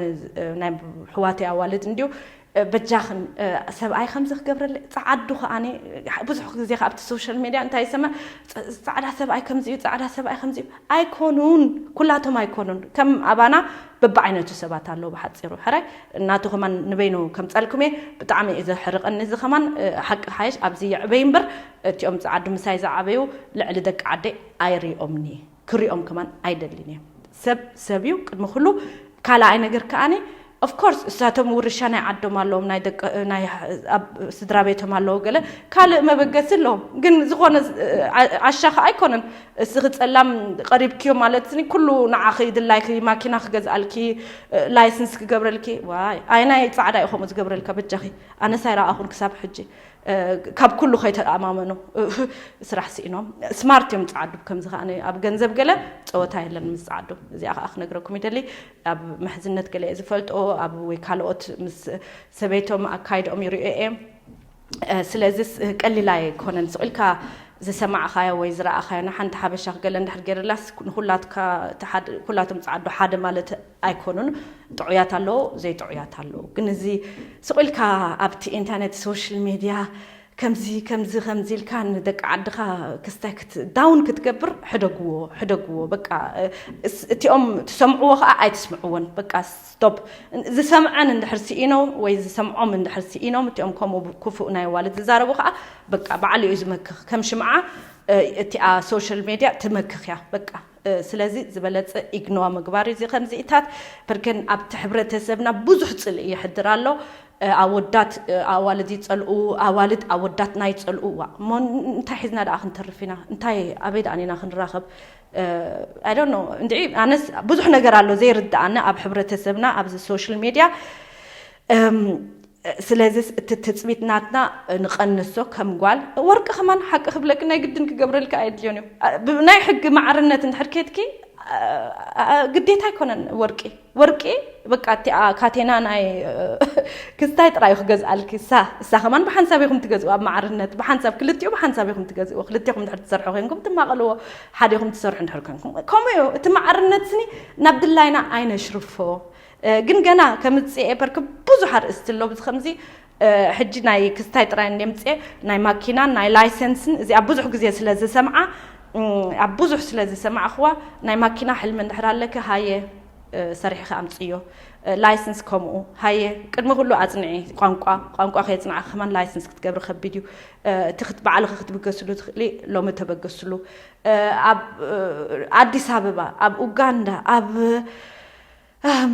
ናይ ኣሕዋተይ ኣዋልድ እንድዩ በጃኽን ሰብኣይ ከምዚ ክገብረለ ፃዓዱ ከዓኒ ብዙሕ ግዜ ከ ኣብቲ ሶሻል ሜድያ እንታይ ይሰምዕ? ፃዕዳ ሰብኣይ ከምዚ እዩ፣ ፃዕዳ ሰብኣይ ከምዚ እዩ። ኣይኮኑን፣ ኩላቶም ኣይኮኑን። ከም ኣባና በብዓይነቱ ሰባት ኣለዉ። ብሓፂሩ ሕራይ እናቱ ከማን ንበይኑ ከምፀልኩም እየ። ብጣዕሚ እዩ ዘሕርቀኒ እዚ ከማን። ሓቂ ሓይሽ ኣብዚ ይዕበይ እምበር እቲኦም ፃዓዱ ምሳይ ዝዓበዩ ልዕሊ ደቂ ዓደይ ኣይሪኦምኒ፣ ክሪኦም ከማን ኣይደልን እየ። ሰብ ሰብ እዩ ቅድሚ ኩሉ። ካልኣይ ነገር ከዓኒ ኦፍኮርስ እሳቶም ውርሻ ናይ ዓዶም ኣለዎም፣ ናይ ደቂ ናይ ኣብ ስድራ ቤቶም ኣለዉ፣ ገለ ካልእ መበገሲ ኣለዎም። ግን ዝኾነ ዓሻ ከዓ ኣይኮነን። እስኺ ጸላም ቀሪብክዮ ማለት ስኒ ኩሉ ንዓኺ ድላይኪ ማኪና ክገዝኣልኪ፣ ላይሰንስ ክገብረልኪ። ዋይ ኣይ ናይ ጻዕዳ እዩ ከምኡ ዝገብረልካ በጃኺ። ኣነስ ኣይረኣኹን ክሳብ ሕጂ። ካብ ኩሉ ከይተኣማመኑ ስራሕ ስኢኖም። ስማርት እዮም ጸዓዱ። ከምዚ ከኣ ኣብ ገንዘብ ገለ ጸወታ የለን ምስ ጸዓዱ። እዚኣ ከኣ ክነግረኩም ይደሊ። ኣብ ምሕዝነት ገለ እየ ዝፈልጦ፣ ኣብ ወይ ካልኦት ምስ ሰበይቶም ኣካይድኦም ይርእዮ እየ። ስለዚስ ቀሊል ኣይኮነን። ስቕ ኢልካ ዝሰማዕኻዮ ወይ ዝረኣኻዮ ንሓንቲ ሓበሻ ክገለ እንድሕር ገይርላስ ንኩላትካ ኩላቶም ጸዓዱ ሓደ ማለት ኣይኮኑን። ጥዑያት ኣለዉ፣ ዘይጥዑያት ኣለዉ። ግን እዚ ስቕ ኢልካ ኣብቲ ኢንተርኔት፣ ሶሻል ሜድያ ከምዚ ከምዚ ከምዚ ኢልካ ንደቂ ዓድኻ ክስታይ ዳውን ክትገብር ሕደግዎ፣ ሕደግዎ። በቃ እቲኦም ትሰምዕዎ ከዓ ኣይትስምዕዎን። በቃ ስቶፕ። ዝሰምዐን እንድሕር ስኢኖም ወይ ዝሰምዖም እንድሕር ስኢኖም፣ እቲኦም ከምኡ ክፉእ ናይ ዋልድ ዝዛረቡ ከዓ በቃ ባዕሉ እዩ ዝመክኽ። ከም ሽምዓ እቲኣ ሶሻል ሜድያ ትመክኽ እያ በቃ። ስለዚ ዝበለፀ ኢግኖዋ ምግባር እዚ ከምዚኢታት። ብርክን ኣብቲ ሕብረተሰብና ብዙሕ ፅልኢ ይሕድር ኣሎ። ኣወዳት ኣዋልድ ይፀልኡ፣ ኣዋልድ ኣወዳትና ይፀልኡ። ዋ እሞ እንታይ ሒዝና ደኣ ክንተርፍ ኢና? እንታይ ኣበይ ደኣ ኢና ክንራኸብ? ኣይ ዶንት ኖ። እንድዒ ኣነስ ብዙሕ ነገር ኣሎ ዘይርድኣኒ ኣብ ሕብረተሰብና ኣብዚ ሶሻል ሜድያ። ስለዚ እቲ ትፅቢት ናትና ንቐንሶ ከም ጓል። ወርቂ ከማን ሓቂ ክብለክ ናይ ግድን ክገብረልካ ኣየድልዮን እዩ። ብናይ ሕጊ ማዕርነት እንድሕር ኬድኪ ግዴታ ኣይኮነን ወርቂ። ወርቂ በቃ እቲኣ ካቴና ናይ ክስታይ ጥራይ ክገዝኣልኪ። እሳ እሳ ከማን ብሓንሳብ ኢኹም ትገዝኡ። ኣብ ማዕርነት ብሓንሳብ ክልቲኡ ብሓንሳብ ኢኹም ትገዝእዎ። ክልቲኹም እንድሕር ትሰርሑ ኮንኩም ትማቐልዎ፣ ሓደ ኢኹም ትሰርሑ እንድሕር ኮንኩም። ከምኡ እዩ እቲ ማዕርነት ስኒ ናብ ድላይና ኣይነሽርፎ። ግን ገና ከምፅኤ በርክ ብዙሕ ኣርእስቲ ኣሎ። ብዚ ከምዚ ሕጂ ናይ ክስታይ ጥራይ እንደ ምፅኤ ናይ ማኪናን ናይ ላይሰንስን እዚኣ ብዙሕ ግዜ ስለ ዝሰምዓ ኣብ ብዙሕ ስለ ዝሰማዕኽዋ ናይ ማኪና ሕልሚ እንድሕር ኣለኪ ሃየ ሰሪሕኺ ኣምፅዮ። ላይሰንስ ከምኡ ሃየ ቅድሚ ኩሉ ኣፅንዒ። ቋንቋ ቋንቋ ከየፅናዕኺ ከማን ላይሰንስ ክትገብሪ ከቢድ እዩ። እቲ ባዕልኺ ክትብገስሉ ትኽእሊ ሎሚ ተበገስሉ። ኣብ ኣዲስ ኣበባ፣ ኣብ ኡጋንዳ፣ ኣብ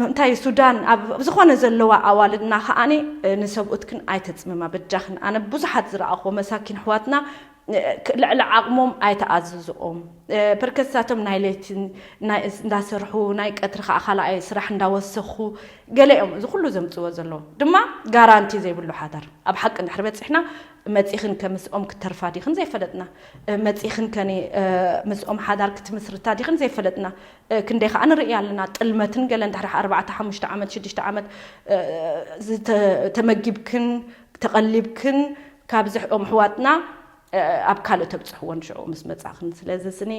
እንታይ ሱዳን ኣብ ዝኾነ ዘለዋ ኣዋልድና ከዓኒ ንሰብኡትክን ኣይተፅምማ በጃኽን። ኣነ ብዙሓት ዝረኣኹዎ መሳኪን ኣሕዋትና ልዕሊ ዓቕሞም ኣይተኣዝዝኦም። ፐርከሳቶም ናይ ለይትን እንዳሰርሑ ናይ ቀትሪ ከዓ ካልኣይ ስራሕ እንዳወሰኹ ገለ እዮም እዚ ኩሉ ዘምፅዎ ዘለዉ። ድማ ጋራንቲ ዘይብሉ ሓዳር ኣብ ሓቂ እንድሕር በፂሕና መፂኽን ከምስኦም ክትተርፋ ዲኽን ዘይፈለጥና፣ መፂኽን ከኒ ምስኦም ሓዳር ክትምስርታ ዲኽን ዘይፈለጥና። ክንደይ ከዓ ንርኢ ኣለና ጥልመትን ገለ እንድሕር ኣርባዕተ ሓሙሽተ ዓመት ሽዱሽተ ዓመት ተመጊብክን ተቐሊብክን ካብዚ ሕኦም ኣሕዋትና ኣብ ካልእ ተብፅሕዎን ሽዑ ምስ መፃኽን። ስለዚ ስኒ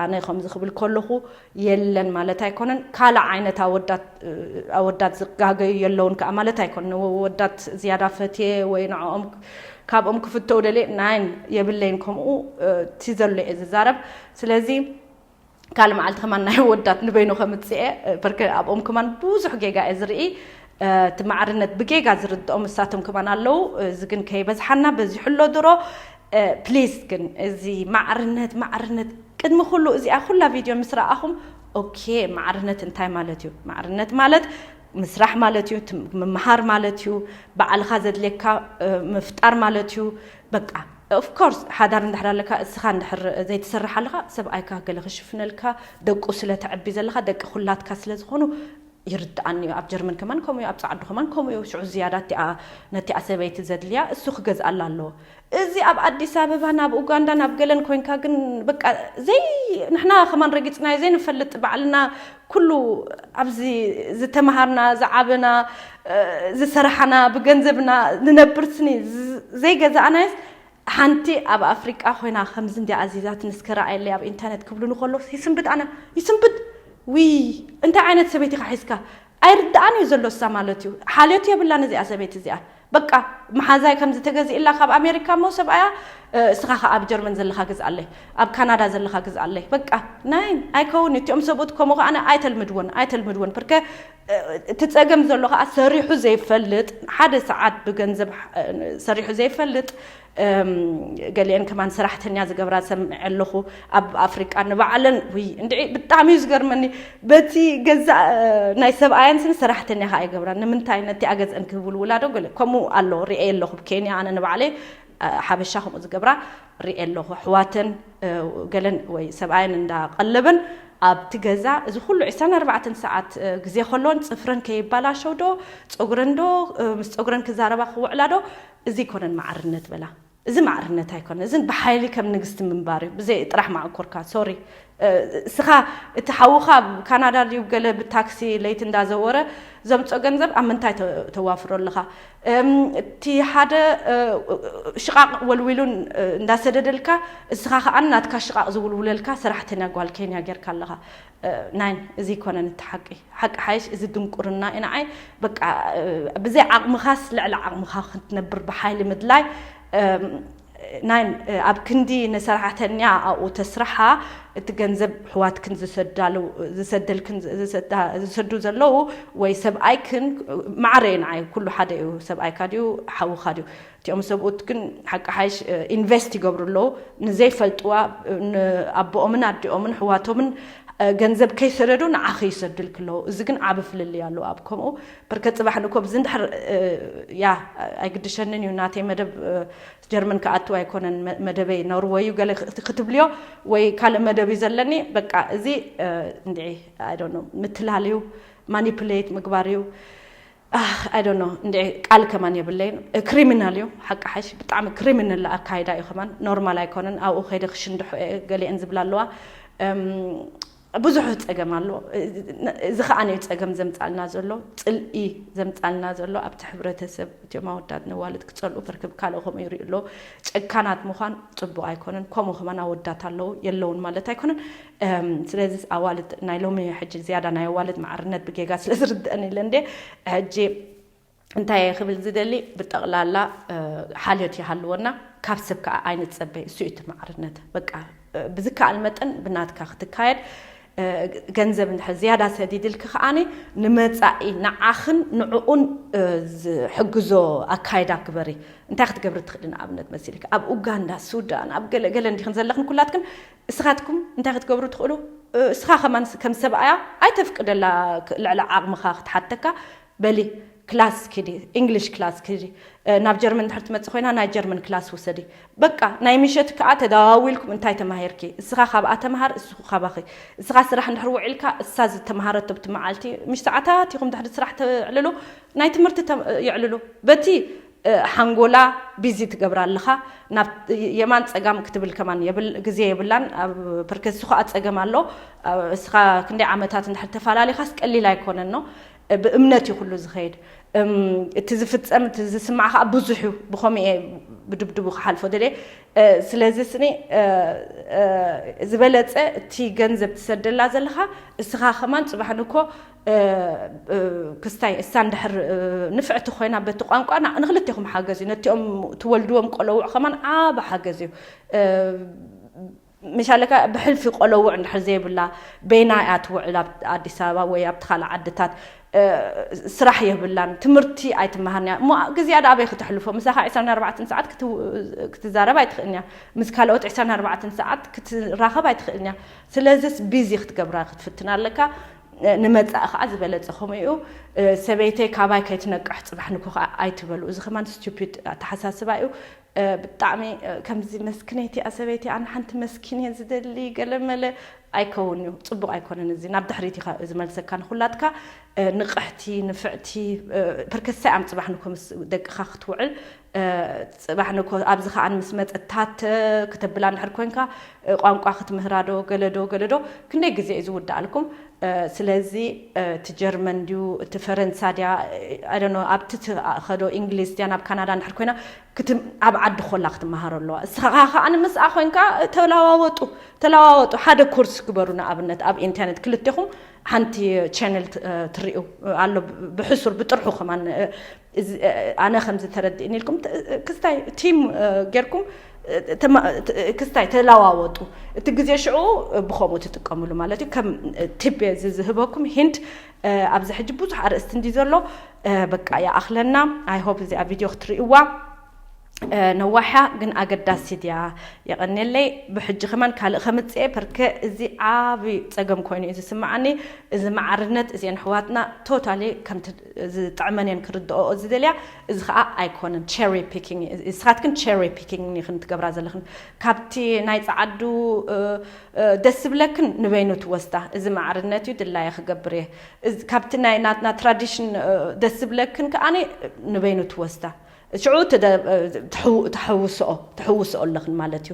ኣነ ከምዚ ክብል ከለኹ የለን ማለት ኣይኮነን። ካልእ ዓይነት ኣወዳት ኣወዳት ዝጋገዩ የለውን ከዓ ማለት ኣይኮነን። ወዳት ዝያዳ ፈትየ ወይ ንዕኦም ካብኦም ክፍተው ደልየ ናይን የብለይን። ከምኡ እቲ ዘሎ እየ ዝዛረብ። ስለዚ ካልእ መዓልቲ ከማን ናይ ወዳት ንበይኑ ከምፅኤ በርከ ኣብኦም ከማን ብዙሕ ጌጋ እየ ዝርኢ። እቲ ማዕርነት ብጌጋ ዝርድኦም እሳቶም ከማን ኣለዉ። እዚ ግን ከይበዝሓና በዚሑ ኣሎ ድሮ። ፕሊስ ግን እዚ ማዕርነት ማዕርነት ቅድሚ ኩሉ እዚኣ ኩላ ቪድዮ ምስ ረኣኹም ኦኬ ማዕርነት እንታይ ማለት እዩ? ማዕርነት ማለት ምስራሕ ማለት እዩ፣ ምምሃር ማለት እዩ፣ ባዕልኻ ዘድልየካ ምፍጣር ማለት እዩ። በቃ ኦፍኮርስ ሓዳር እንድሕር ኣለካ እስኻ እንድሕር ዘይትሰርሕ ኣለኻ ሰብኣይካ ገለ ክሽፍነልካ ደቁ ስለ ተዕቢ ዘለኻ ደቂ ኩላትካ ስለ ዝኾኑ ይርድኣኒ እዩ። ኣብ ጀርመን ከማን ከምኡ እዩ፣ ኣብ ጸዓዱ ከማን ከምኡ እዩ። ሽዑ ዝያዳ እቲኣ ነቲኣ ሰበይቲ ዘድልያ እሱ ክገዝኣላ ኣለዎ። እዚ ኣብ ኣዲስ ኣበባ ናብ ኡጋንዳ ናብ ገለን ኮይንካ ግን በቃ ዘይ ንሕና ከማን ረጊጽናዮ ዘይንፈልጥ ባዕልና ኩሉ ኣብዚ ዝተምሃርና ዝዓበና ዝሰራሕና ብገንዘብና ንነብር ስኒ ዘይገዛእናዮስ ሓንቲ ኣብ ኣፍሪቃ ኮይና ከምዚ እንዲ ኣዚዛት ንስከ ረኣየለይ ኣብ ኢንተርነት ክብሉኒ ከሎ ይስንብድ ኣነ ይስንብድ። ዊ እንታይ ዓይነት ሰበይቲ ኢኻ ሒዝካ? ኣይርድኣን እዩ ዘሎ እሳ ማለት እዩ። ሓልዮት የብላን እዚኣ ሰበይቲ እዚኣ። በቃ መሓዛይ ከም ዝተገዝእላ ካብ ኣሜሪካ እሞ ሰብኣያ እስኻ ከ ኣብ ጀርመን ዘለኻ ግዝኣለይ ኣብ ካናዳ ዘለኻ ግዝኣለይ በቃ ናይ ኣይከውን እቲኦም ሰብኡት ከምኡ ከኣ ኣይተልምድወን ኣይተልምድወን ብርከ እቲ ጸገም ዘሎ ከኣ ሰሪሑ ዘይፈልጥ ሓደ ሰዓት ብገንዘብ ሰሪሑ ዘይፈልጥ ገሊአን ከማን ሰራሕተኛ ዝገብራ ሰምዐ ኣለኹ ኣብ ኣፍሪቃ ንባዕለን ውይ እንድዒ ብጣዕሚ እዩ ዝገርመኒ በቲ ገዛእ ናይ ሰብኣየን ስኒ ሰራሕተኛ ከኣ ይገብራ ንምንታይ ነቲ ኣገዝአን ክህብሉ ውላዶ ገለ ከምኡ ኣሎ ሪኤ ኣለኹ ብ ኬንያ ኣነ ንባዕለይ ሓበሻ ከምኡ ዝገብራ ሪኤ ኣለኹ ኣሕዋተን ገለን ወይ ሰብኣየን እንዳቀለበን ኣብቲ ገዛ እዚ ኩሉ ዕስራን ኣርባዕተን ሰዓት ግዜ ከሎን ፅፍረን ከይባላሸው ዶ፣ ፀጉረን ዶ፣ ምስ ፀጉረን ክዛረባ ክውዕላ ዶ? እዚ ይኮነን ማዕርነት በላ። እዚ ማዕርነት ኣይኮነ። እዚ ብሓይሊ ከም ንግስቲ ምንባር እዩ። ብዘይ ጥራሕ ማዕኮርካ ሶሪ። እስኻ እቲ ሓውኻ ኣብ ካናዳ ድዩ ገለ ብታክሲ ለይቲ እንዳዘወረ ዘምፆ ገንዘብ ኣብ ምንታይ ተዋፍሮ ኣለኻ? እቲ ሓደ ሽቓቕ ወልዊሉን እንዳሰደደልካ፣ እስኻ ከኣ ናትካ ሽቓቕ ዝውልውለልካ ሰራሕተኛ ጓል ኬንያ ጌርካ ኣለኻ። ናይን እዚ ይኮነን እቲ ሓቂ። ሓቂ ሓይሽ እዚ ድንቁርና እዩ ንዓይ። በቃ ብዘይ ዓቕምኻስ ልዕሊ ዓቕምኻ ክትነብር ብሓይሊ ምድላይ። ናይን ኣብ ክንዲ ንሰራሕተኛ ኣብኡ ተስርሓ፣ እቲ ገንዘብ ኣሕዋትክን ዝሰዳሉ ዝሰደልክን ዝሰዳ- ዝሰዱ ዘለዉ ወይ ሰብኣይክን ማዕረ እዩ ንዓይ። ኩሉ ሓደ እዩ። ሰብኣይካ ድዩ ሓውኻ ድዩ? እቲኦም ሰብኡት ግን ሓቂ ሓይሽ ኢንቨስት ይገብሩ ኣለዉ። ንዘይፈልጥዋ ንኣቦኦምን ኣዲኦምን ኣሕዋቶምን ገንዘብ ከይሰደዱ ንዓኺ ይሰዱልኪ ኣለዉ። እዚ ግን ዓቢ ፍልልይ ኣለዎ ኣብ ከምኡ። በርከ ጽባሕ ንኮ ብዚ እንድሕር ያ ኣይግድሸንን እዩ ናተይ መደብ ጀርመን ክኣቱ ኣይኮነን መደበይ ኖርወይ እዩ ገለ ክትብልዮ ወይ ካልእ መደብ እዩ ዘለኒ። በቃ እዚ እንድዒ ኣይ ዶንት ኖ ምትላል እዩ፣ ማኒፕሌት ምግባር እዩ። ኣይ ዶንት ኖ እንድዒ ቃል ከማን የብለይን። ክሪሚናል እዩ ሓቂ ሓይሽ ብጣዕሚ ክሪሚናል ኣካይዳ እዩ ከማን ኖርማል ኣይኮነን። ኣብኡ ከይደ ክሽንድሖ እየ ገሊአን ዝብላ ኣለዋ። ብዙሕ ጸገም ኣሎ። እዚ ከኣ ነዩ ጸገም ዘምጻልና ዘሎ ጽልኢ ዘምጻልና ዘሎ ኣብቲ ሕብረተሰብ እቲኦም ኣወዳት ነዋልድ ክጸልኡ በርክብ ካልኦ ከምኡ ይሪኡ ኣሎ። ጨካናት ምዃን ጽቡቕ ኣይኮነን። ከምኡ ከማን ኣወዳት ኣለዉ የለውን ማለት ኣይኮነን። ስለዚ ኣዋልድ ናይ ሎሚ ሕጂ ዝያዳ ናይ ኣዋልድ ማዕርነት ብጌጋ ስለ ዝርድአን ኢለ እንደ ሕጂ እንታይ እየ ክብል ዝደሊ፣ ብጠቕላላ ሓልዮት ይሃልወና፣ ካብ ሰብ ከዓ ኣይንጸበይ። እሱ እዩ እቲ ማዕርነት። በቃ ብዝከኣል መጠን ብናትካ ክትካየድ፣ ገንዘብ እንድሕር ዝያዳ ሰዲድልኪ ከዓኒ ንመጻኢ ንዓኽን ንዕኡን ዝሕግዞ ኣካይዳ ግበሪ። እንታይ ክትገብሪ ትኽእሊ? ንኣብነት መሲልኪ ኣብ ኡጋንዳ፣ ሱዳን፣ ኣብ ገለ ገለ እንዲኽን ዘለኽን ኩላትክን፣ እስኻትኩም እንታይ ክትገብሩ ትኽእሉ? እስኻ ከማን ከም ሰብኣያ ኣይተፍቅደላ ልዕሊ ዓቕምኻ ክትሓተካ። በሊ ክላስ ኪዲ፣ ኢንግሊሽ ክላስ ኪዲ። ናብ ጀርመን እንድሕር ትመጽእ ኮይና ናይ ጀርመን ክላስ ውሰዲ። በቃ ናይ ምሸት ከኣ ተደዋዊልኩም እንታይ ተማሂርኪ? እስኻ ካብኣ ተምሃር፣ እሱ ካባኺ። እስኻ ስራሕ እንድሕር ውዒልካ እሳ ዝተምሃረቶ ብቲ መዓልቲ ምሽ ሰዓታት ኢኹም ድሕሪ ስራሕ ተዕልሉ፣ ናይ ትምህርቲ የዕልሉ። በቲ ሓንጎላ ቢዚ ትገብራ ኣለኻ። ናብ የማን ጸጋም ክትብል ከማን ግዜ የብላን። ኣብ ፐርከስ እሱ ከኣ ጸገም ኣሎ። እስኻ ክንደይ ዓመታት እንድሕር ተፈላለኻስ ቀሊል ኣይኮነን ነው። ብእምነት እዩ ኩሉ ዝኸይድ። እቲ ዝፍጸም እቲ ዝስማዕ ከዓ ብዙሕ እዩ። ብኸምኡ እየ ብድብድቡ ክሓልፎ ደልየ። ስለዚ ስኒ ዝበለጸ እቲ ገንዘብ ትሰደላ ዘለኻ እስኻ ከማን ጽባሕ ንኮ ክስታይ እሳ እንድሕር ንፍዕቲ ኮይና በቲ ቋንቋ ንክልቴኹም ሓገዝ እዩ። ነቲኦም ትወልድዎም ቆለውዕ ከማን ዓብ ሓገዝ እዩ። ምሻለካ ብሕልፊ ቆለውዕ እንድሕር ዘይብላ በይና እያ ትውዕል ኣብ ኣዲስ ኣበባ ወይ ኣብቲ ካልእ ዓድታት። ስራሕ የብላን፣ ትምህርቲ ኣይትመሃርንያ እሞ ግዜኣ ዳ ኣበይ ክተሕልፎ? ምሳኻ ዕስራን ኣርባዕተን ሰዓት ክትዛረብ ኣይትኽእልንያ፣ ምስ ካልኦት ዕስራን ኣርባዕተን ሰዓት ክትራኸብ ኣይትኽእልንያ። ስለዚስ ቢዚ ክትገብራ ክትፍትና ኣለካ። ንመጻኢ ከዓ ዝበለጸ ከምኡ እዩ። ሰበይተይ ካባይ ከይትነቅሕ ጽባሕ ንኮ ከዓ ኣይትበሉ። እዚ ከማን ስቱፒድ ኣተሓሳስባ እዩ። ብጣዕሚ ከምዚ መስክነይቲ ኣሰበይቲ ኣነ ሓንቲ መስኪን እየ ዝደሊ ገለመለ ኣይከውን እዩ። ጽቡቕ ኣይኮነን። እዚ ናብ ድሕሪት ኢኻ ዝመልሰካ ንኹላትካ። ንቕሕቲ ንፍዕቲ ፐርከሳይ ኣም ጽባሕ ንኮ ምስ ደቅኻ ክትውዕል። ጽባሕ ንኮ ኣብዚ ከኣ ምስ መጸታት ክተብላ እንድሕር ኮንካ ቋንቋ ክትምህራዶ ገለዶ ገለዶ ክንደይ ግዜ እዩ ዝውዳኣልኩም። ስለዚ እቲ ጀርመን ድዩ እቲ ፈረንሳ ድያ ኣደኖ ኣብቲ ትኸዶ እንግሊዝ ድያ ናብ ካናዳ እንድሕር ኮይና ኣብ ዓዲ ኮላ ክትመሃሮ ኣለዋ። እስኻ ከዓኒ ምስኣ ኮይንካ ተለዋወጡ ተለዋወጡ ሓደ ኮርስ ግበሩ። ንኣብነት ኣብ ኢንተርነት ክልቴኹም ሓንቲ ቻነል ትርእዩ ኣሎ ብሕሱር ብጥርሑ ከማን ኣነ ከምዚ ተረድእኒ ኢልኩም ክስታይ ቲም ጌርኩም ክስታይ ተለዋወጡ። እቲ ግዜ ሽዑ ብኸምኡ ትጥቀምሉ ማለት እዩ። ከም ቲፕ እዚ ዝህበኩም ሂንት ኣብዚ ሕጂ ብዙሕ ኣርእስቲ እንዲ ዘሎ በቃ ይኣኽለና። ኣይ ሆፕ እዚኣ ቪድዮ ክትርእይዋ። ነዋሕያ ግን ኣገዳሲ ድያ? የቐኔለይ። ብሕጂ ከማን ካልእ ከምጽኤ ፐርከ እዚ ዓቢ ጸገም ኮይኑ እዩ ዝስምዓኒ። እዚ መዓርነት እዚአን ኣሕዋትና ቶታሊ ከምቲ ዝጥዕመን እየን ክርድኦ ዝደልያ። እዚ ከዓ ኣይኮነን፣ cherry picking። ንስኻትክን cherry picking ኢኽን ትገብራ ዘለኽን። ካብቲ ናይ ጸዓዱ ደስ ዝብለክን ንበይኑ ትወስዳ። እዚ መዓርነት እዩ፣ ድላየ ክገብር እየ። ካብቲ ናይ ናትና ትራዲሽን ደስ ዝብለክን ከዓኒ ንበይኑ ትወስዳ። ሽዑ ተሕውስኦ ተሕውስኦ ኣለኽን ማለት እዩ።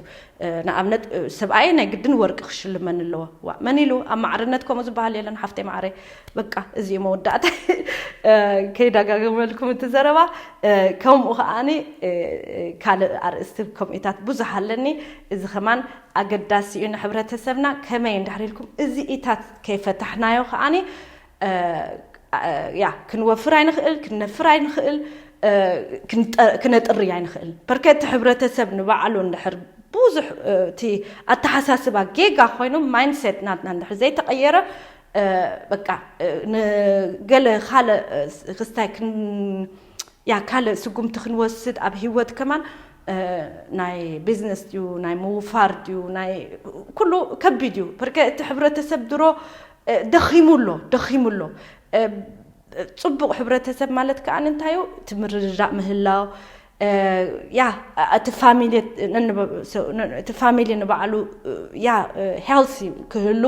ንኣብነት ሰብኣየ ናይ ግድን ወርቂ ክሽልመኒ ኣለዎ። ዋ መን ኢሉ ኣብ ማዕርነት ከምኡ ዝበሃል የለን ሓፍተይ ማዕረ። በቃ እዚ እዩ መወዳእታ። ከይዳጋገመልኩም እቲ ዘረባ። ከምኡ ከዓኒ ካልእ ኣርእስቲ ከምኡታት ብዙሕ ኣለኒ። እዚ ከማን ኣገዳሲ እዩ ንሕብረተሰብና። ከመይ እንድሕር ኢልኩም እዚ ኢታት ከይፈታሕናዮ ከዓኒ ያ ክንወፍር ኣይንኽእል፣ ክንነፍር ኣይንኽእል፣ ክነጥሪ ኣይንኽእል። በርከቲ ሕብረተሰብ ንባዕሉ እንድሕር ብዙሕ እቲ ኣተሓሳስባ ጌጋ ኮይኑ ማይንድሴት ናትና እንድሕር ዘይተቐየረ በቃ ንገለ ካልእ ክስታይ ያ ካልእ ስጉምቲ ክንወስድ ኣብ ህይወት ከማን ናይ ቢዝነስ ድዩ ናይ ምውፋር ድዩ ናይ ኩሉ ከቢድ እዩ። በርከ እቲ ሕብረተሰብ ድሮ ደኺሙ ኣሎ ደኺሙ ኣሎ። ፅቡቕ ሕብረተሰብ ማለት ከዓ እንታይ እዩ? እቲ ምርድዳእ ምህላው ያ እቲ ፋሚሊ እቲ ፋሚሊ ንባዕሉ ያ ሄልሲ ክህሉ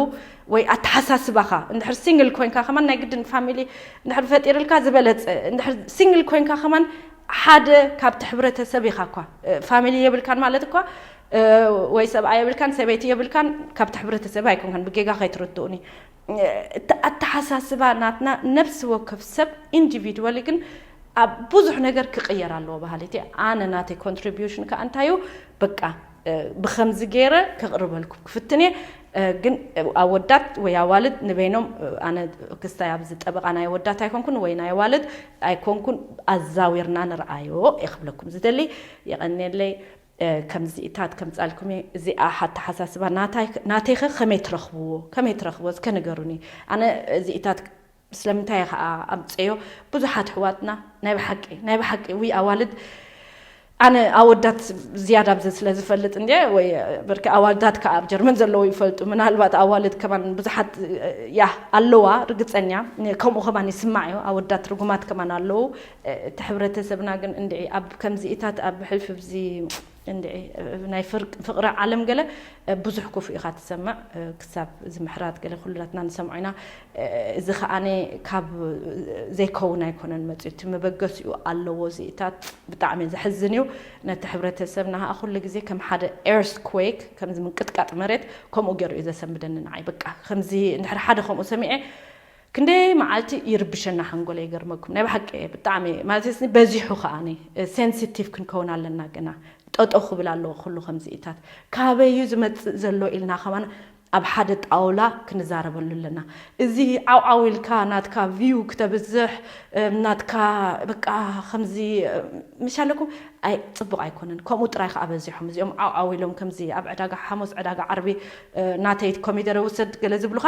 ወይ ኣተሓሳስባኻ እንድሕር ሲንግል ኮይንካ ከማን ናይ ግድን ፋሚሊ እንድሕር ፈጢርልካ ዝበለፀ። እንድሕር ሲንግል ኮይንካ ከማን ሓደ ካብቲ ሕብረተሰብ ኢኻ እኳ ፋሚሊ የብልካን ማለት እኳ ወይ ሰብኣይ የብልካን ሰበይቲ የብልካን ካብቲ ሕብረተሰብ ኣይኮንካን። ብጌጋ ከይትርድኡኒ። እቲ ኣተሓሳስባ ናትና ነብሲ ወከፍ ሰብ ኢንዲቪድዋሊ ግን ኣብ ብዙሕ ነገር ክቕየር ኣለዎ። ባህሊቲ ኣነ ናተይ ኮንትሪቢሽን ከዓ እንታይ እዩ? በቃ ብኸምዚ ገይረ ከቕርበልኩም ክፍትን እየ። ግን ኣወዳት ወይ ኣዋልድ ንበይኖም ኣነ ክስታይ ኣብዚ ጠበቓ ናይ ኣወዳት ኣይኮንኩን ወይ ናይ ኣዋልድ ኣይኮንኩን ኣዛዊርና ንርኣዮ እየ ክብለኩም ዝደሊ። የቐንየለይ። ከምዚኢታት ከምጻልኩም እየ። እዚኣ ሓተሓሳስባ ናተይኸ ከመይ ትረኽብዎ ከመይ ትረኽብዎ እስከ ንገሩኒ። ኣነ እዚኢታት ስለምንታይ ከዓ ኣምፀዮ ብዙሓት ኣሕዋትና ናይ ብሓቂ ናይ ብሓቂ ዊ ኣዋልድ ኣነ ኣወዳት ዝያዳ ብዚ ስለ ዝፈልጥ እንዲ ወይ ብርኪ ኣዋልዳት ከዓ ኣብ ጀርመን ዘለዉ ይፈልጡ። ምናልባት ኣዋልድ ከማን ብዙሓት ያ ኣለዋ ርግፀኛ ከምኡ ከማን ይስማዕ እዩ። ኣወዳት ርጉማት ከማን ኣለዉ። እቲ ሕብረተሰብና ግን እንድዒ ኣብ ከምዚኢታት ኣብ ሕልፊ ብዚ እንድዒ ናይ ፍርቅ- ፍቅሪ ዓለም ገለ ብዙሕ ክፉ ኢኻ ትሰምዕ። ክሳብ እዚ ምሕራት ገለ ኩላትና ንሰምዖ ኢና። እዚ ከዓኒ ካብ ዘይከውን ኣይኮነን መፅኡ፣ እቲ መበገሲኡ ኣለዎ። እዚኢታት ብጣዕሚ ዘሕዝን እዩ። ነቲ ሕብረተሰብና ከዓ ኩሉ ግዜ ከም ሓደ ኤርትኩዌክ፣ ከምዚ ምንቅጥቃጥ መሬት ከምኡ ገይሩ እዩ ዘሰንብደኒ ንዓይ። በቃ ከምዚ እንድሕር ሓደ ከምኡ ሰሚዐ ክንደይ መዓልቲ ይርብሸና ሓንጎለ ይገርመኩም። ናይ ብሓቂ ብጣዕሚ ማለት በዚሑ ከዓኒ ሴንሲቲቭ ክንከውን ኣለና። ገና ጠጠው ክብል ኣለዎ ኩሉ ከምዚኢታት። ካበይ እዩ ዝመፅእ ዘሎ ኢልና ከማን ኣብ ሓደ ጣውላ ክንዛረበሉ ኣለና። እዚ ዓውዓው ኢልካ ናትካ ቪው ክተብዝሕ ናትካ በቃ ከምዚ ምሻለኩም ኣይ ፅቡቅ ኣይኮነን። ከምኡ ጥራይ ከዓ በዚሖም እዚኦም ዓውዓው ኢሎም ከምዚ ኣብ ዕዳጋ ሓሙስ ዕዳጋ ዓርቢ ናተይ ኮሚደረ ውሰድ ገለ ዝብሉካ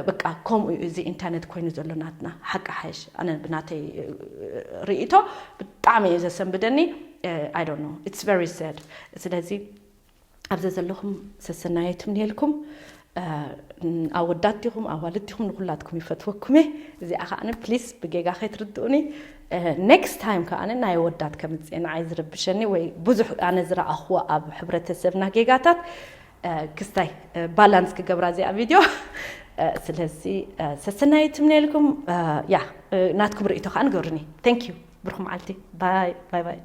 በቃ ከምኡ እዩ እዚ ኢንተርኔት ኮይኑ ዘሎ ናትና ሓቂ ሓይሽ ኣነ ብናተይ ርእይቶ ብጣዕሚ እዩ ዘሰንብደኒ። I don't know, it's very sad። ስለዚ ኣብዚ ዘለኹም ሰሰናየት ምንየልኩም። ኣወዳት ዲኹም ኣዋልድ ዲኹም ንኩላትኩም ይፈትወኩም እየ። እዚኣ ከዓኒ ፕሊስ ብጌጋ ከይትርድኡኒ። ኔክስት ታይም ከዓኒ ናይ ወዳት ከምፅእ ንዓይ ዝርብሸኒ ወይ ብዙሕ ኣነ ዝረኣኽዎ ኣብ ሕብረተሰብና ጌጋታት ክስታይ ባላንስ ክገብራ እዚኣ ቪድዮ። ስለዚ ሰሰናየት ምንየልኩም። ያ ናትኩም ርእይቶ ከዓ ንገሩኒ። Thank you። ብሩኽ መዓልቲ። ባይ ባይ ባይ።